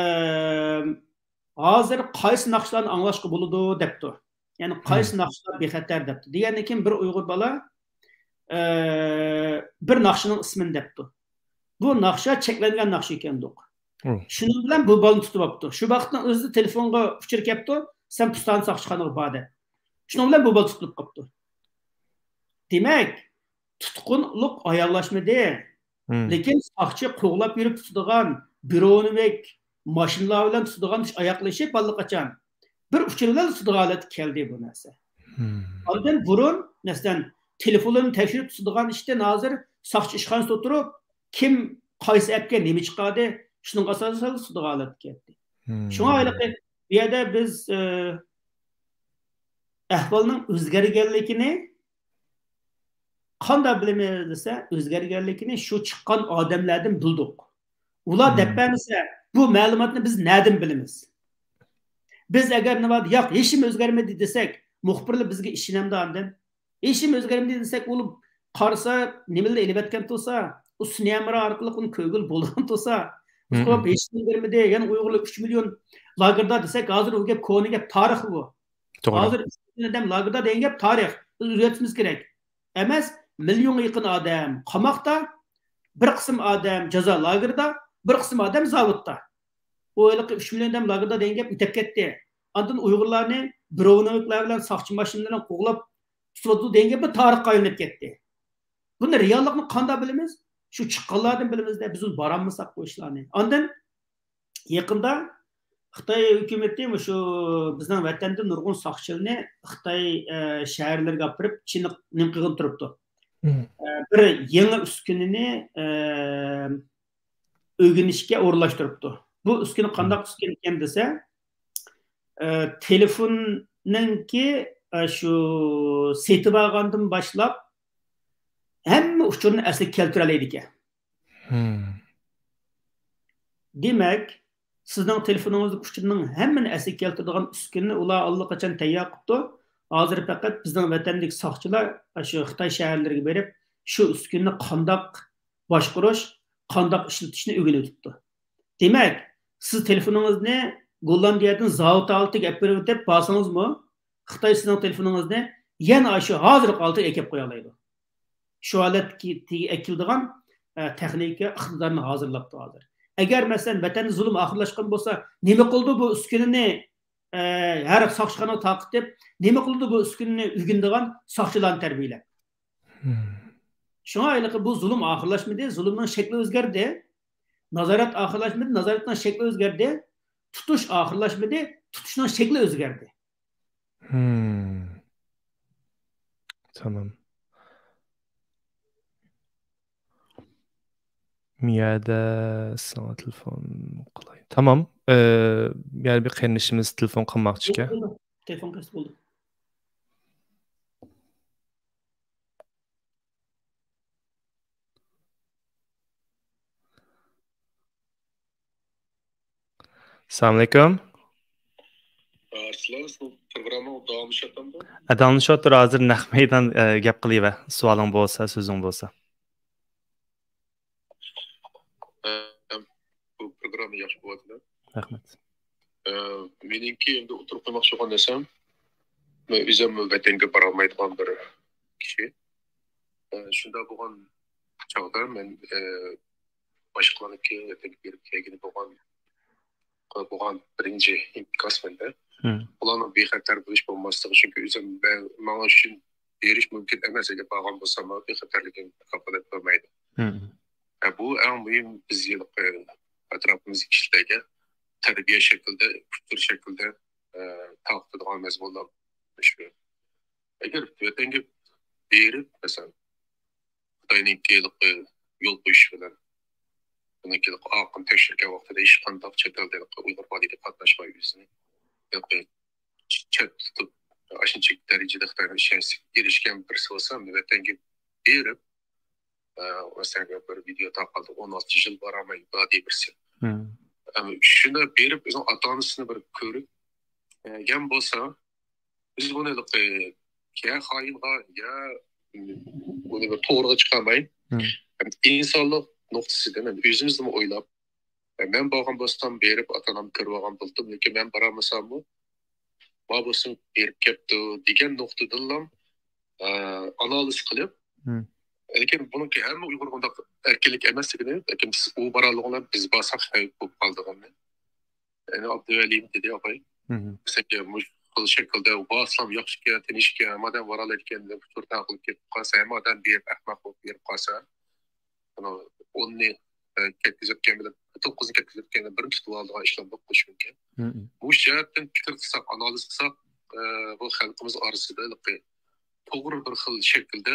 ھازىر قايسى ناخشىلارنى ئاڭلاشقا بولىدۇ دەپتۇ. يەنى قايسى مم. ناخشىلار بىخەتەر دەپتۇ. دېگەندىن كېيىن بىر ئۇيغۇر بالا، ئە، بىر ناخشىنىڭ ئىسمىنى دەپتۇ. بۇ ناخشا چەكلەنگەن ناخشا ئىكەندۇق. مم. شۇنىڭ بىلەن بۇ بالىنى تۇتۇۋاپتۇ. شۇ ۋاقىتنىڭ ئۆزىدە تېلېفونغا ئۇچۇر كەپتۇ، سەن پۇستان ساقچىخانىغا بار دەپ. شۇنىڭ بىلەن بۇ بالا تۇتۇلۇپ قاپتۇ. دېمەك، تۇتقۇنلۇق ئاياغلاشمىدى. مم. لېكىن ساقچى قوغلاپ يۈرۈپ تۇتىدىغان، برونېۋىك ماشىنىلار بىلەن تۇتىدىغان ئىش ئاياغلىشىپ، ئاللىقاچان بىر ئۇچۇر بىلەن تۇتىدىغان ھالەتكە كەلدى بۇ نەرسە. مم. ئاندىن بۇرۇن، مەسىلەن، تېلېفونلىرىنى تەكشۈرۈپ تۇتىدىغان ئىشتىن ھازىر ساقچى ئىشخانىسىدا ئولتۇرۇپ، كىم قايسى ئەپكە نېمە چىقاردى، شۇنىڭغا ئاساسەن تۇتىدىغان ھالەتكە كەلدى. مم. شۇڭا ھېلىقى بۇ يەردە بىز، ئە، ئەھۋالنىڭ ئۆزگەرگەنلىكىنى قانداق بىلىمىز دېسە، ئۆزگەرگەنلىكىنى شۇ چىققان ئادەملەردىن بىلدۇق. ئۇلار دەپ مم. بەرمىسە، بۇ مەلۇماتنى بىز نەدىن بىلىمىز؟ بىز ئەگەر نېمە، ياق، ھېچنېمە ئۆزگەرمىدى دېسەك، مۇخبىرلار بىزگە ئىشىنەمدۇ ئاندىن؟ ھېچنېمە ئۆزگەرمىدى دېسەك، ئۇ قارىسا، نېمىلا ئېلىۋەتكەن تۇرسا، ئۇ سنيامرا ئارقىلىق ئۇنى كۆرگىلى بولىدىغان تۇرسا، مم. ھېچنېمە ئۆزگەرمىدى، يەنە ئۇيغۇرلار ئۈچ مىليون لاگېردا دېسەك، ھازىر ئۇ گەپ كونا گەپ، تارىخ بۇ. توغرا. ھازىر ئۈچ مىليون ئادەم لاگېردا دېگەن گەپ تارىخ. بىز ئۆزگەرتىشىمىز كېرەك. ئەمەس، مىليونغا يېقىن ئادەم قاماقتا، بىر قىسىم ئادەم جازا لاگېرىدا، بىر قىسىم ئادەم زاۋۇتتا. ئۇ ھېلىقى ئۈچ مىليون ئادەم لاگېردا دېگەن گەپ ئۆتۈپ كەتتى. ئاندىن ئۇيغۇرلارنى برونېۋىكلار بىلەن ساقچى ماشىنىلار بىلەن قوغلاپ تۇتۇۋاتىدۇ دېگەن گەپ بۇ تارىخقا ئايلىنىپ كەتتى. بۇنى رېئاللىقنى قانداق بىلىمىز؟ شۇ چىققانلاردىن بىلىمىزدە، بىز ئۇنى بارالمىساق بۇ ئىشلارنى. ئاندىن يېقىندا خىتاي ھۆكۈمىتى مۇشۇ بىزنىڭ ۋەتەندە نۇرغۇن ساقچىلىرىنى خىتاي، ئە، شەھەرلىرىگە ئاپىرىپ چېنىق-، نېمە قىلغىلى تۇرۇپتۇ. مم. ئە، بىر يېڭى ئۈسكۈنىنى، ئە، ئۆگىنىشكە ئورۇنلاشتۇرۇپتۇ. بۇ ئۈسكۈنە قانداق ئۈسكۈنە ئىكەن دېسە، ئە، تېلېفوننىڭكى، ئە، شۇ سېتىۋالغاندىن باشلاپ ھەممە ئۇچۇرنى ئەسلىگە كەلتۈرەلەيدىكەن. مم. دېمەك، سىزنىڭ تېلېفونىڭىزدىكى ئۇچۇرنىڭ ھەممىنى ئەسلىگە كەلتۈرىدىغان ئۈسكۈنىنى ئۇلار ئاللىقاچان تەييار قىپتۇ. ھازىر پەقەت بىزنىڭ ۋەتەندىكى ساقچىلار شۇ خىتاي شەھەرلىرىگە بېرىپ، شۇ ئۈسكۈنىنى قانداق باشقۇرۇش، قانداق ئىشلىتىشنى ئۆگىنىۋېتىپتۇ. دېمەك، سىز تېلېفونىڭىزنى گوللاندىيەدىن زاۋۇت ھالىتىگە ئەپ بېرىۋېتىپ بارسىڭىزمۇ، خىتاي سىزنىڭ تېلېفونىڭىزنى يەنە شۇ ھازىرقى ھالىتىگە ئەكەپ قويالايدۇ. شۇ ھالەتكە ئەكېلىدىغان، ئە، تېخنىكا ئىقتىدارنى ھازىرلاپتۇ ھازىر. ئەگەر، مەسىلەن، ۋەتەندە زۇلۇم ئاخىرلاشقان بولسا، نېمە قىلىدۇ بۇ ئۈسكۈنىنى، ئە، ھەر ساقچىخانىغا تارقىتىپ، نېمە قىلىدۇ بۇ ئۈسكۈنىنى ئۆگىنىدىغان ساقچىلارنى تەربىيەلەپ؟ مم. شۇڭا ھېلىقى بۇ زۇلۇم ئاخىرلاشمىدى، زۇلۇمنىڭ شەكلى ئۆزگەردى. نازارەت ئاخىرلاشمىدى، نازارەتنىڭ شەكلى ئۆزگەردى. تۇتۇش ئاخىرلاشمىدى، تۇتۇشنىڭ شەكلى ئۆزگەردى. مم. تامام. مىيەدە ساڭا تېلېفون قىلاي. تامام. ئى، يەنە بىر قېرىندىشىمىز تېلېفون قىلماقچىكەن. بولدى، بولدى. تېلېفون قىلسا بولدى. ئەسسالامۇئەلەيكۇم. ئەسسالام، پروگرامما داۋاملىشىۋاتامدۇ؟ ئە، داۋاملىشىۋاتىدۇ. ھازىر نەق مەيدان، ئە، گەپ قىلىۋەر. سوئالىڭ بولسا، سۆزۈڭ بولسا. ئە، بۇ پروگرامما ياخشى بولۇۋاتىدۇ. رەھمەت. ئە، مېنىڭكى ئەمدى ئوتتۇرىغا قويماقچى بولغان نەرسەم، مەن ئۆزۈم ۋەتەنگە بارالمايدىغان بىر كىشى. ئە، شۇنداق بولغان چاغدا مەن، ئە، باشقىلارنىڭكى ۋەتەنگە بېرىپ كەلگىلى بولغان، بولغان بىرىنچى ئىنكاس مەندە. مم. ئۇلارنىڭ بىخەتەر بولۇش بولماسلىقى، چۈنكى ئۆزۈم مەن، ماڭا ئۈچۈن بېرىش مۇمكىن ئەمەس، ئەگەر بارغان بولسام، بىخەتەرلىكىم كاپالەت بەرمەيدۇ. مم. ھە، بۇ ئەڭ مۇھىم، بىز ھېلىقى ئەتراپىمىزدىكى كىشىلەرگە تەربىيە شەكلىدە، ئۇچۇر شەكلىدە، ئە، تارقىتىدىغان مەزمۇنلار شۇ. ئەگەر ۋەتەنگە بېرىپ، مەسىلەن، خىتاينىڭكى ھېلىقى يول قويۇشى بىلەن، ئۇنىڭكى ھېلىقى ئاقىم تەكشۈرگەن ۋاقتىدا ھېچقانداق چەت ئەلدە ھېلىقى ئۇيغۇر پائالىيىتىگە قاتناشماي، ئۆزىنى ھېلىقى چەت تۇتۇپ، ئاشۇنچە دەرىجىدە خىتاينىڭ ئىشەنچىسىگە ئېرىشكەن بىرسى بولسا، ۋەتەنگە بېرىپ، ئە، مەسىلەن، بىر ۋىدېو تارقالدى، ئون ئالتە يىل بارالماي بار دەي بىرسى. مم. ئەمما شۇنداق بېرىپ، ئۆزىنىڭ ئاتا-ئانىسىنى بىر كۆرۈپ، ئە، يەم بولسا، بىز بۇنى ھېلىقى يا خائىنغا، يا بۇنى بىر توغرىغا چىقارماي، مم. ئىنسانلىق نۇقتىسىدىن، ئۆزىمىزنىمۇ ئويلاپ، مەن بارغان بولسام، بېرىپ ئاتا-ئانامنى كۆرۈۋالغان بولدۇم، لېكىن مەن بارالمىساممۇ، بار بولسۇن، بېرىپ كەپتۇ دېگەن نۇقتىدىنلا، ئە، ئانالىز قىلىپ، مم. لېكىن بۇنىڭكى ھەممە ئۇيغۇرغا ئۇنداق ئەركىنلىك ئەمەسلىكىنى، لېكىن بىز، ئۇ بارالىغان بىلەن بىز بارساق خەۋپ بولۇپ قالىدىغىنىنى. يەنى ئابدۇۋەلىم دېدى ئاغاي. مم. بىزگە مۇشۇ خىل شەكىلدە بارسىلام ياخشىكەن، تىنچكەن، ھەممە ئادەم بارالىدىكەن دەپ ئۇچۇر تارقىلىپ كېتىپ قالسا، ھەممە ئادەم بېرىپ ئەخمەق بولۇپ بېرىپ قالسا، ئۇنى ئوننى، ئە، كەتكۈزۈۋەتكەن بىلەن، توققۇزنى كەتكۈزۈۋەتكەن بىلەن بىرنى تۇتۇۋالىدىغان ئىشلار بولۇپ قېلىشى مۇمكىن. مم. مۇشۇ جەھەتتىن پىكىر قىلساق، ئانالىز قىلساق، ئە، بۇ خەلقىمىز ئارىسىدا ھېلىقى توغرا بىر خىل شەكىلدە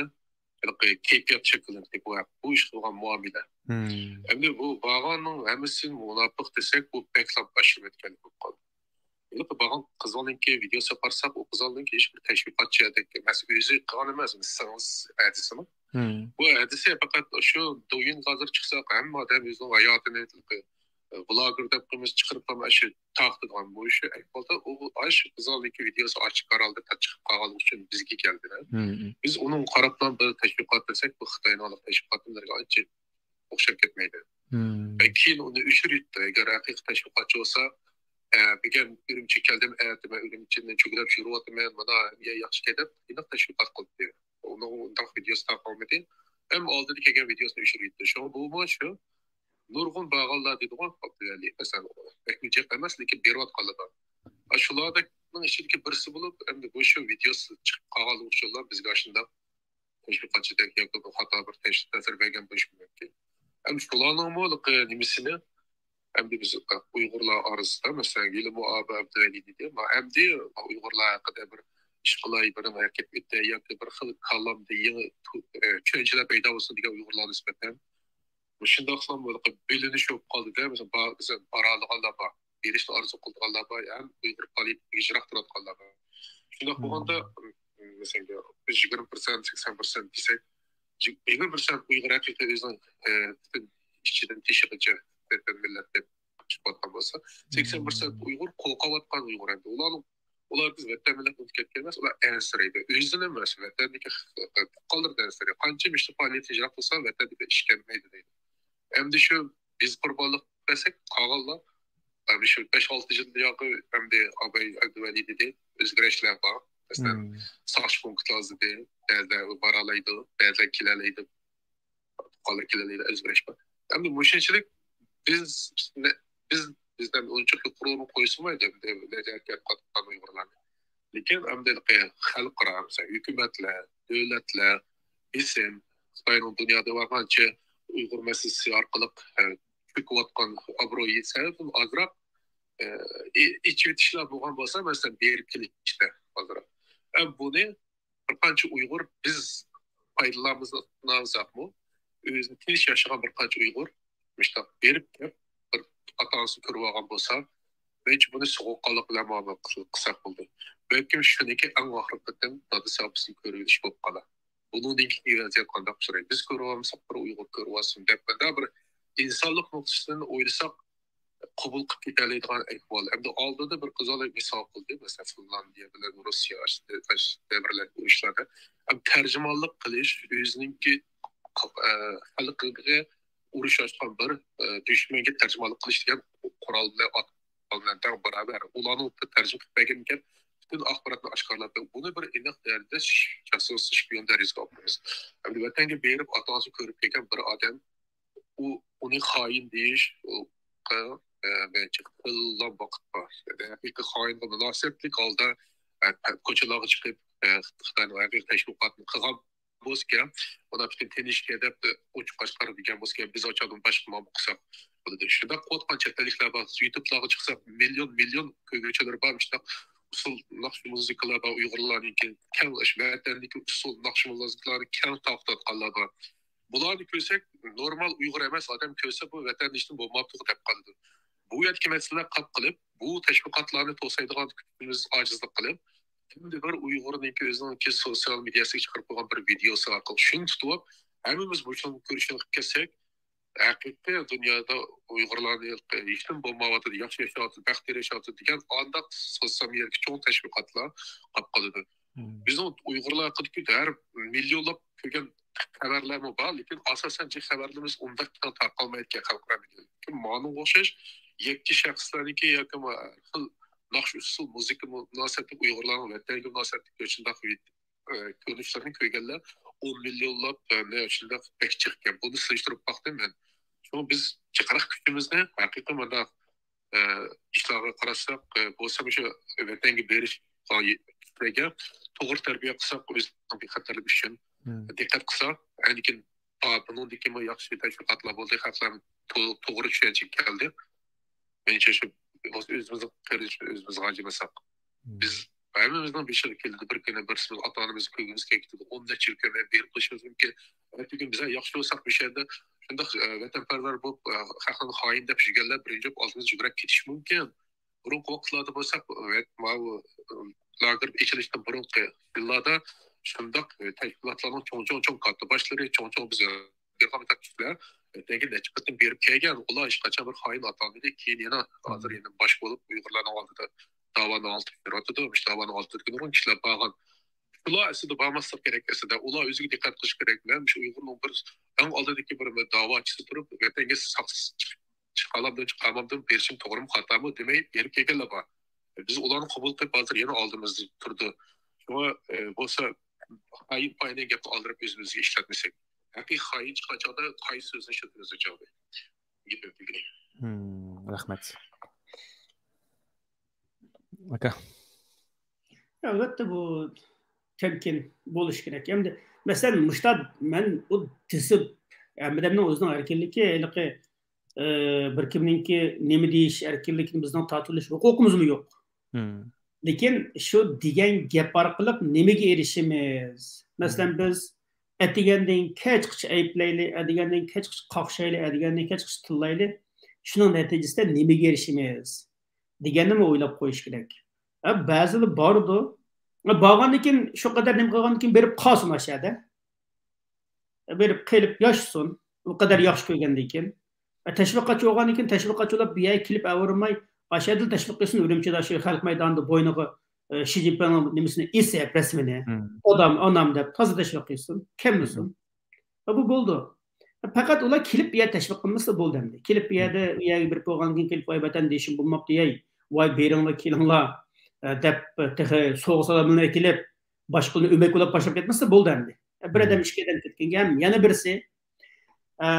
ھېلىقى كەيپىيات شەكىللىنىدۇ بۇ، بۇ ئىشقا بولغان مۇئامىلە. مم. ئەمدى بۇ بارغاننىڭ ھەممىسى مۇناپىق دېسەك، بۇ بەكلا ئاشۇرۇۋەتكەنلىك بولۇپ قالدى. ھېلىقى بارغان قىزلارنىڭكى ۋىدېيوسىغا قارىساق، ئۇ قىزلارنىڭكى ھېچ بىر تەشۋىقاتچى ئەمەس، ئۆزى قىلغان ئەمەس، مىسىڭىز ئەدىسىمۇ. مم. بۇ ھەدىسى پەقەت شۇ دويىنغا ھازىر چىقساق، ھەممە ئادەم ئۆزىنىڭ ھاياتىنى، ۋلاگېر دەپ قويىمىز، چىقىرىپلا مانا شۇ تارقىتىدىغان. مۇشۇ ئەھۋالدا ئۇ، ئاشۇ قىزلارنىڭكى ۋىدېيوسى ئاچىق قارالدى، چىقىپ قالغانلىقى ئۈچۈن بىزگە كەلدى. مم. بىز ئۇنىڭغا قاراپلا بىر تەشۋىقات دېسەك، بۇ خىتاينىڭ تەشۋىقاتلىرىغا ئانچە ئوخشاپ كەتمەيدۇ. مم. كېيىن ئۇنى ئۆچۈرۈۋېتىپتۇ. ئەگەر ھەقىقىي تەشۋىقاتچى بولسا، ئە، بۈگۈن ئۈرۈمچىگە كەلدىم، ئەتە مەن ئۈرۈمچىدىن چۆگىلەپ يۈرۈۋاتىمەن، مانا ياخشى دەپ ئېنىق تەشۋىقات قىلدى. ئۇنىڭ ئۇنداق ۋىدېئوسى تارقالمىدى. ئەمما ئالدىدا كەلگەن ۋىدېئوسىنى ئۆچۈرۈۋەتتى. شۇڭا بۇمۇ شۇ نۇرغۇن بارغانلار دېدىغۇ، ئابدۇۋەلى، مەسىلەن، بەكمۇ جىق ئەمەس، لېكىن بېرىۋاتقانلار بار. ئا، شۇلاردىكىنىڭ ئىچىدىكى بىرسى بولۇپ، ئەمدى بۇ شۇ ۋىدېئوسى چىقىپ قالغانلىقى ئۈچۈنلا بىزگە ئاشۇنداق تەشۋىقاتچىدەك ياكى بۇ خاتا بىر تەسىر بەرگەن بولۇشى مۇمكىن. ئەمدى شۇلارنىڭمۇ نېمىسىنى، ئەمدى بىز ئۇيغۇرلار ئارىسىدا، مەسىلەن، ھېلىمۇ ئابا ئابدۇۋەلى دېدى، ما ئەمدى ئۇيغۇرلار ھەققىدە بىر ئىش قىلاي، بىر ھەرىكەت ئۆتەي ياكى بىر خىل كالامدا يېڭى تو-، ئە، چۈشەنچىلەر پەيدا بولسۇن دېگەن ئۇيغۇرلارغا نىسبەتەن مۇشۇنداقلا بىلىنىش بولۇپ قالدىدە، مەسىلەن، با-، مەسىلەن، بارالىغانلار بار، بېرىشنى ئارزۇ قىلىدىغانلار بار، ھەم ئۇيغۇر پائالىيىتىگە يىراق تۇرىدىغانلار بار. شۇنداق بولغاندا، مەسىلەن، بىز يىگىرمە پىرسەنت، سەكسەن پىرسەنت دېسەك، يىگىرمە پىرسەنت ئۇيغۇر ھەقىقىي ئۆزىنىڭ، ئە، پۈتۈن ئىچىدىن تېشىغىچە ۋەتەن مىللەت دەپ چىقىۋاتقان بولسا، سەكسەن پىرسەنت ئۇيغۇر قورقۇۋاتقان ئۇيغۇر ئەمدى. ئۇلارنىڭ، ئۇلار بىز ۋەتەن مىللەتنى ئۇنتۇپ كەتكەن ئەمەس، ئۇلار ئەنسىرەيدۇ. ئۆزىنى ئەمەس، ۋەتەندىكى تۇغقانلىرىنى ئەنسىرەيدۇ. قانچە مۇشۇ پائالىيەتتىن يىراق تۇرسا، ۋەتەندىكى ئىش كەلمەيدۇ دەيدۇ. ئەمدى شۇ بىز قۇربانلىق بەرسەك، قالغانلار، ئەمدى شۇ بەش-ئالتە يىل ياقى ئەمدى ئاباي ئابدۇۋەلى دېدى، ئۆزگىرىشلەر بار. مەسىلەن، ساقچى پونكىت ئازدى، بەزىلەر بارالايدۇ، بەزىلەر كېلەلەيدۇ. قالدى كېلەلەيدۇ، ئۆزگىرىش بار. ئەمدى مۇشۇنچىلىك بىز، بىز، بىزدىن ئۇنچە يۇقىرى ئورۇن قويسىمۇ، ئەمدى نەجەتكە قاتقان ئۇيغۇرلارنى. لېكىن ئەمدى خەلقئارا، مەسىلەن، ھۆكۈمەتلەر، دۆلەتلەر، بېسىم، خىتاينىڭ دۇنيادا بارغانچە ئۇيغۇر مەسىلىسى ئارقىلىق، ئە، چۆكۈۋاتقان ئابرۇيى سەۋەبىدىن ئازراق، ئە، ئېچىۋېتىشلار بولغان بولسا، مەسىلەن، بېرىپ كېلىشتە ئازراق. ئەمما بۇنى بىر قانچە ئۇيغۇر بىز پايدىلانمىساقمۇ، ئۆزىنى تىنچ ياشىغان بىر قانچە ئۇيغۇر مۇشۇنداق بېرىپ كېلىپ، بىر ئاتا-ئانىسىنى كۆرۈپ ئالغان بولسا، مەنچە بۇنى سوغۇققانلىق بىلەن مۇئامىلە قىل-، قىلساق بولدى. بەلكىم شۇنىڭكى ئەڭ ئاخىرقى قېتىم دادىسى ئاپىسىنى كۆرۈۋېلىش بولۇپ قالار. بۇنىڭدىن كېيىن ۋەزىيەت قانداق ئۇچرايدۇ؟ بىز كۆرۈۋالمىساق، بىر ئۇيغۇر كۆرۈۋالسۇن دەپ، مۇنداق بىر ئىنسانلىق نۇقتىسىدىن ئويلىساق، قوبۇل قىلىپ كېتەلەيدىغان ئەھۋال. ئەمدى ئالدىدا بىر قىزغىن مىسال قىلدى، مەسىلەن، فىنلاندىيە بىلەن روسىيە ئاشۇ دەۋرلەردە ئۇرۇشلاردا. ئەمدى تەرجىمانلىق قىلىش، ئۆزىنىڭكى، ئە، خەلقىگە ئۇرۇش ئاچقان بىر، ئە، دۈشمەنگە تەرجىمانلىق قىلىش دېگەن قورال بىلەن، ئات بىلەن تەڭ باراۋەر. ئۇلارنىڭ تەرجىمە قىلىپ بەرگەنىكەن، پۈتۈن ئاخباراتنى ئاشكارىلاپ بېرىپ، بۇنى بىر ئېنىق دەرىجىدە جاسۇسلۇق شپىيون دەرىجىسىگە ئاپىرىمىز. ئەمدى ۋەتەنگە بېرىپ، ئاتا-ئانىسىنى كۆرۈپ كەلگەن بىر ئادەم، ئۇ، ئۇنى خائىن دېيىش، ئۇ، ئە، مەنچە خېلىلا ۋاقىت بار. يەنى ھەقىقىي خائىنغا مۇناسىۋەتلىك ھالدا، ئە، كوچىلارغا چىقىپ، ئە، خىتاينىڭ ھەقىقىي تەشۋىقاتىنى قىلغان بولسىكەن، ئۇلار پۈتۈن تىنچكەن دەپ، ئوچۇق ئاشكارا دېگەن بولسىكەن، بىز ئاچاردىن باشقا نېمە قىلساق بولىدۇ. شۇنداق قىلىۋاتقان چەت ئەللىكلەر بار، يۇتۇبلارغا چىقساق، مىليون، مىليون كۆرگۈچىلىرى بار، مۇشۇنداق ئۇسسۇل ناخشا مۇزىكىلار بار، ئۇيغۇرلارنىڭكى كەڭ، ئاشۇ ۋەتەندىكى ئۇسسۇل ناخشا مۇزىكىلارنى كەڭ تارقىتىۋاتقانلار بار. بۇلارنى كۆرسەك، نورمال ئۇيغۇر ئەمەس ئادەم كۆرسە، بۇ ۋەتەندىشتىن بولماپتۇ دەپ قالىدۇ. بۇ يەردىكى مەسىلىلەر قات قىلىپ، بۇ تەشۋىقاتلارنى توسايدىغان كۈچىمىز ئاجىزلىق قىلىپ، كىمدە بىر ئۇيغۇرنىڭكى ئۆزىنىڭكى سوتسىيال مېدىياسىغا چىقىرىپ قويغان بىر ۋىدېئوسى ئارقىلىق شۇنى تۇتۇپ، ھەممىمىز مۇشۇنىڭ كۆرۈشىنى قىلىپ كەتسەك، ھەقىقىي دۇنيادا ئۇيغۇرلارنى ھېچنېمە بولمايۋاتىدۇ، ياخشى ياشاۋاتىدۇ، بەختىيار ياشاۋاتىدۇ دېگەن ئانداق سوتسىيال مېدىيادىكى چوڭ تەشۋىقاتلار قاپ قالىدۇ. بىزنىڭ ئۇيغۇرلار ھەققىدىكى ھەر مىليونلاپ كۆرگەن خەۋەرلەرمۇ بار، لېكىن ئاساسەن جىق خەۋەرلىرىمىز ئۇنداق كەڭ تارقالمايدىكەن خەلقئارا مېدىيادا. لېكىن ماڭىڭغا ئوخشاش يەككە شەخسلەرنىڭكى ياكى ھەر خىل ناخشا ئۇسسۇل مۇزىكا مۇناسىۋەتلىك، ئۇيغۇرلارنىڭ ۋەتەنگە مۇناسىۋەتلىك شۇنداق ئە، كۆرۈنۈشلەرنى كۆرگەنلەر ئون مىليونلاپ، ئە، نە، شۇنداق بەك جىق ئىكەن. بۇنى سېلىشتۇرۇپ باقتىم مەن. شۇڭا بىز جىقراق كۈچىمىزنى ھەقىقىي مانا، ئە، ئىشلارغا قارىساق، ئە، بولسا مۇشۇ ۋەتەنگە بېرىش كىشىلەرگە توغرا تەربىيە قىلساق، ئۆزىنىڭ بىخەتەرلىكى ئۈچۈن دىققەت قىلسا، ئاندىن كېيىن، ئا، بۇنىڭدىن كېيىنمۇ ياخشى تەشۋىقاتلار بولدى، خەقلەر تو-، توغرا چۈشەنچىگە كەلدى. مېنىڭچە شۇ، ئۆزىمىزنىڭ قېرىندىشىنى ئۆزىمىزگە ھاجىمىساق. بىز ھەممىمىزنىڭ بېشىغا كېلىدۇ، بىر كۈنى بىرسىمىز ئاتا-ئانىمىزنى كۆرگۈمىز كېلىپ كېتىدۇ، ئون نەچچە يىل كۆرمەي بېرىپ قېلىشىمىز مۇمكىن. ئەتىگۈن بىز ياخشى بولساق، مۇشۇ يەردە شۇنداق، ئە، ۋەتەنپەرۋەر بولۇپ، ئە، خەقنى خائىن دەپ يۈرگەنلەر بىرىنچى بولۇپ ئالدىمىزغا يۈگۈرۈپ كېتىشى مۇمكىن. بۇرۇنقى ۋاقىتلاردا بولساق، ۋەت-، ماۋۇ، ئە، لاگېر ئېچىلىشتىن بۇرۇنقى يىللاردا شۇنداق، ئە، تەشكىلاتلارنىڭ چوڭ-چوڭ، چوڭ كاتتىباشلىرى، چوڭ-چوڭ بىز كىشىلەر ئۆتكەنگە نەچچە قېتىم بېرىپ كەلگەن. ئۇلار ھېچقاچان بىر خائىن ئاتالمىدى. كېيىن يەنە ھازىر يەنە باش بولۇپ ئۇيغۇرلارنىڭ ئالدىدا داۋانى ئالدىدا يۈرۈۋاتىدۇ. مۇشۇ داۋانى ئالدىدىكى نۇرغۇن كىشىلەر بارغان. شۇلار ئەسلىدە بارماسلىق كېرەك ئەسلىدە. ئۇلار ئۆزىگە دىققەت قىلىش كېرەك. مەن مۇشۇ ئۇيغۇرنىڭ بىر ئەڭ ئالدىدىكى بىر داۋاچىسى تۇرۇپ، ۋەتەنگە ساقچى چىقالامدۇ، چىقالمامدۇ، بېرىشىم توغرىمۇ، خاتامۇ دېمەي بېرىپ كەلگەنلەر بار. بىز ئۇلارنى قوبۇل قىلىپ، ھازىر يەنە ئالدىمىزدا تۇرىدۇ. شۇڭا، ئە، بولسا خايىن پاينىڭ گەپنى ئالدىراپ ئۆزىمىزگە ئىشلەتمىسەك. ھەقىقىي خايىن چىققان چاغدا قايسى سۆزنى ئىشلىتىمىز ئۇ چاغدا؟ گېپىم تۈگىدى. Hmm, رەھمەت. ئاكا. ئەلۋەتتە، بۇ تەمكىن بولۇشى كېرەك. ئەمدى، مەسىلەن، مۇشتا مەن ئۇ دېسىپ، ھەممە ئادەمنىڭ ئۆزىنىڭ ئەركىنلىكى، ھېلىقى، ئە، بىر كىمنىڭكى نېمە دېيىش ئەركىنلىكىنى بىزنىڭ تارتىۋېلىش ھوقۇقىمىزمۇ يوق. Hmm. لېكىن شۇ دېگەن گەپ ئارقىلىق نېمىگە ئېرىشىمىز؟ مەسىلەن، بىز ئەتىگەندىن كەچقىچە ئەيىبلەيلى، ئەتىگەندىن كەچقىچە قاقشايلى، ئەتىگەندىن كەچقىچە تىللايلى. شۇنىڭ نەتىجىسىدە نېمىگە ئېرىشىمىز دېگەننىمۇ ئويلاپ قويۇش كېرەك. ھە، بەزىلەر بارىدۇ. ھە، بارغاندىن كېيىن، شۇ قەدەر نېمە قىلغاندىن كېيىن بېرىپ قالسۇن ئاشۇ يەردە. بېرىپ قېلىپ ياشىسۇن. ئۇ قەدەر ياخشى كۆرگەندىن كېيىن. تەشۋىقاتچى بولغاندىن كېيىن تەشۋىقاتچى بولۇپ بۇ يەرگە كېلىپ ئاۋۇرماي، ئاشۇ يەردىلا تەشۋىق قىلسۇن، ئۈرۈمچىدە شۇ خەلق مەيدانىدا بوينىغا، ئە، شى جىنپىڭنىڭ نېمىسىنى ئېسىپ، رەسىمىنى. Hmm. ئادام، ئانام دەپ تازا تەشۋىق قىلسۇن. كەممىسۇن. ھە، بۇ بولىدۇ. پەقەت ئۇلار كېلىپ بۇ يەردە تەشۋىق قىلمىسا بولدى ئەمدى. كېلىپ بۇ يەردە، ئۇ يەرگە بېرىپ بولغاندىن كېيىن كېلىپ، ۋاي ۋەتەندىشىم بولماپتۇ، ھەي، ۋاي بېرىڭلار، كېلىڭلار، ئە، دەپ تېخى سوۋغا سالاملىرىنى ئەكېلىپ، باشقىلارنى ئۆمەك بولاپ باشلاپ كەتمىسە بولدى ئەمدى. بىر ئادەم ئىككى ئادەم كەتكەنگە ھەم يەنە بىرسى، ئە،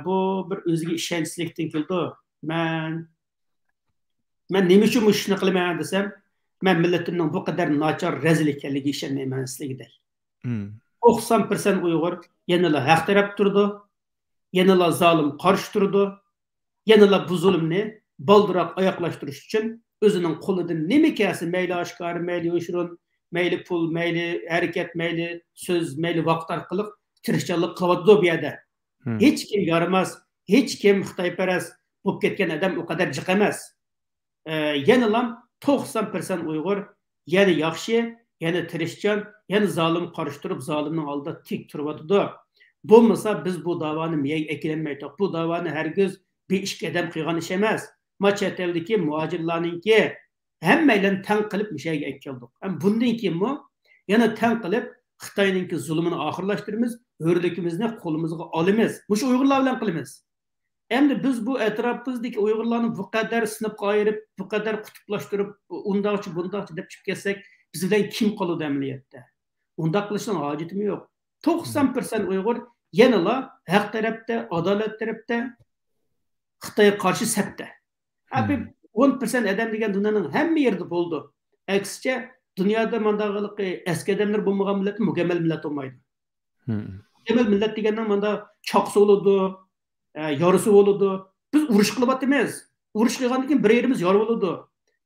بۇ بىر ئۆزىگە ئىشەنچسىزلىكتىن كېلىدۇ. مەن، مەن نېمە ئۈچۈن مۇشۇ ئىشنى قىلىمەن دېسەم، مەن مىللىتىمنىڭ بۇ قەدەر ناچار، رەزىل ئىكەنلىكىگە ئىشەنمەيمەن سىلىگىدەك. Hmm. توقسان پىرسەنت ئۇيغۇر يەنىلا ھەق تەرەپ تۇرىدۇ، يەنىلا زالىم قارشى تۇرىدۇ، يەنىلا بۇ زۇلۇمنى بالدۇرراق ئاياغلاشتۇرۇش ئۈچۈن ئۆزىنىڭ قولىدىن نېمە كەلسە، مەيلى ئاشكارا، مەيلى يوشۇرۇن، مەيلى پۇل، مەيلى ھەرىكەت، مەيلى سۆز، مەيلى ۋاقىت ئارقىلىق تىرىشچانلىق قىلىۋاتىدۇ بۇ يەردە. Hmm. ھېچكىم يارىماس، ھېچكىم خىتايپەرەس بولۇپ كەتكەن ئادەم ئۇ قەدەر جىق ئەمەس. ئە، يەنىلا توقسان پىرسەنت ئۇيغۇر يەنە ياخشى، يەنە تىرىشچان، يەنە زالىم قارشى تۇرۇپ، زالىمنىڭ ئالدىدا تىك تۇرۇۋاتىدۇ. بولمىسا بىز بۇ داۋانى مىيەگە ئەكېلەلمەيتتۇق. بۇ داۋانى ھەرگىز بىر ئىككى ئادەم قىلغان ئىش ئەمەس. ما چەت ئەلدىكى مۇھاجىرلارنىڭكى ھەممەيلەن تەڭ قىلىپ مۇشۇ يەرگە ئەكەلدۇق. ھەم بۇندىن كېيىنمۇ يەنە تەڭ قىلىپ خىتاينىڭكى زۇلۇمىنى ئاخىرلاشتۇرىمىز، ھۆرلۈكىمىزنى قولىمىزغا ئالىمىز. مۇشۇ ئۇيغۇرلار بىلەن قىلىمىز. ئەمدى بىز بۇ ئەتراپىمىزدىكى ئۇيغۇرلارنى بۇ قەدەر سىنىپقا ئايرىپ، بۇ قەدەر قۇتۇپلاشتۇرۇپ، ئۇنداقچە، بۇنداقچە دەپ چىقىپ كەتسەك، بىز بىلەن كىم قالىدۇ ئەمەلىيەتتە؟ ئۇنداق قىلىشنىڭ ھاجىتىمۇ يوق. توقسان پىرسەنت ئۇيغۇر يەنىلا ھەق تەرەپتە، ئادالەت تەرەپتە، خىتايغا قارشى سەپتە. ئەبى، ئون پىرسەنت ئادەم دېگەن دۇنيانىڭ ھەممە يېرىدە بولىدۇ. ئەكسىچە، دۇنيادا مانداق ھېلىقى ئەسكى ئادەملەر بولمىغان مىللەت مۇكەممەل مىللەت بولمايدۇ. مۇكەممەل مىللەت دېگەننىڭ ماندا چاقىسى بولىدۇ، ئە، يارىسى بولىدۇ. بىز ئۇرۇش قىلىۋاتىمىز. ئۇرۇش قىلغاندىن كېيىن بىر يېرىمىز يارا بولىدۇ.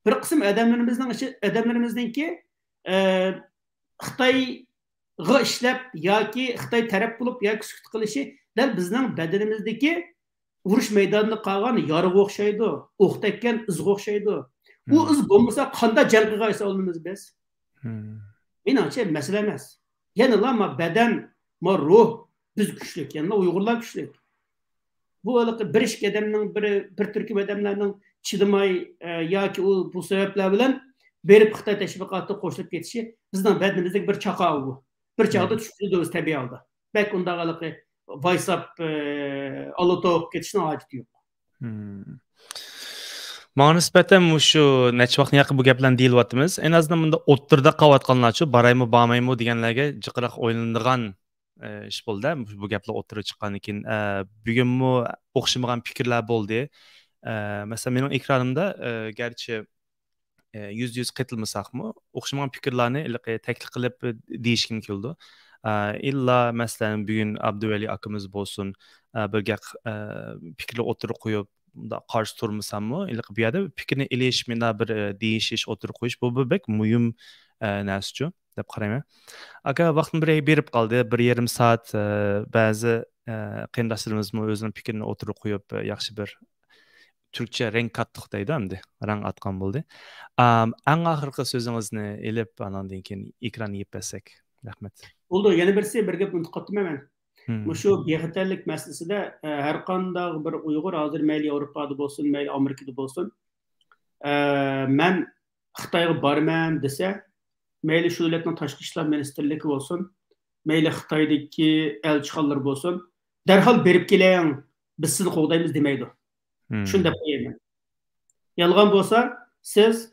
بىر قىسىم ئادەملىرىمىزنىڭ ئىچى، ئادەملىرىمىزنىڭكى، ئە، خىتايغا ئىشلەپ ياكى خىتاي تەرەپ بولۇپ ياكى سۈكۈت قىلىشى دەل بىزنىڭ بەدىنىمىزدىكى ئۇرۇش مەيدانىدا قالغان يارىغا ئوخشايدۇ، ئوق تەگكەن ئىزغا ئوخشايدۇ. ئۇ ئىز بولمىسا قانداق جەڭ قىلغان ئالىمىز بىز؟ مېنىڭچە مەسىلە ئەمەس. يەنىلا ما بەدەن، ما روھ بىز كۈچلۈك، يەنىلا ئۇيغۇرلار كۈچلۈك. بۇ ھېلىقى بىر ئىككى ئادەمنىڭ بىرى، بىر تۈركۈم ئادەملەرنىڭ چىدىماي، ئە، ياكى ئۇ، بۇ سەۋەبلەر بىلەن بېرىپ خىتاي تەشۋىقاتىغا قوشۇلۇپ كېتىشى بىزنىڭ بەدىنىمىزدىكى بىر چاقا ئۇ. بىر چاغدا چۈشۈپ كېتىدۇ ئۆزى تەبىئىي ھالدا. بەك ئۇنداق ھېلىقى ۋايساپ، ئە، ئالا توۋا قىلىپ كېتىشنىڭ ھاجىتى يوق. ماڭا نىسبەتەن مۇشۇ نەچچە ۋاقىتتىن ياقى بۇ گەپلەرنى دېيىلىۋاتىمىز. ئەينى ئازىندىن مۇنداق ئوتتۇرىدا قالىۋاتقانلارچۇ، بارايمۇ، بارمايمۇ دېگەنلەرگە جىقراق ئويلىنىدىغان، ئە، ئىش بولدى. بۇ گەپلەر ئوتتۇرىغا چىققاندىن كېيىن، ئە، بۈگۈنمۇ ئوخشىمىغان پىكىرلەر بولدى. ئە، مەسىلەن، مېنىڭ ئېكرانىمدا، ئە، گەرچە ئە، يۈزدە يۈز قېتىلمىساقمۇ، ئوخشىمىغان پىكىرلارنى ھېلىقى تەكلىپ قىلىپ دېيىشكىمۇ كېلىدۇ. ئە، ئىللا، مەسىلەن، بۈگۈن ئابدۇۋەلى ئاكىمىز بولسۇن، ئە، بىر گەپ، ئە، پىكىرلەر ئوتتۇرىغا قويۇپ، مۇنداق قارشى تۇرمىساممۇ، ھېلىقى بۇ يەردە پىكىرنى ئېلىش، مۇنداق بىر، ئە، دېيىشىش، ئوتتۇرىغا قويۇش، بۇ، بۇ بەك مۇھىم، ئە، نەرسىچۇ دەپ قارايمەن. ئاكا، ۋاقتىم بىر بېرىپ قالدى، بىر يېرىم سائەت، ئە، بەزى، ئە، قېرىنداشلىرىمىزمۇ ئۆزىنىڭ پىكرىنى ئوتتۇرىغا قويۇپ، ئە، ياخشى بىر تۈركچە رەڭ قاتتۇق دەيدۇ ئەمدى. رەڭ ئاتقان بولدى. ئام، ئەڭ ئاخىرقى سۆزىڭىزنى ئېلىپ، ئاناندىن كېيىن ئېكراننى يېپىپ بەرسەك. رەھمەت. بولدى، يەنە بىرسى، بىر گەپنى ئۇنتۇپ قاپتىمەن مەن. مۇشۇ بىخەتەرلىك مەسىلىسىدە، ئە، ھەر قانداق بىر ئۇيغۇر ھازىر مەيلى ياۋروپادا بولسۇن، مەيلى ئامېرىكىدا بولسۇن، ئە، مەن خىتايغا بارىمەن دېسە، مەيلى شۇ دۆلەتنىڭ تاشقى ئىشلار مىنىستىرلىكى بولسۇن، مەيلى خىتايدىكى ئەلچىخانىلىرى بولسۇن، دەرھال بېرىپ كېلىڭ، بىز سىزنى قوغدايمىز دېمەيدۇ. شۇنى دەپ قوياي مەن. يالغان بولسا، سىز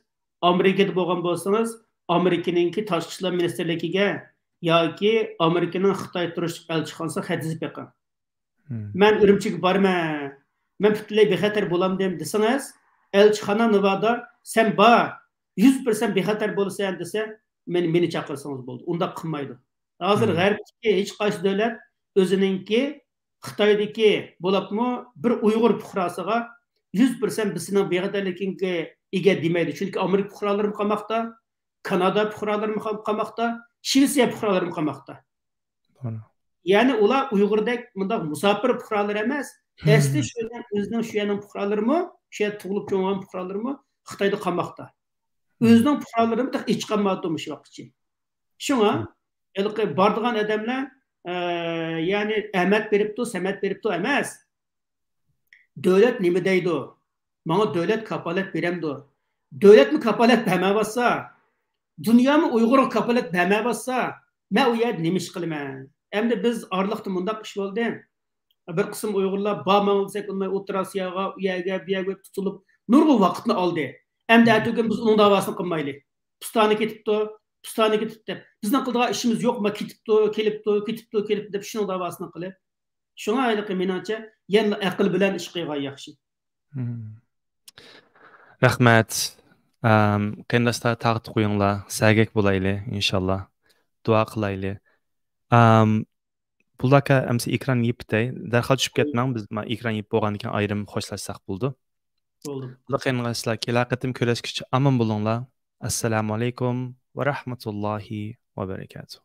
ئامېرىكىدا بولغان بولسىڭىز، ئامېرىكىنىڭكى تاشقى ئىشلار مىنىستىرلىكىگە ياكى ئامېرىكىنىڭ خىتاي تۇرۇشلۇق ئەلچىخانىسىغا خەت يېزىپ بېقىڭ. مەن ئۈرۈمچىگە بارىمەن، مەن پۈتۈنلەي بىخەتەر بولامدىم دېسىڭىز، ئەلچىخانا نېۋادا سەن بار، يۈز پىرسەنت بىخەتەر بولىسەن دېسە، مېنى، مېنى چاقىرسىڭىز بولدى. ئۇنداق قىلمايدۇ. ھازىر غەربتىكى ھېچقايسى دۆلەت ئۆزىنىڭكى خىتايدىكى، بولۇپمۇ بىر ئۇيغۇر پۇقراسىغا يۈز پىرسەنت بىز سېنىڭ بىخەتەرلىكىڭگە ئىگە دېمەيدۇ. چۈنكى ئامېرىكا پۇقرالىرىمۇ قاماقتا، كانادا پۇقرالىرىمۇ قام-، قاماقتا، شىۋېتسىيە پۇقرالىرىمۇ قاماقتا. يەنى ئۇلار ئۇيغۇردەك مۇنداق مۇساپىر پۇقرالىرى ئەمەس. ئەسلى شۇ يەرنىڭ، ئۆزىنىڭ شۇ يەرنىڭ پۇقرالىرىمۇ، شۇ يەردە تۇغۇلۇپ چوڭ بولغان پۇقرالىرىمۇ خىتايدا قاماقتا. ئۆزىنىڭ پۇقرالىرىمۇ تېخى ئېچىقالماپتۇ مۇشۇ ۋاقىتقىچە. شۇڭا ھېلىقى بارىدىغان ئادەملەر، ئە، يەنى ئەمەت بېرىپتۇ، سەمەت بېرىپتۇ ئەمەس. دۆلەت نېمە دەيدۇ؟ ماڭا دۆلەت كاپالەت بېرەمدۇ؟ دۆلەتمۇ كاپالەت بەرمەيۋاتسا، دۇنيامۇ ئۇيغۇرغا كاپالەت بەرمەيۋاتسا، مەن ئۇ يەردە نېمە ئىش قىلىمەن؟ ئەمدى بىز ئارىلىقتا مۇنداق ئىش بولدى. بىر قىسىم ئۇيغۇرلار بارماڭ دېسەك، ئۇنىماي ئوتتۇرا ئاسىياغا، ئۇ يەرگە، بۇ يەرگە تۇتۇلۇپ، نۇرغۇن ۋاقىتنى ئالدى. ئەمدى ئەتىگۈن بىز ئۇنىڭ داۋاسىنى قىلمايلى. پۇستانى كېتىپتۇ، پۇستانى كېتىپتۇ دەپ. بىزنىڭ قىلىدىغان ئىشىمىز يوقما، كېتىپتۇ، كېلىپتۇ، كېتىپتۇ، كېلىپتۇ دەپ شۇنىڭ داۋاسىنى قىلىپ. شۇڭا ھېلىقى مېنىڭچە يەنىلا ئەقىل بىلەن ئىش قىلغان ياخشى. رەھمەت. ئەم، قېرىنداشلار، تاغىتى قويۇڭلار، سەگەك بولايلى، ئىنشاللا. دۇئا قىلايلى. ئەم، بۇلاكا ئەمسە ئېكران يېپىتەي. دەرھال چۈشۈپ كەتمەڭ. بىز ما ئېكران يېپىپ بولغاندىن كېيىن ئايرىم خوشلاشساق بولىدۇ. بولدى. بۇلا قېرىنداشلار، كېلەر قېتىم كۆرۈشكىچە ئامان بولۇڭلار. ئەسسالامۇ ئەلەيكۇم ۋە رەھمەتۇللاھى ۋە بەرىكاتۇھ.